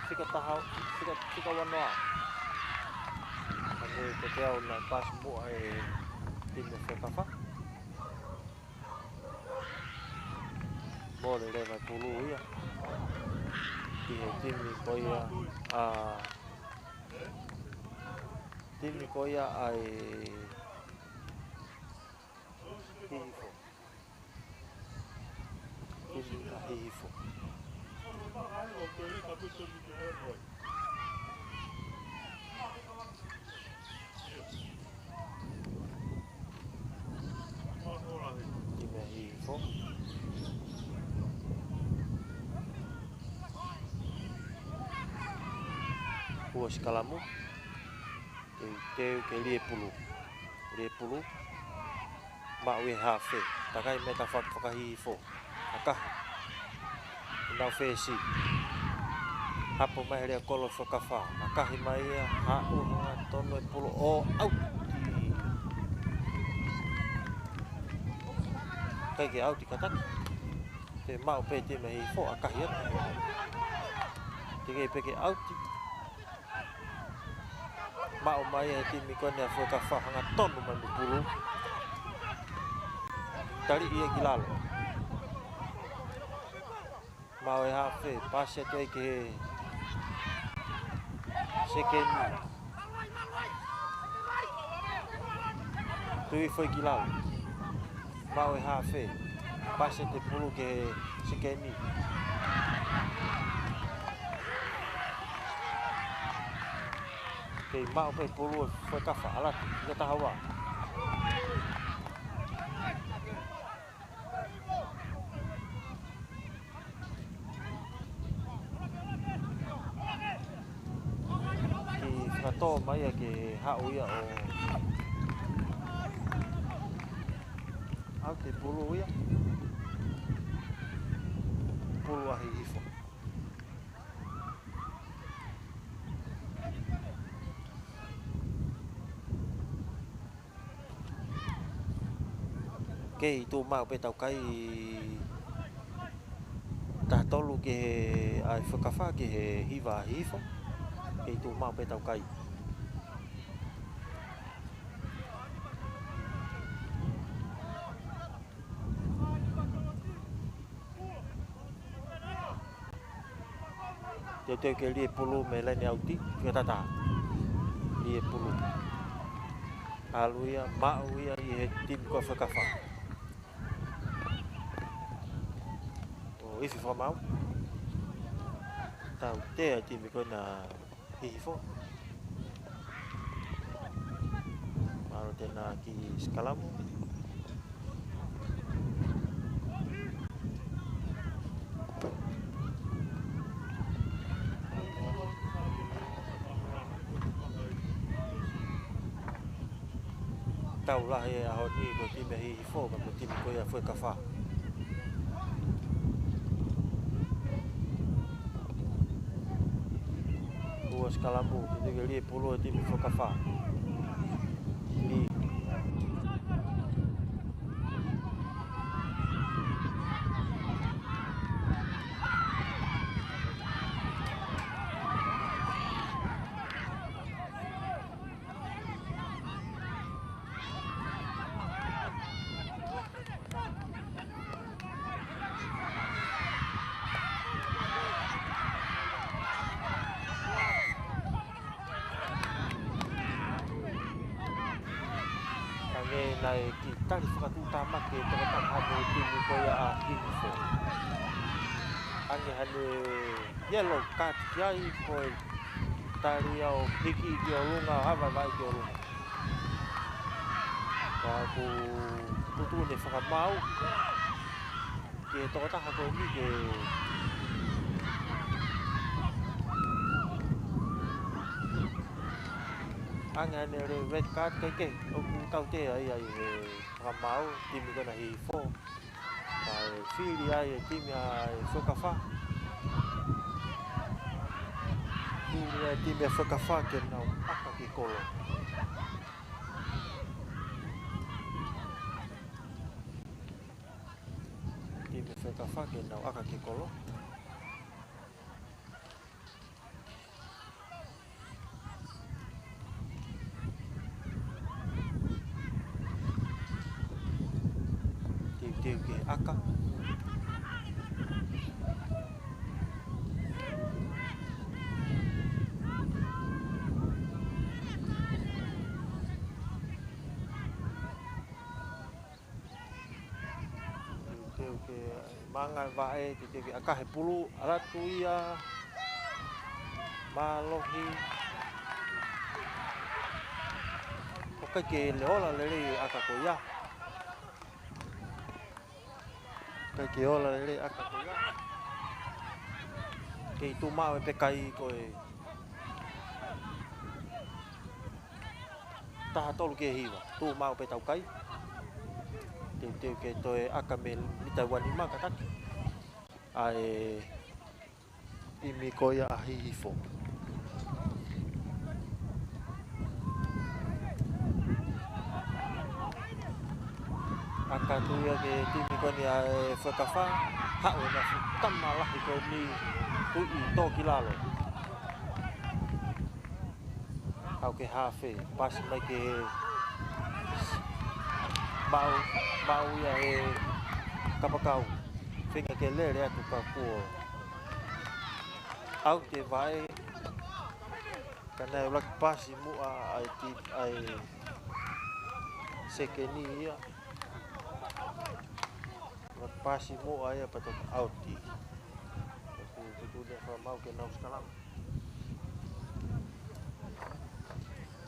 fika taha, fika, fika ua noa. Ka ne te te au na pasi muʻa e timi Fuekafa. Mole leva e pulu ia. Ki he timi ko ia ʻa, timi ko ia ʻa e Hihifo. Timi ʻa Hihifo. Timi ʻa Hihifo. Ua sikalamu. Teuteu ke lie pulu. Lie pulu. Maʻu e hafe. Takai mei he tafaʻaki faka-Hihifo. ʻAkahi. Nau fesi. Hapo mai he lea kolo Fuekafa. ʻAkahi mai ia. Haʻu hangatonu e pulu ʻo ʻauti. ʻIkai ke ʻauti kātaki. Te maʻu pē timi Hihifo, ʻakahi atu. Teʻeki pē ke ʻauti. Maʻu mai e timi ko eni ʻa Fuekafa hangatonu mai mo e pulu. Tali ia ki lalo. Maʻu e hafe, pasi atu ai ki he sekeni. Tui foʻi ki lalo. Maʻu e hafe. Pasi atu e pulu ki he sekeni. Kei maʻu pē pulu e Fuekafa, ʻalu atu, fika taha ua. Kiʻi fakatō mai ia ke haʻu ia ʻo ʻauti e pulu ia. Pulu ʻa Hihifo. Kei tuʻu maʻu pē tau kai taha tolu ki he ʻa e Fuekafa ki he hiva ʻa Hihifo. Kei tuʻu maʻu pē tau kai. Teuteu ke lie pulu mei laine ʻauti, fika tahataha. Lie pulu. ʻAlu ia, maʻu ia ʻi he timi ko Fuekafa. ʻO ifi fakamaau. Tautea timi ko ena Hihifo. Mālō ʻena kiʻi sikalamu. Tau lahi e ʻaho ni ko e timi Hihifo, mo e timi ko ia Fuekafa. Ua sikalamu, teuteu ke lie pulu e timi Fuekafa. Lie. Naʻe kiʻi tali fakatuʻutāmaki e tokotaha mei he timi ko ia ʻa Hihifo. ʻAnge haʻane yellow card ki ai, ko e tali ia ʻo hiki ki ʻolunga, ʻo vaevae ki ʻolunga. Ka kuo tuʻutuʻuni e fakamaau ki he tokotaha ko eni ke ʻange haʻane red card. Kehekehe, ʻoku tautea ia ʻi he fakamaau, timi ko ena Hihifo. Kae fili ai e timi ʻa e Fuekafa. Fili ai e timi ʻa e Fuekafa ke nau ʻaka ki he kolo. Timi Fuekafa ke nau ʻaka ki he kolo. Teuteu ke ʻaka. Teuteu ke manga vaʻe, teuteu ke ʻaka he pulu, ʻalu atu ia, mālohi. ʻOku ʻikai ke ola lelei e ʻaka ko ia. ʻIkai ke ola lelei e ʻaka ko ia. Kei tuʻu maʻu e pekai ko e taha tolu ki he hiva. Tuʻu maʻu pē taukai. Teuteu ke toe ʻaka mei he mita ua nima kātaki ʻa e timi ko ia ʻa Hihifo. ʻAka atu ia ki he timi ko eni ʻa e Fuekafa. Haʻu ʻena fuʻu tama lahi ko eni, tuʻi tō ki lalo. Haʻu ki he hafe, pasi mai ki he maʻu, maʻu ia he kapakau. Feinga ke lele atu ka kuo ʻauti e vaʻe. Ka naʻe ʻuluaki pasi muʻa ʻa e ti-, ʻa e sekeni ia. ʻUluaki pasi muʻa ia pea toki ʻauti. Kuo tuʻutuʻuni e fakamaau ke nau sikalamu.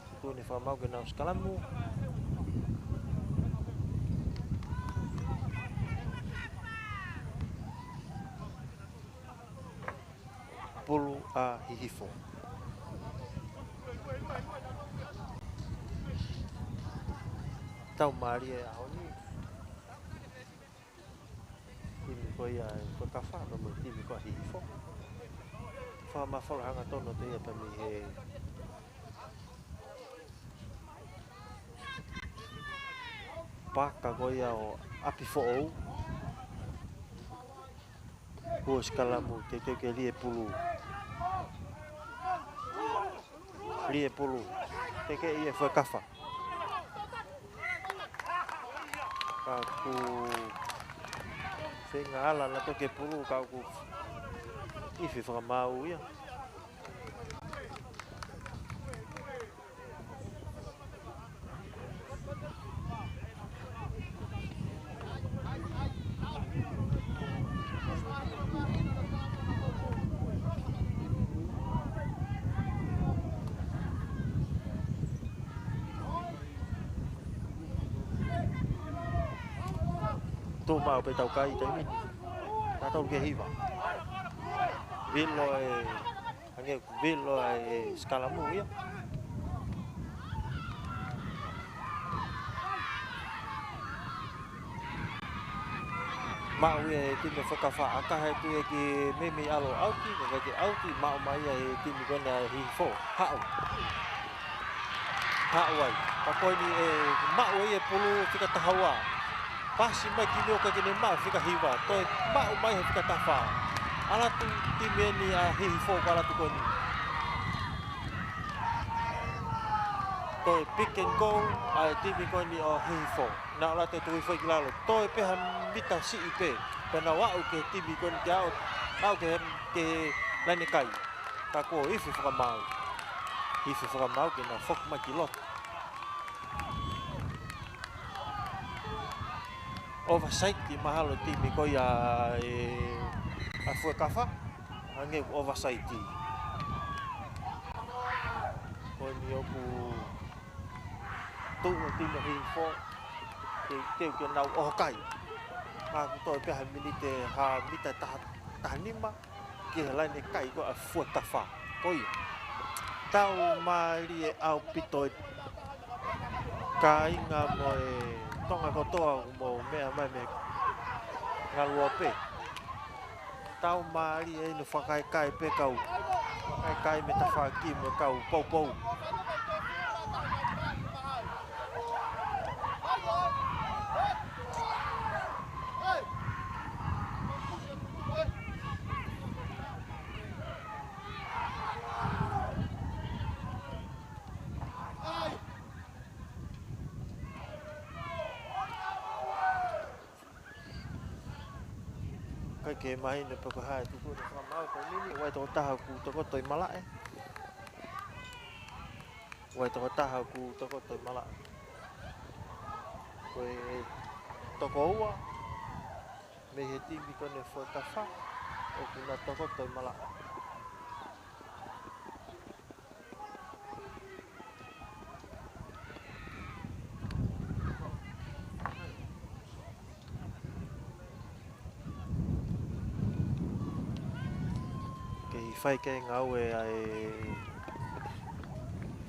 Tuʻutuʻuni e fakamaau ke nau sikalamu. Pulu ʻa Hihifo. Tau mālie ʻaho ni. Timi ko ia ʻa e Fuekafa, pea mo e timi ko ia ʻa Hihifo. Fakamafola hangatonu atu ia pea mei he paaka ko ia ʻo ʻApifoʻou. Kuo sikalamu, teuteu ke lie pulu. Lie pulu. Tekeʻi e Fuekafa. Ka kuo feinga ala nautolu ke pulu, ka kuo ifi fakamaau ia. Tuʻu maʻu pē taukai taimi ni. Taha tolu ki he hiva. Vilo e, hangē vilo e sikalamu ia. Maʻu ia e timi Fuekafa, ʻaka atu ia ki he meimei ʻalu ʻauti, ka ʻikai ke ʻauti, maʻu mai ia he timi ko ena Hihifo. Haʻu. Haʻu ai. Ka ko eni ʻe maʻu ai e pulu fika taha ua. Pasi mai ki meo ka ke ne maʻu fika hiva. Toe maʻu mai he fika taha fā. ʻAlu atu timi eni ʻa Hihifo ka ʻalu atu ko eni. Toe pick and go ʻa e timi ko eni ʻo Hihifo. Nau ʻalu atu e tuʻi foʻi ki lalo. Toe pē ha mita siʻi pē. Pea nau aʻu ki he timi ko eni ke aʻu, aʻu ki he, ki he laine kai. Ka kuo ifi fakamaau. Ifi fakamaau ke nau foki mai ki loto. Ovasaiti mahalo timi ko ia ʻa e, ʻa Fuekafa. Hangē ʻoku ovasaiti. Ko eni ʻoku tuʻu e timi Hihifo ke, ke, ke nau ʻohokai. Ka kuo toe pē ha miniti, ha miniti taha, taha nima ki he laine kai ko ē ʻa Fuekafa. Ko ia. Tau mālie ʻaupito e kāinga mo e Tonga kotoa mo meʻa mai mei he ngaluope. Tau mālie ʻene fakaʻikaiʻi pē kau, ʻikai mei he tafaʻaki mo e kau poupou. ʻIkai ke mahino pe ko e hā e tuʻutuʻuni fakamaau ko eni, ʻoku ʻi ai e tokotaha ʻoku tokoto ʻi malaʻe. ʻOku ʻi ai e tokotaha ʻoku tokoto ʻi malaʻe. Ko e toko ua mei he timi ko eni Fuekafa ʻoku na tokoto ʻi malaʻe. Kei fai ki ai e ngāue ʻa e,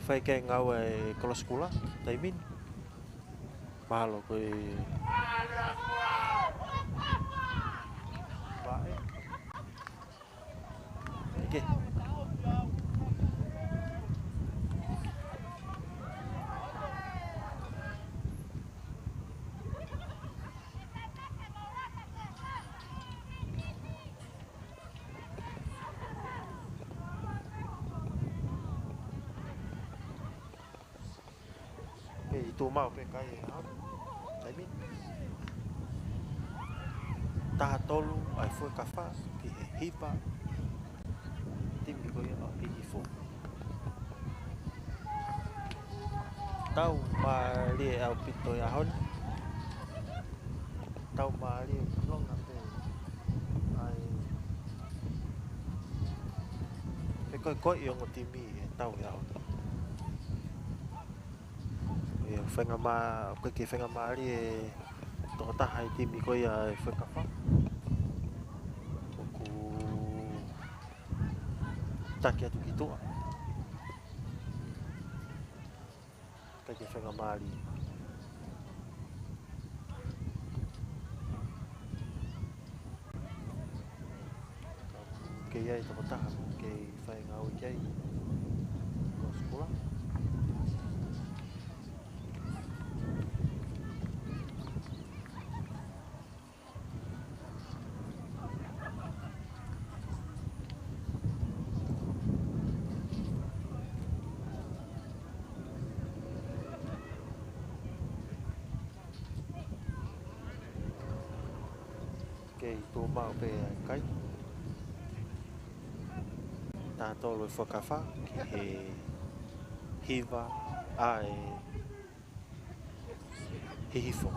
fai ki ai e ngāue ʻa e Kolo Sikula, taimi ni. Mahalo ko e vaʻe. Ke. Kei tuʻu maʻu pē kai ʻe hau. Taimi ni. Taha tolu ʻa e Fuekafa ki he hiva timi ko ia ʻa Hihifo. Tau mālie ʻaupito e ʻaho ni. Tau mālie ʻilonga pē ʻa e fekoekoeʻi ongo timi ʻe tau e ʻaho ni. ʻIo, faingamā-, ʻoku ʻikai ke faingamālie e tokotaha ʻi he timi ko ia ʻa Fuekafa. ʻOku taki atu ki tuʻa. ʻIkai ke faingamālie. Kei ʻi ai e tokotaha ʻoku kei fai ngāue ki ai. Kolo Sikula. Kei tuʻu maʻu pē ʻa e kai. Taha tolu e Fuekafa ki he hiva ʻa e Hihifo.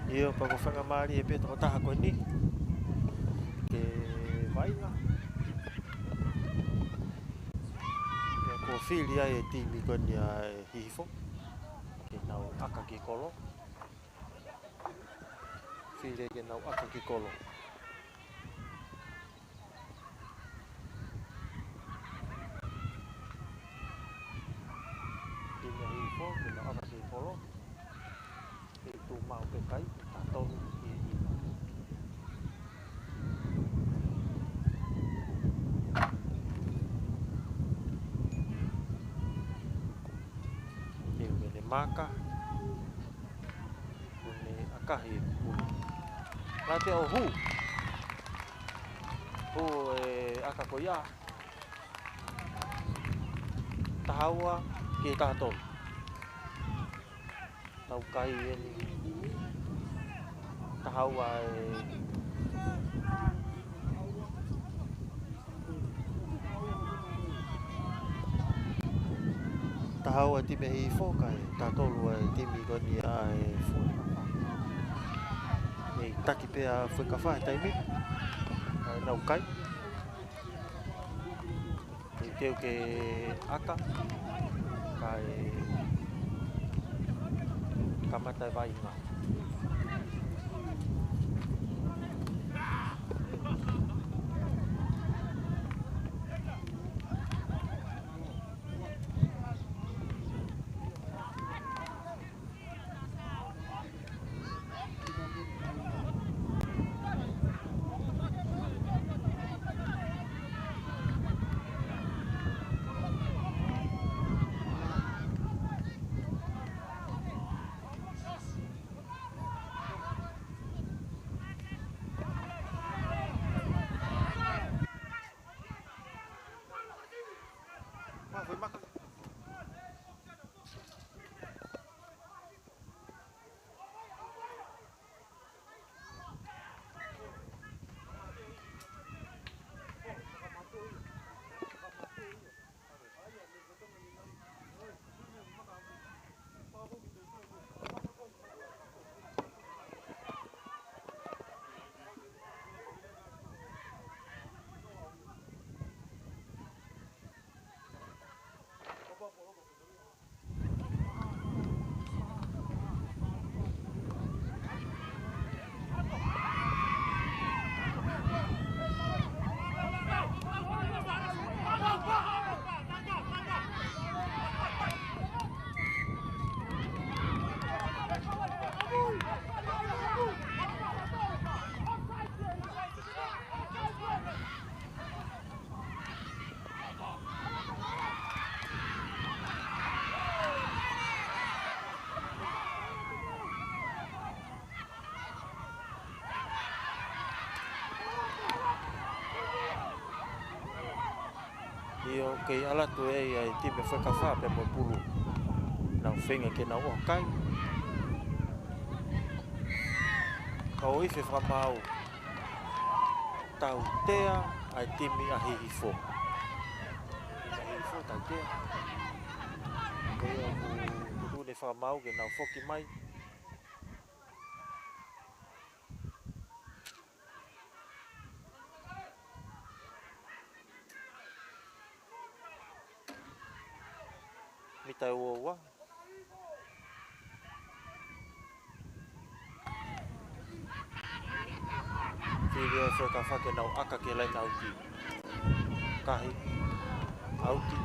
ʻIo, pea ʻoku faingamālie pē tokotaha ko eni ke vaʻinga. Pea kuo fili ai e timi ko eni ʻa e Hihifo ke nau ʻaka ki kolo. Fili ke nau ʻaka ki kolo. Timi Hihifo ke nau ʻaka ki kolo. Kei tuʻu maʻu pē kai, taha tolu ki he hiva. Kei mene maka. Kuo ne ʻakahi e pulu. Late ʻo hū. Hū e ʻaka ko ia. Taha ua ki he taha tolu. Tau kai eni. Taha ua e, taha ua e timi ʻa Hihifo, kae taha tolu e timi ko eni ʻa e Fuekafa. Mei taki pē ʻa Fuekafa he taimi ni. ʻA e nau kai. Teuteu ke ʻaka, kae kamata e vaʻinga. ʻIo, kei ʻalu atu ʻa e timi Fuekafa pea mo e pulu. Nau feinga ke nau ʻoho kai. Ka ʻoku ʻi ai e fakamaau. Tautea ʻa e timi ʻa Hihifo. Hihifo tautea. Ko ia ʻoku tuʻutuʻuni e fakamaau ke nau foki mai. Mita ua ua. Fili ʻe Fuekafa ke nau ʻaka ki he laine ʻauti. Kahi. ʻAuti.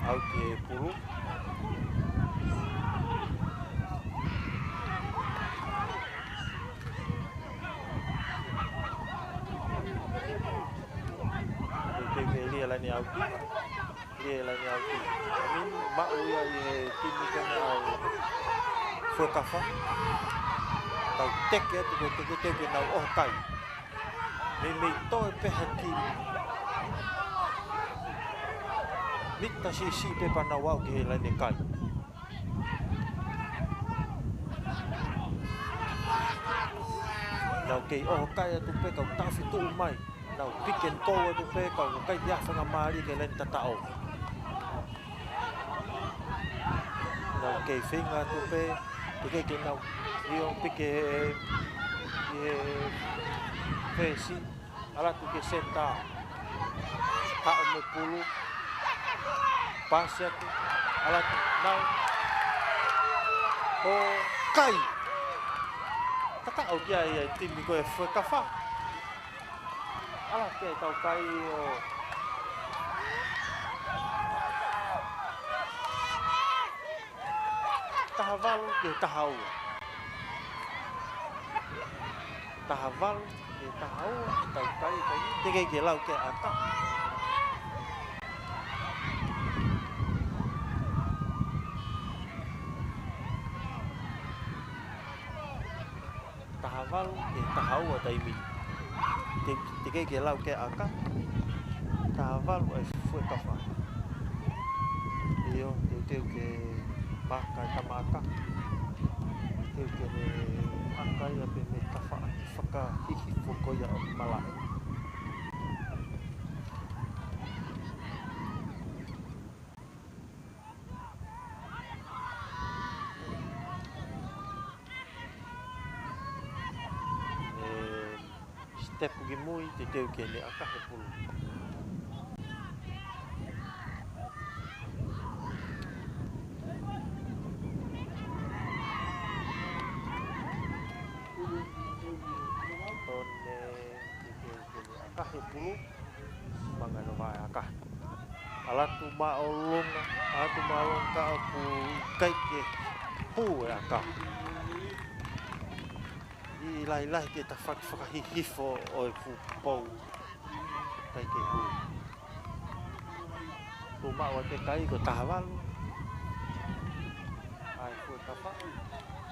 ʻAuti e pulu. Teuteu ke lia laine ʻauti. Lia laine ʻauti. Min maʻu ia ʻe he timi ko ena ʻa Fuekafa. Tau teke atu ko e teke teke nau ʻoho kai. Meimei toe pē ha timi. Mita siʻisiʻi pē pea nau aʻu ki he laine kai. Nau kei ʻoho kai atu pē kau taʻofi tuʻu mai. Nau pick and go atu pē kau kai ia fakamālie ki he laine tataʻo. Nau kei feinga atu pē, teʻeki ke nau, ʻio, piki he, he fesi, ʻalu atu ki he senitā. Haʻu mo e pulu. Pasi atu, ʻalu atu, nau. ʻOho kai. Tataʻo ki ai ʻa e timi ko ē Fuekafa. ʻAlu ke tau kai ʻo taha valu ki he taha ua. Taha valu ki he taha ua, tau kai, kai, teʻeki ke lau ke ʻaka. Taha valu ki he taha ua taimi ni. Te, teʻeki ke lau ke ʻaka. Taha valu ʻa e Fuekafa. ʻIo, teuteu ke maka e tama ʻaka. Teuteu ke ne ʻaka ia pē mei he tafaʻaki fakahihifo ko ia ʻo e malaʻe. ʻE, step ki mui, teuteu ke ne ʻaka he pulu. Tone, teuteu ke ne ʻaka he pulu. Manga no vai ʻaka. ʻAlu atu māʻolunga, ʻalu atu māʻolunga ka ʻoku ʻikai ke hū e ʻaka. ʻI lahilahi ki he tafaʻaki fakahihifo ʻo e fuʻu pou. ʻIkai ke hū. Tuʻu maʻu atu e kai ko e taha valu ʻa e Fuekafa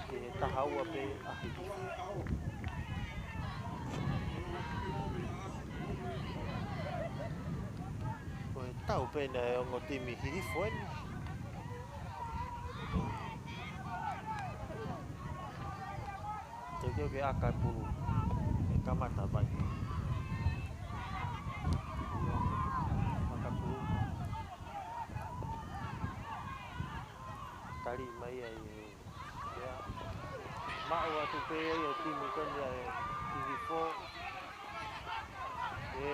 ki he taha ua pē ʻa Hihifo. Ko e tau pē ena e ongo timi Hihifo eni. Teuteu ke ʻaka e pulu. ʻE kamata mai. Maka pulu. Tali mai ai. ʻIo. Maʻu atu pē ia e timi ko eni ʻa e Hihifo. ʻE.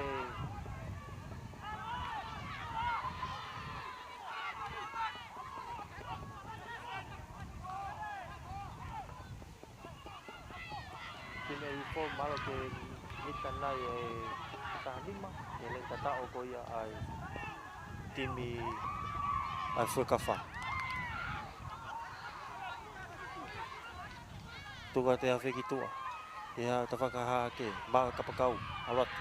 Timi Hihifo, mālō ke mita nai e taha nima, ʻi he laine tataʻo ko ia ʻa e timi ʻa e Fuekafa. Tuku atu e afe ki tuʻa. ʻI he tafaʻaki hahake, maʻu e kapakau, ʻalu atu.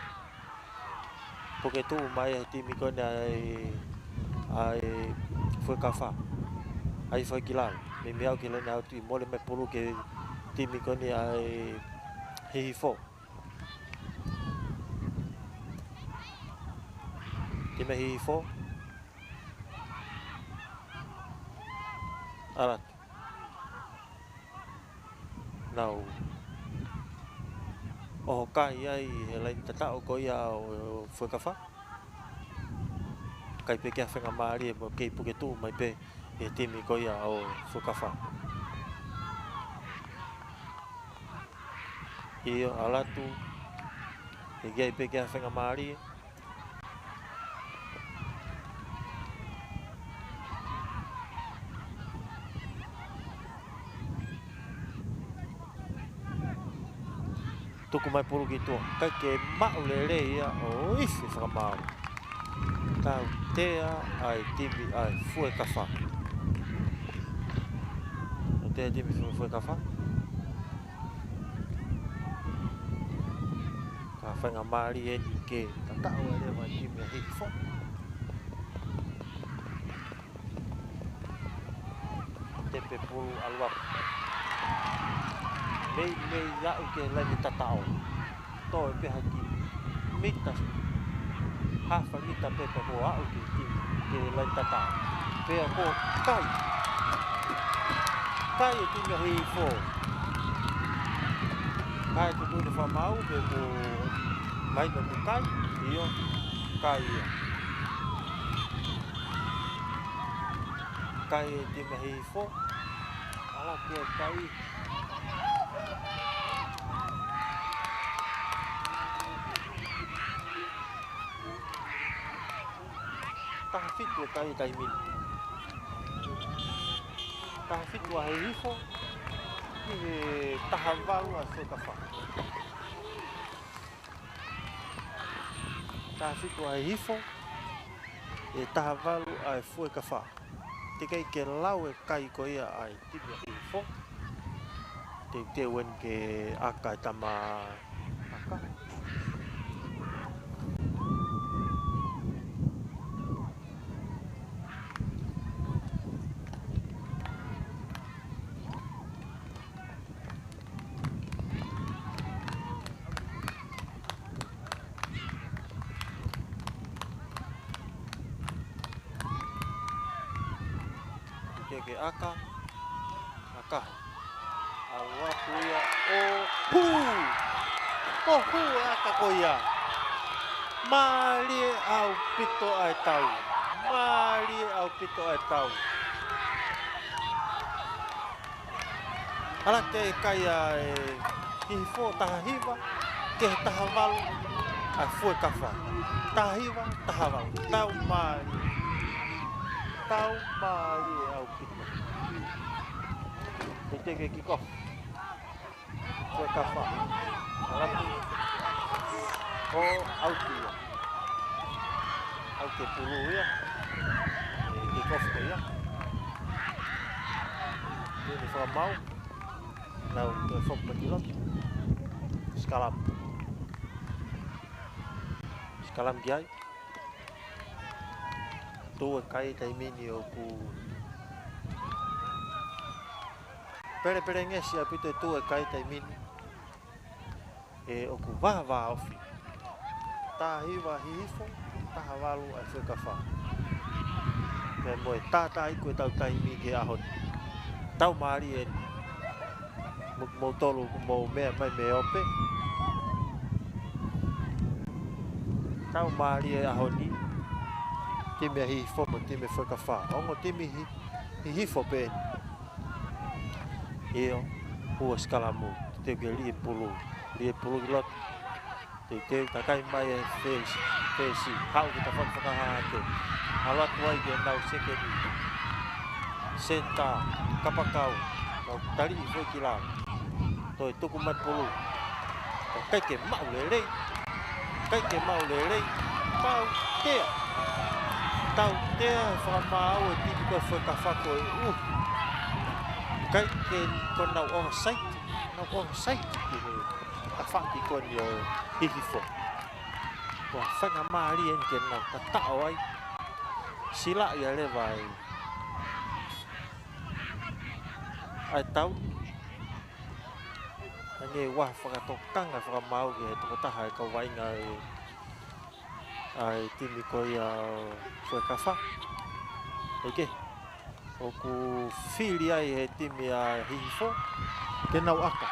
Puke tuʻu mai e timi ko eni ʻa e, ʻa e Fuekafa. ʻAi foki ki lalo. Meimei aʻu ki he laine ʻautī, mole mai pulu ki he timi ko eni ʻa e Hihifo. Timi Hihifo. ʻAlu atu. Nau ʻoho kai ai he laine tataʻo ko ia ʻo Fuekafa. Kai pē ke ʻi ai ha faingamālie mo kei puke tuʻu mai pē he timi ko ia ʻo Fuekafa. ʻIo, ʻalu atu. He ʻikai pē ke ʻi ai ha faingamālie. Tuku mai pulu ki tuʻa. ʻIkai ke maʻu lelei ia ʻo ifi fakamaau. Tautea ʻa e timi ʻa e Fuekafa. Tautea e timi Fuekafa. Ka faingamālie eni ke tataʻo leva e timi ʻa Hihifo. Tepe pulu ʻalu atu. Meimei aʻu ki he laine tataʻo. Toe pē ha kiʻi mita. Hafa mita pē pea kuo aʻu ki he timi, ki he laine tataʻo. Pea kuo kai. Kai e timi ʻa Hihifo. Kai e timi ʻa Fuekafa pe ko e mahino kuo kai. ʻIo, kai ia. Kai e timi ʻa Hihifo. ʻAlu atu e kai. Taha fitu e kai taimi ni. Taha fitu ʻa Hihifo ki he taha valu ʻa e Fuekafa. Taha fitu ʻa Hihifo, ʻe taha valu ʻa e Fuekafa. Teʻeki ke lau e kai ko ia ʻa e timi ʻa Hihifo. Teuteu eni ke ʻaka e tama ʻaka. Ke ʻaka, ʻaka. ʻAlu atu ia ʻo hū. ʻO hū e ʻaka ko ia. Mālie ʻaupito ʻa e tau. Mālie ʻaupito ʻa e tau. ʻAlu atu e kai ʻa e Hihifo, taha hiva ki he taha valu ʻa e Fuekafa. Taha hiva, taha valu. Tau mālie. Tau mālie ʻaupito. Teuteu ke kick off. Fuekafa. ʻAlu atu. ʻO ʻauti ia. ʻAuti e pulu ia. ʻE kick off ko ia. Timi fakamaau. Nau toe foki mai ki loto. Scrum. Scrum ki ai. Tuʻu e kai taimi ni ʻoku pelepelengesi ʻaupito e tuʻu e kai taimi ni. ʻE ʻoku vāvāofi. Taha hiva Hihifo, taha valu ʻa e Fuekafa. Pea mo e tātā iku e tau taimi ki he ʻaho ni. Tau mālie eni. Mo, moutolu, mou meʻa mai mei he ope. Tau mālie ʻaho ni. Timi ʻa Hihifo mo timi Fuekafa. Ongo timi Hi-, Hihifo pē eni. ʻIo, hū e sikalamu. Teuteu ke liʻi e pulu. Liʻi e pulu ki loto. Teuteu, takai mai e fesi, fesi, haʻu ki he tafaʻaki fakahahake. ʻAlu atu ai ki heʻenau sekeni. Senitā, kapakau, nau taliʻi foki ki lalo. Toe tuku mai pulu. Ka ʻikai ke maʻu lelei. ʻIkai ke maʻu lelei. Tautea. Tautea e fakamaau e timi ko e Fuekafa ko e ʻuhi. ʻIkai ke ko nau ʻohosaiti. Nau ʻohosaiti ki he tafaʻaki ko eni ʻo Hihifo. Ko e faingamālie eni ke nau tataʻo ai. Silaʻi ʻa e leva ai. ʻA e tau. Hangē ʻoku fakatokanga fakamaau ki he tokotaha e kau vaʻinga e ʻa e timi ko ia ʻo Fuekafa. ʻEke, ʻoku fili ai he timi ʻa Hihifo ke nau ʻaka.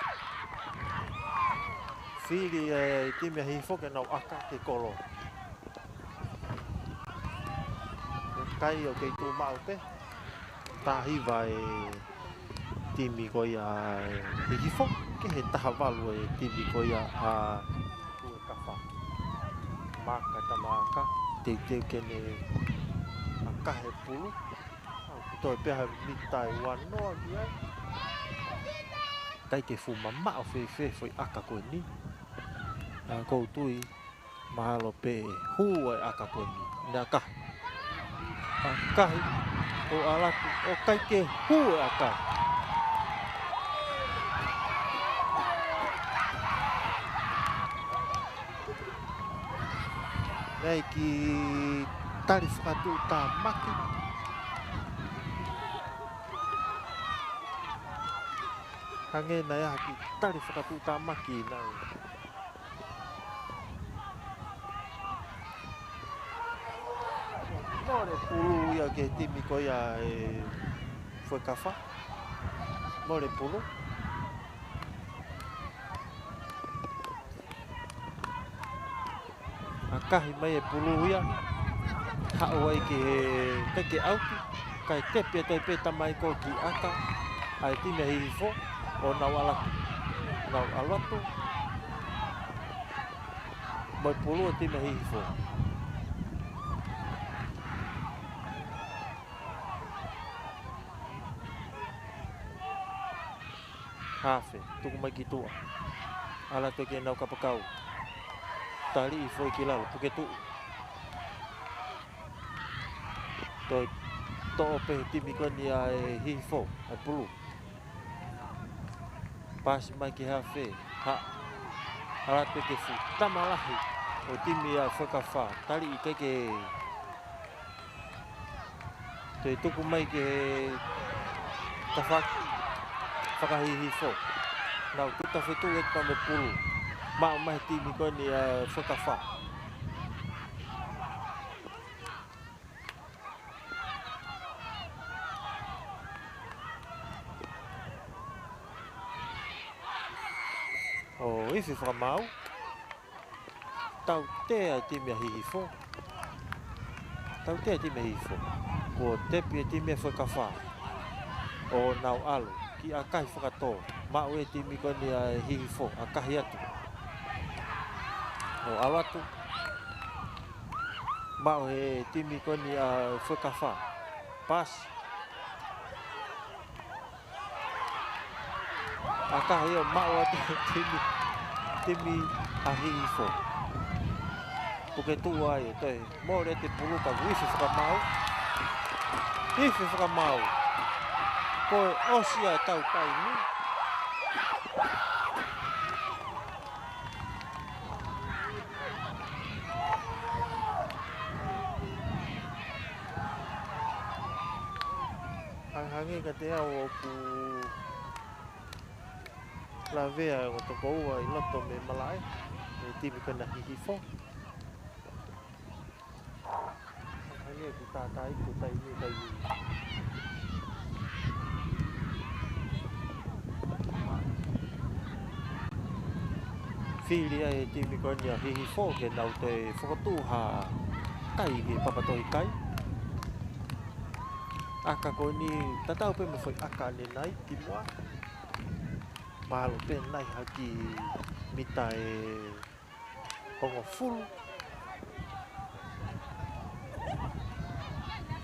Fili e timi ʻa Hihifo ke nau ʻaka ke kolo. Kai ʻoku kei tuʻu maʻu pē. Taha hiva e timi ko ia ʻa Hihifo, ki he taha valu e timi ko ia ʻa Fuekafa. Maka ta maka, teuteu ke ne ʻaka he pulu. ʻOku toe pē ha mita ʻe ua noa ki ai. ʻIkai ke fuʻu mamaʻo fēfē foʻi ʻaka ko eni. ʻA, ʻoku ou tui, mahalo pē ʻe hū e ʻaka ko eni. Ne ʻaka. ʻAkahi. ʻO ʻalu atu. ʻOku ʻikai ke hū e ʻaka. Naʻe ʻi ai e kiʻi tali fakatuʻutāmaki. Hangē naʻe ʻi ai ha kiʻi tali fakatuʻutāmaki naʻe Mole pulu ia ki he timi ko ia ʻa Fuekafa. Mole pulu. ʻAkahi mai e pulu ia. Haʻu ai ki he teke ʻauti. Kae tepi atu ai pē tamai ko ki ʻaka ʻa e timi ʻa Hihifo ʻo nau ʻalu atu. Nau ʻalu atu. Mo e pulu ʻa e timi ʻa Hihifo. Hafe, tuku mai ki tuʻa. ʻAlu atu ki heʻenau kapakau. Taliʻi foki ki lalo, puke tuʻu. Toe toʻo pē he timi ko eni ʻa e Hihifo, ʻa e pulu. Pasi mai ki he hafe, ha. ʻAlu atu ki he fuʻu tama lahi ʻo e timi ʻa Fuekafa, taliʻi ke ke Toe tuku mai ki he tafaʻaki faka-Hihifo. Nau tuta fetuʻu e tome pulu. Maʻu mai he timi ko eni ʻa Fuekafa. ʻO ifi fakamaau. Tautea e timi ʻa Hihifo. Tautea e timi ʻa Hihifo. Kuo tepi e timi ʻa Fuekafa. ʻO nau ʻalu ki ʻakahi fakatō. Maʻu e timi ko eni ʻa Hihifo. ʻAkahi atu. ʻO ʻalu atu. Maʻu he timi ko eni ʻa Fuekafa. Pasi. ʻAkahi ʻo maʻu atu he timi, timi ʻa Hihifo. Puke tuʻu ai ʻo toe mole atu e pulu ka kuo ifi fakamaau. Ifi fakamaau. Kuo ʻosi ʻa e tau taimi. Hangehangē kiate au ʻoku lavea ʻo tokoua ʻi loto mei malaʻe, ʻe timi ko ena Hihifo. Hangē ʻoku tātā ʻi he taimi ni, taimi ni. Fili ai e timi ko eni ʻa Hihifo ke nau toe fokotuʻu ha kai he papatohi kai. ʻAka ko eni tatau pē mo e foʻi ʻaka ʻanenai, kimuʻa. Mahalo pē nai ha kiʻi mita ʻe hongofulu.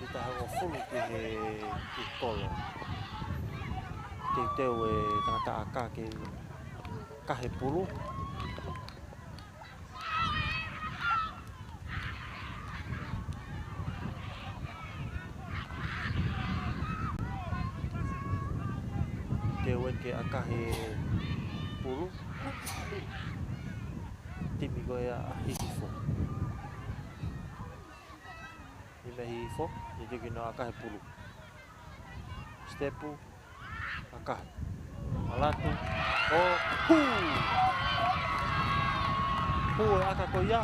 Mita hongofulu ki he, ki he kolo. Teuteu e tangata ʻaka ke kahe pulu. Teuteu ke ʻakahi e pulu. Timi ko ia ʻa Hihifo. Timi ʻa Hihifo, teuteu ke nau ʻakahi e pulu. Sitepu, ʻakahi. ʻAlu atu. ʻO hū. Hū e ʻaka ko ia.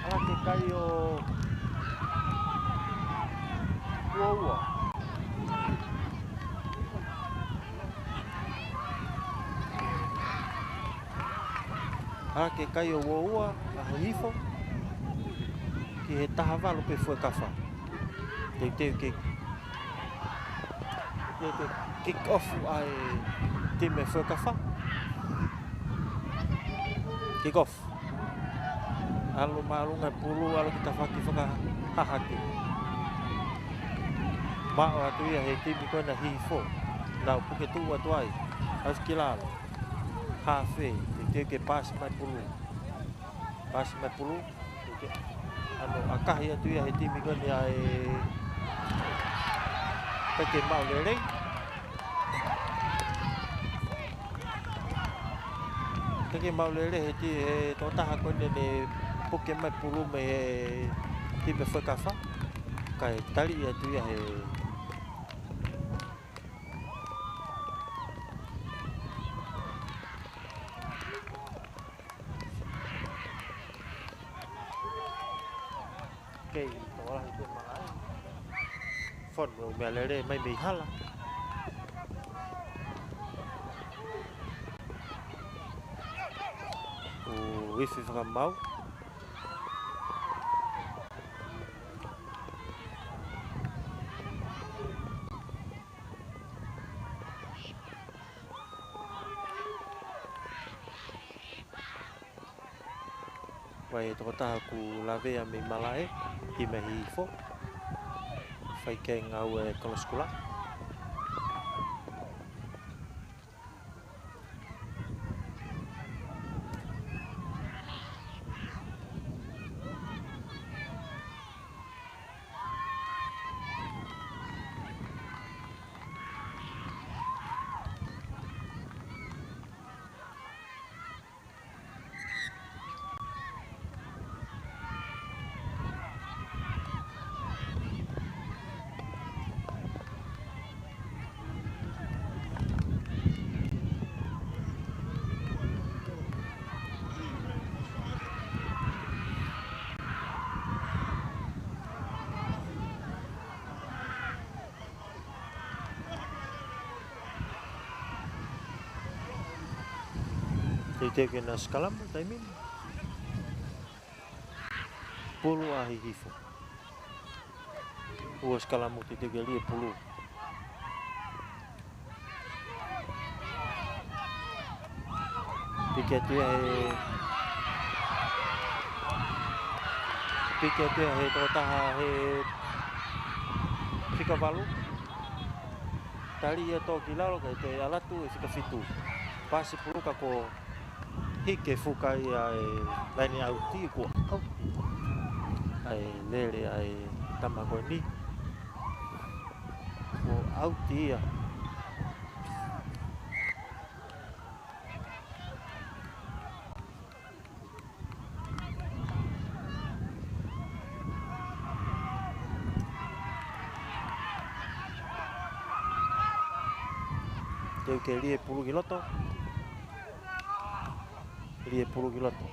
ʻAlu atu e kai ʻo Uaua. ʻAlu atu e kai ʻo Uaua, ʻa Hihifo. Ki he taha valu pē Fuekafa. Teuteu ke, teuteu ke kick off ʻa e timi Fuekafa. Kick off. ʻAlu māʻolunga e pulu, ʻalu ki tafaʻaki fakahahake. Maʻu atu ia he timi ko ena Hihifo. Nau puke tuʻu atu ai. ʻAlu ki lalo. Hafe, teuteu ke pasi mai pulu. Pasi mai pulu. Teuteu. ʻAlu ʻakahi atu ia he timi ko eni ʻa e Peke Maulelei. Peke Maulelei he ti-, he tokotaha ko eni ne puke mai pulu mei he timi Fuekafa. Kae tali atu ia he Kei tokolahi pē malaʻe. Fonu e meʻalele mai mei hala. ʻO ifi fakamaau. Ko e tokotaha kuo lavea mei malaʻe, timi Hihifo. Fai ki ai e ngāue kolosikula. Teuteu ke na sikalamu taimi ni. Pulu ʻa Hihifo. Ua sikalamu teuteu ke lie pulu. Piki atu ia he, piki atu ia he tokotaha he fika valu. Tali ia toki lalo kae toe ʻalu atu e fika fitu. Pasi pulu ka kuo hiki e fuka ia e laine ʻauti, kuo ʻauti ʻa e lele ʻa e tama ko eni. Kuo ʻauti ia. Teuteu ke lie pulu ki loto. Lie pulu ki loto.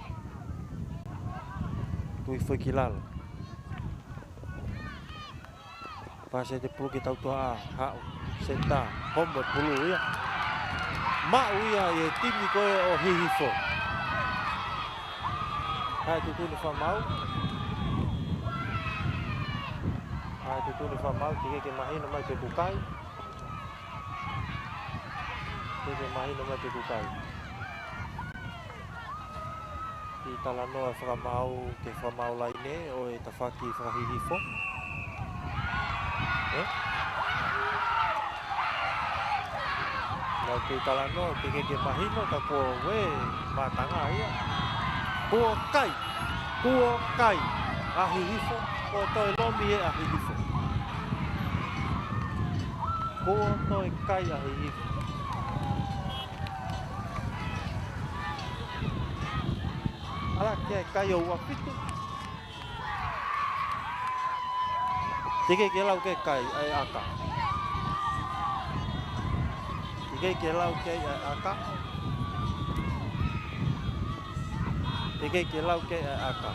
Tui foʻi ki lalo. Pasi e pulu ki tautua, haʻu seta, homo e pulu ia. Maʻu ia ʻe he timi ko ē ʻo Hihifo. Haʻu e tuʻutuʻuni fakamaau. Haʻu e tuʻutuʻuni fakamaau, teʻeki ke mahino mai pe ʻoku kai. Teʻeki ke mahino mai pe ʻoku kai. Kiʻi talanoa fakamaau, ke fakamaau laine ʻo e tafaʻaki faka-Hihifo. ʻE? Nau kiʻi talanoa, teʻeki ke mahino, ka kuo ue mātanga ia. Kuo kai, kuo kai ʻa Hihifo, kuo toe lomi ʻa Hihifo. Kuo toe kai ʻa Hihifo. ʻAlu ki he kai ʻo ua fitu. Teʻeki ke lau ki he kai ʻa e ʻaka. Teʻeki ke lau ki he kai ʻa e ʻaka. Teʻeki ke lau ki he kai ʻa e ʻaka.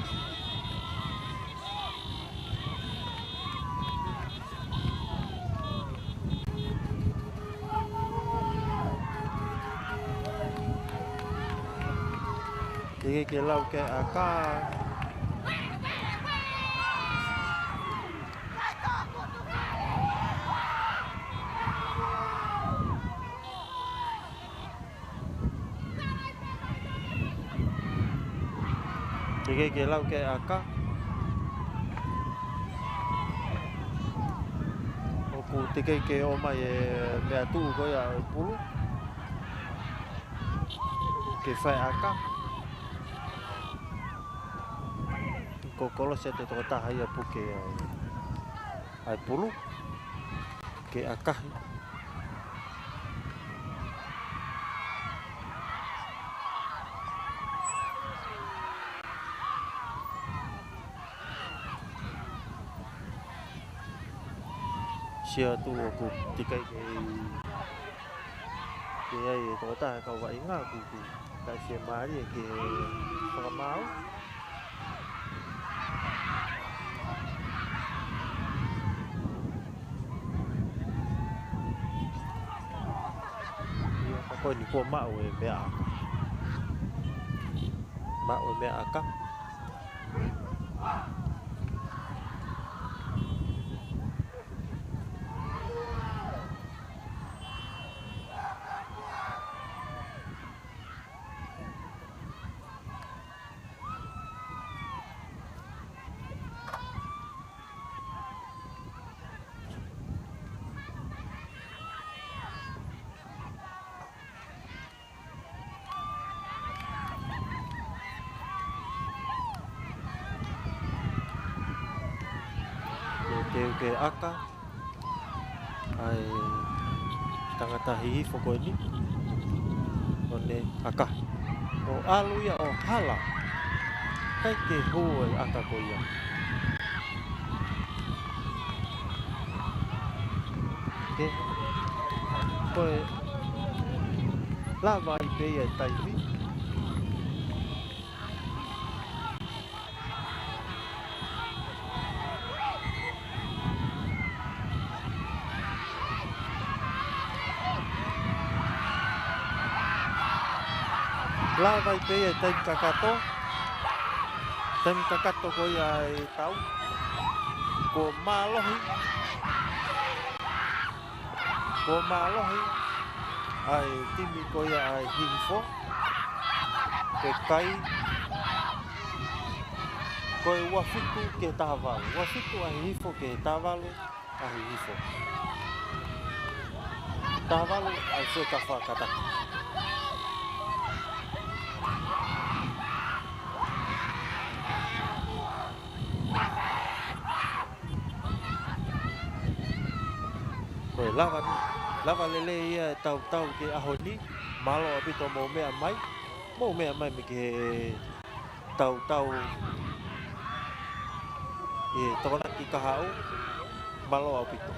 Teʻeki ke lau ki he kai ʻa e ʻaka. Teʻeki ke lau ki he kai ʻa e ʻaka. ʻOku teʻeki ke ʻomai e meʻa tuʻu ko ia ʻo e pulu ke fai ʻaka. Ko Kolosi ʻa e tokotaha ia puke ʻa e pulu ke ʻakahi. Sio atu ʻoku teʻeki ke, ke ʻi ai e tokotaha kau vaʻinga ʻoku, ʻoku taʻefiemālie ke fakamaau. Ia, ka ko eni kuo maʻu e meʻa ʻaka. Maʻu e meʻa ʻaka. Teuteu ke ʻaka ʻa e tangata Hihifo ko eni. ʻO ne ʻaka. ʻO ʻalu ia ʻo hala. ʻIkai ke hū e ʻaka ko ia. Ke. Ko e lava ai pē ia e taimi. Lava ai pē ia e taimi kakato. Taimi kakato ko ia e tau. Kuo mālohi. Kuo mālohi ʻa e timi ko ia ʻa e Hihifo. Ke kai. Ko e ua fitu ki he taha valu. Ua fitu ʻa Hihifo ki he taha valu ʻa Hihifo. Taha valu ʻa e Fuekafa kātaki. Ko e lava, lava lelei ia e tautau ki he ʻaho ni. Mālō ʻaupito hoʻomou meʻa mai. Mou meʻa mai mei he tautau ʻi he Tokonaki Kahaʻu. Mālō ʻaupito.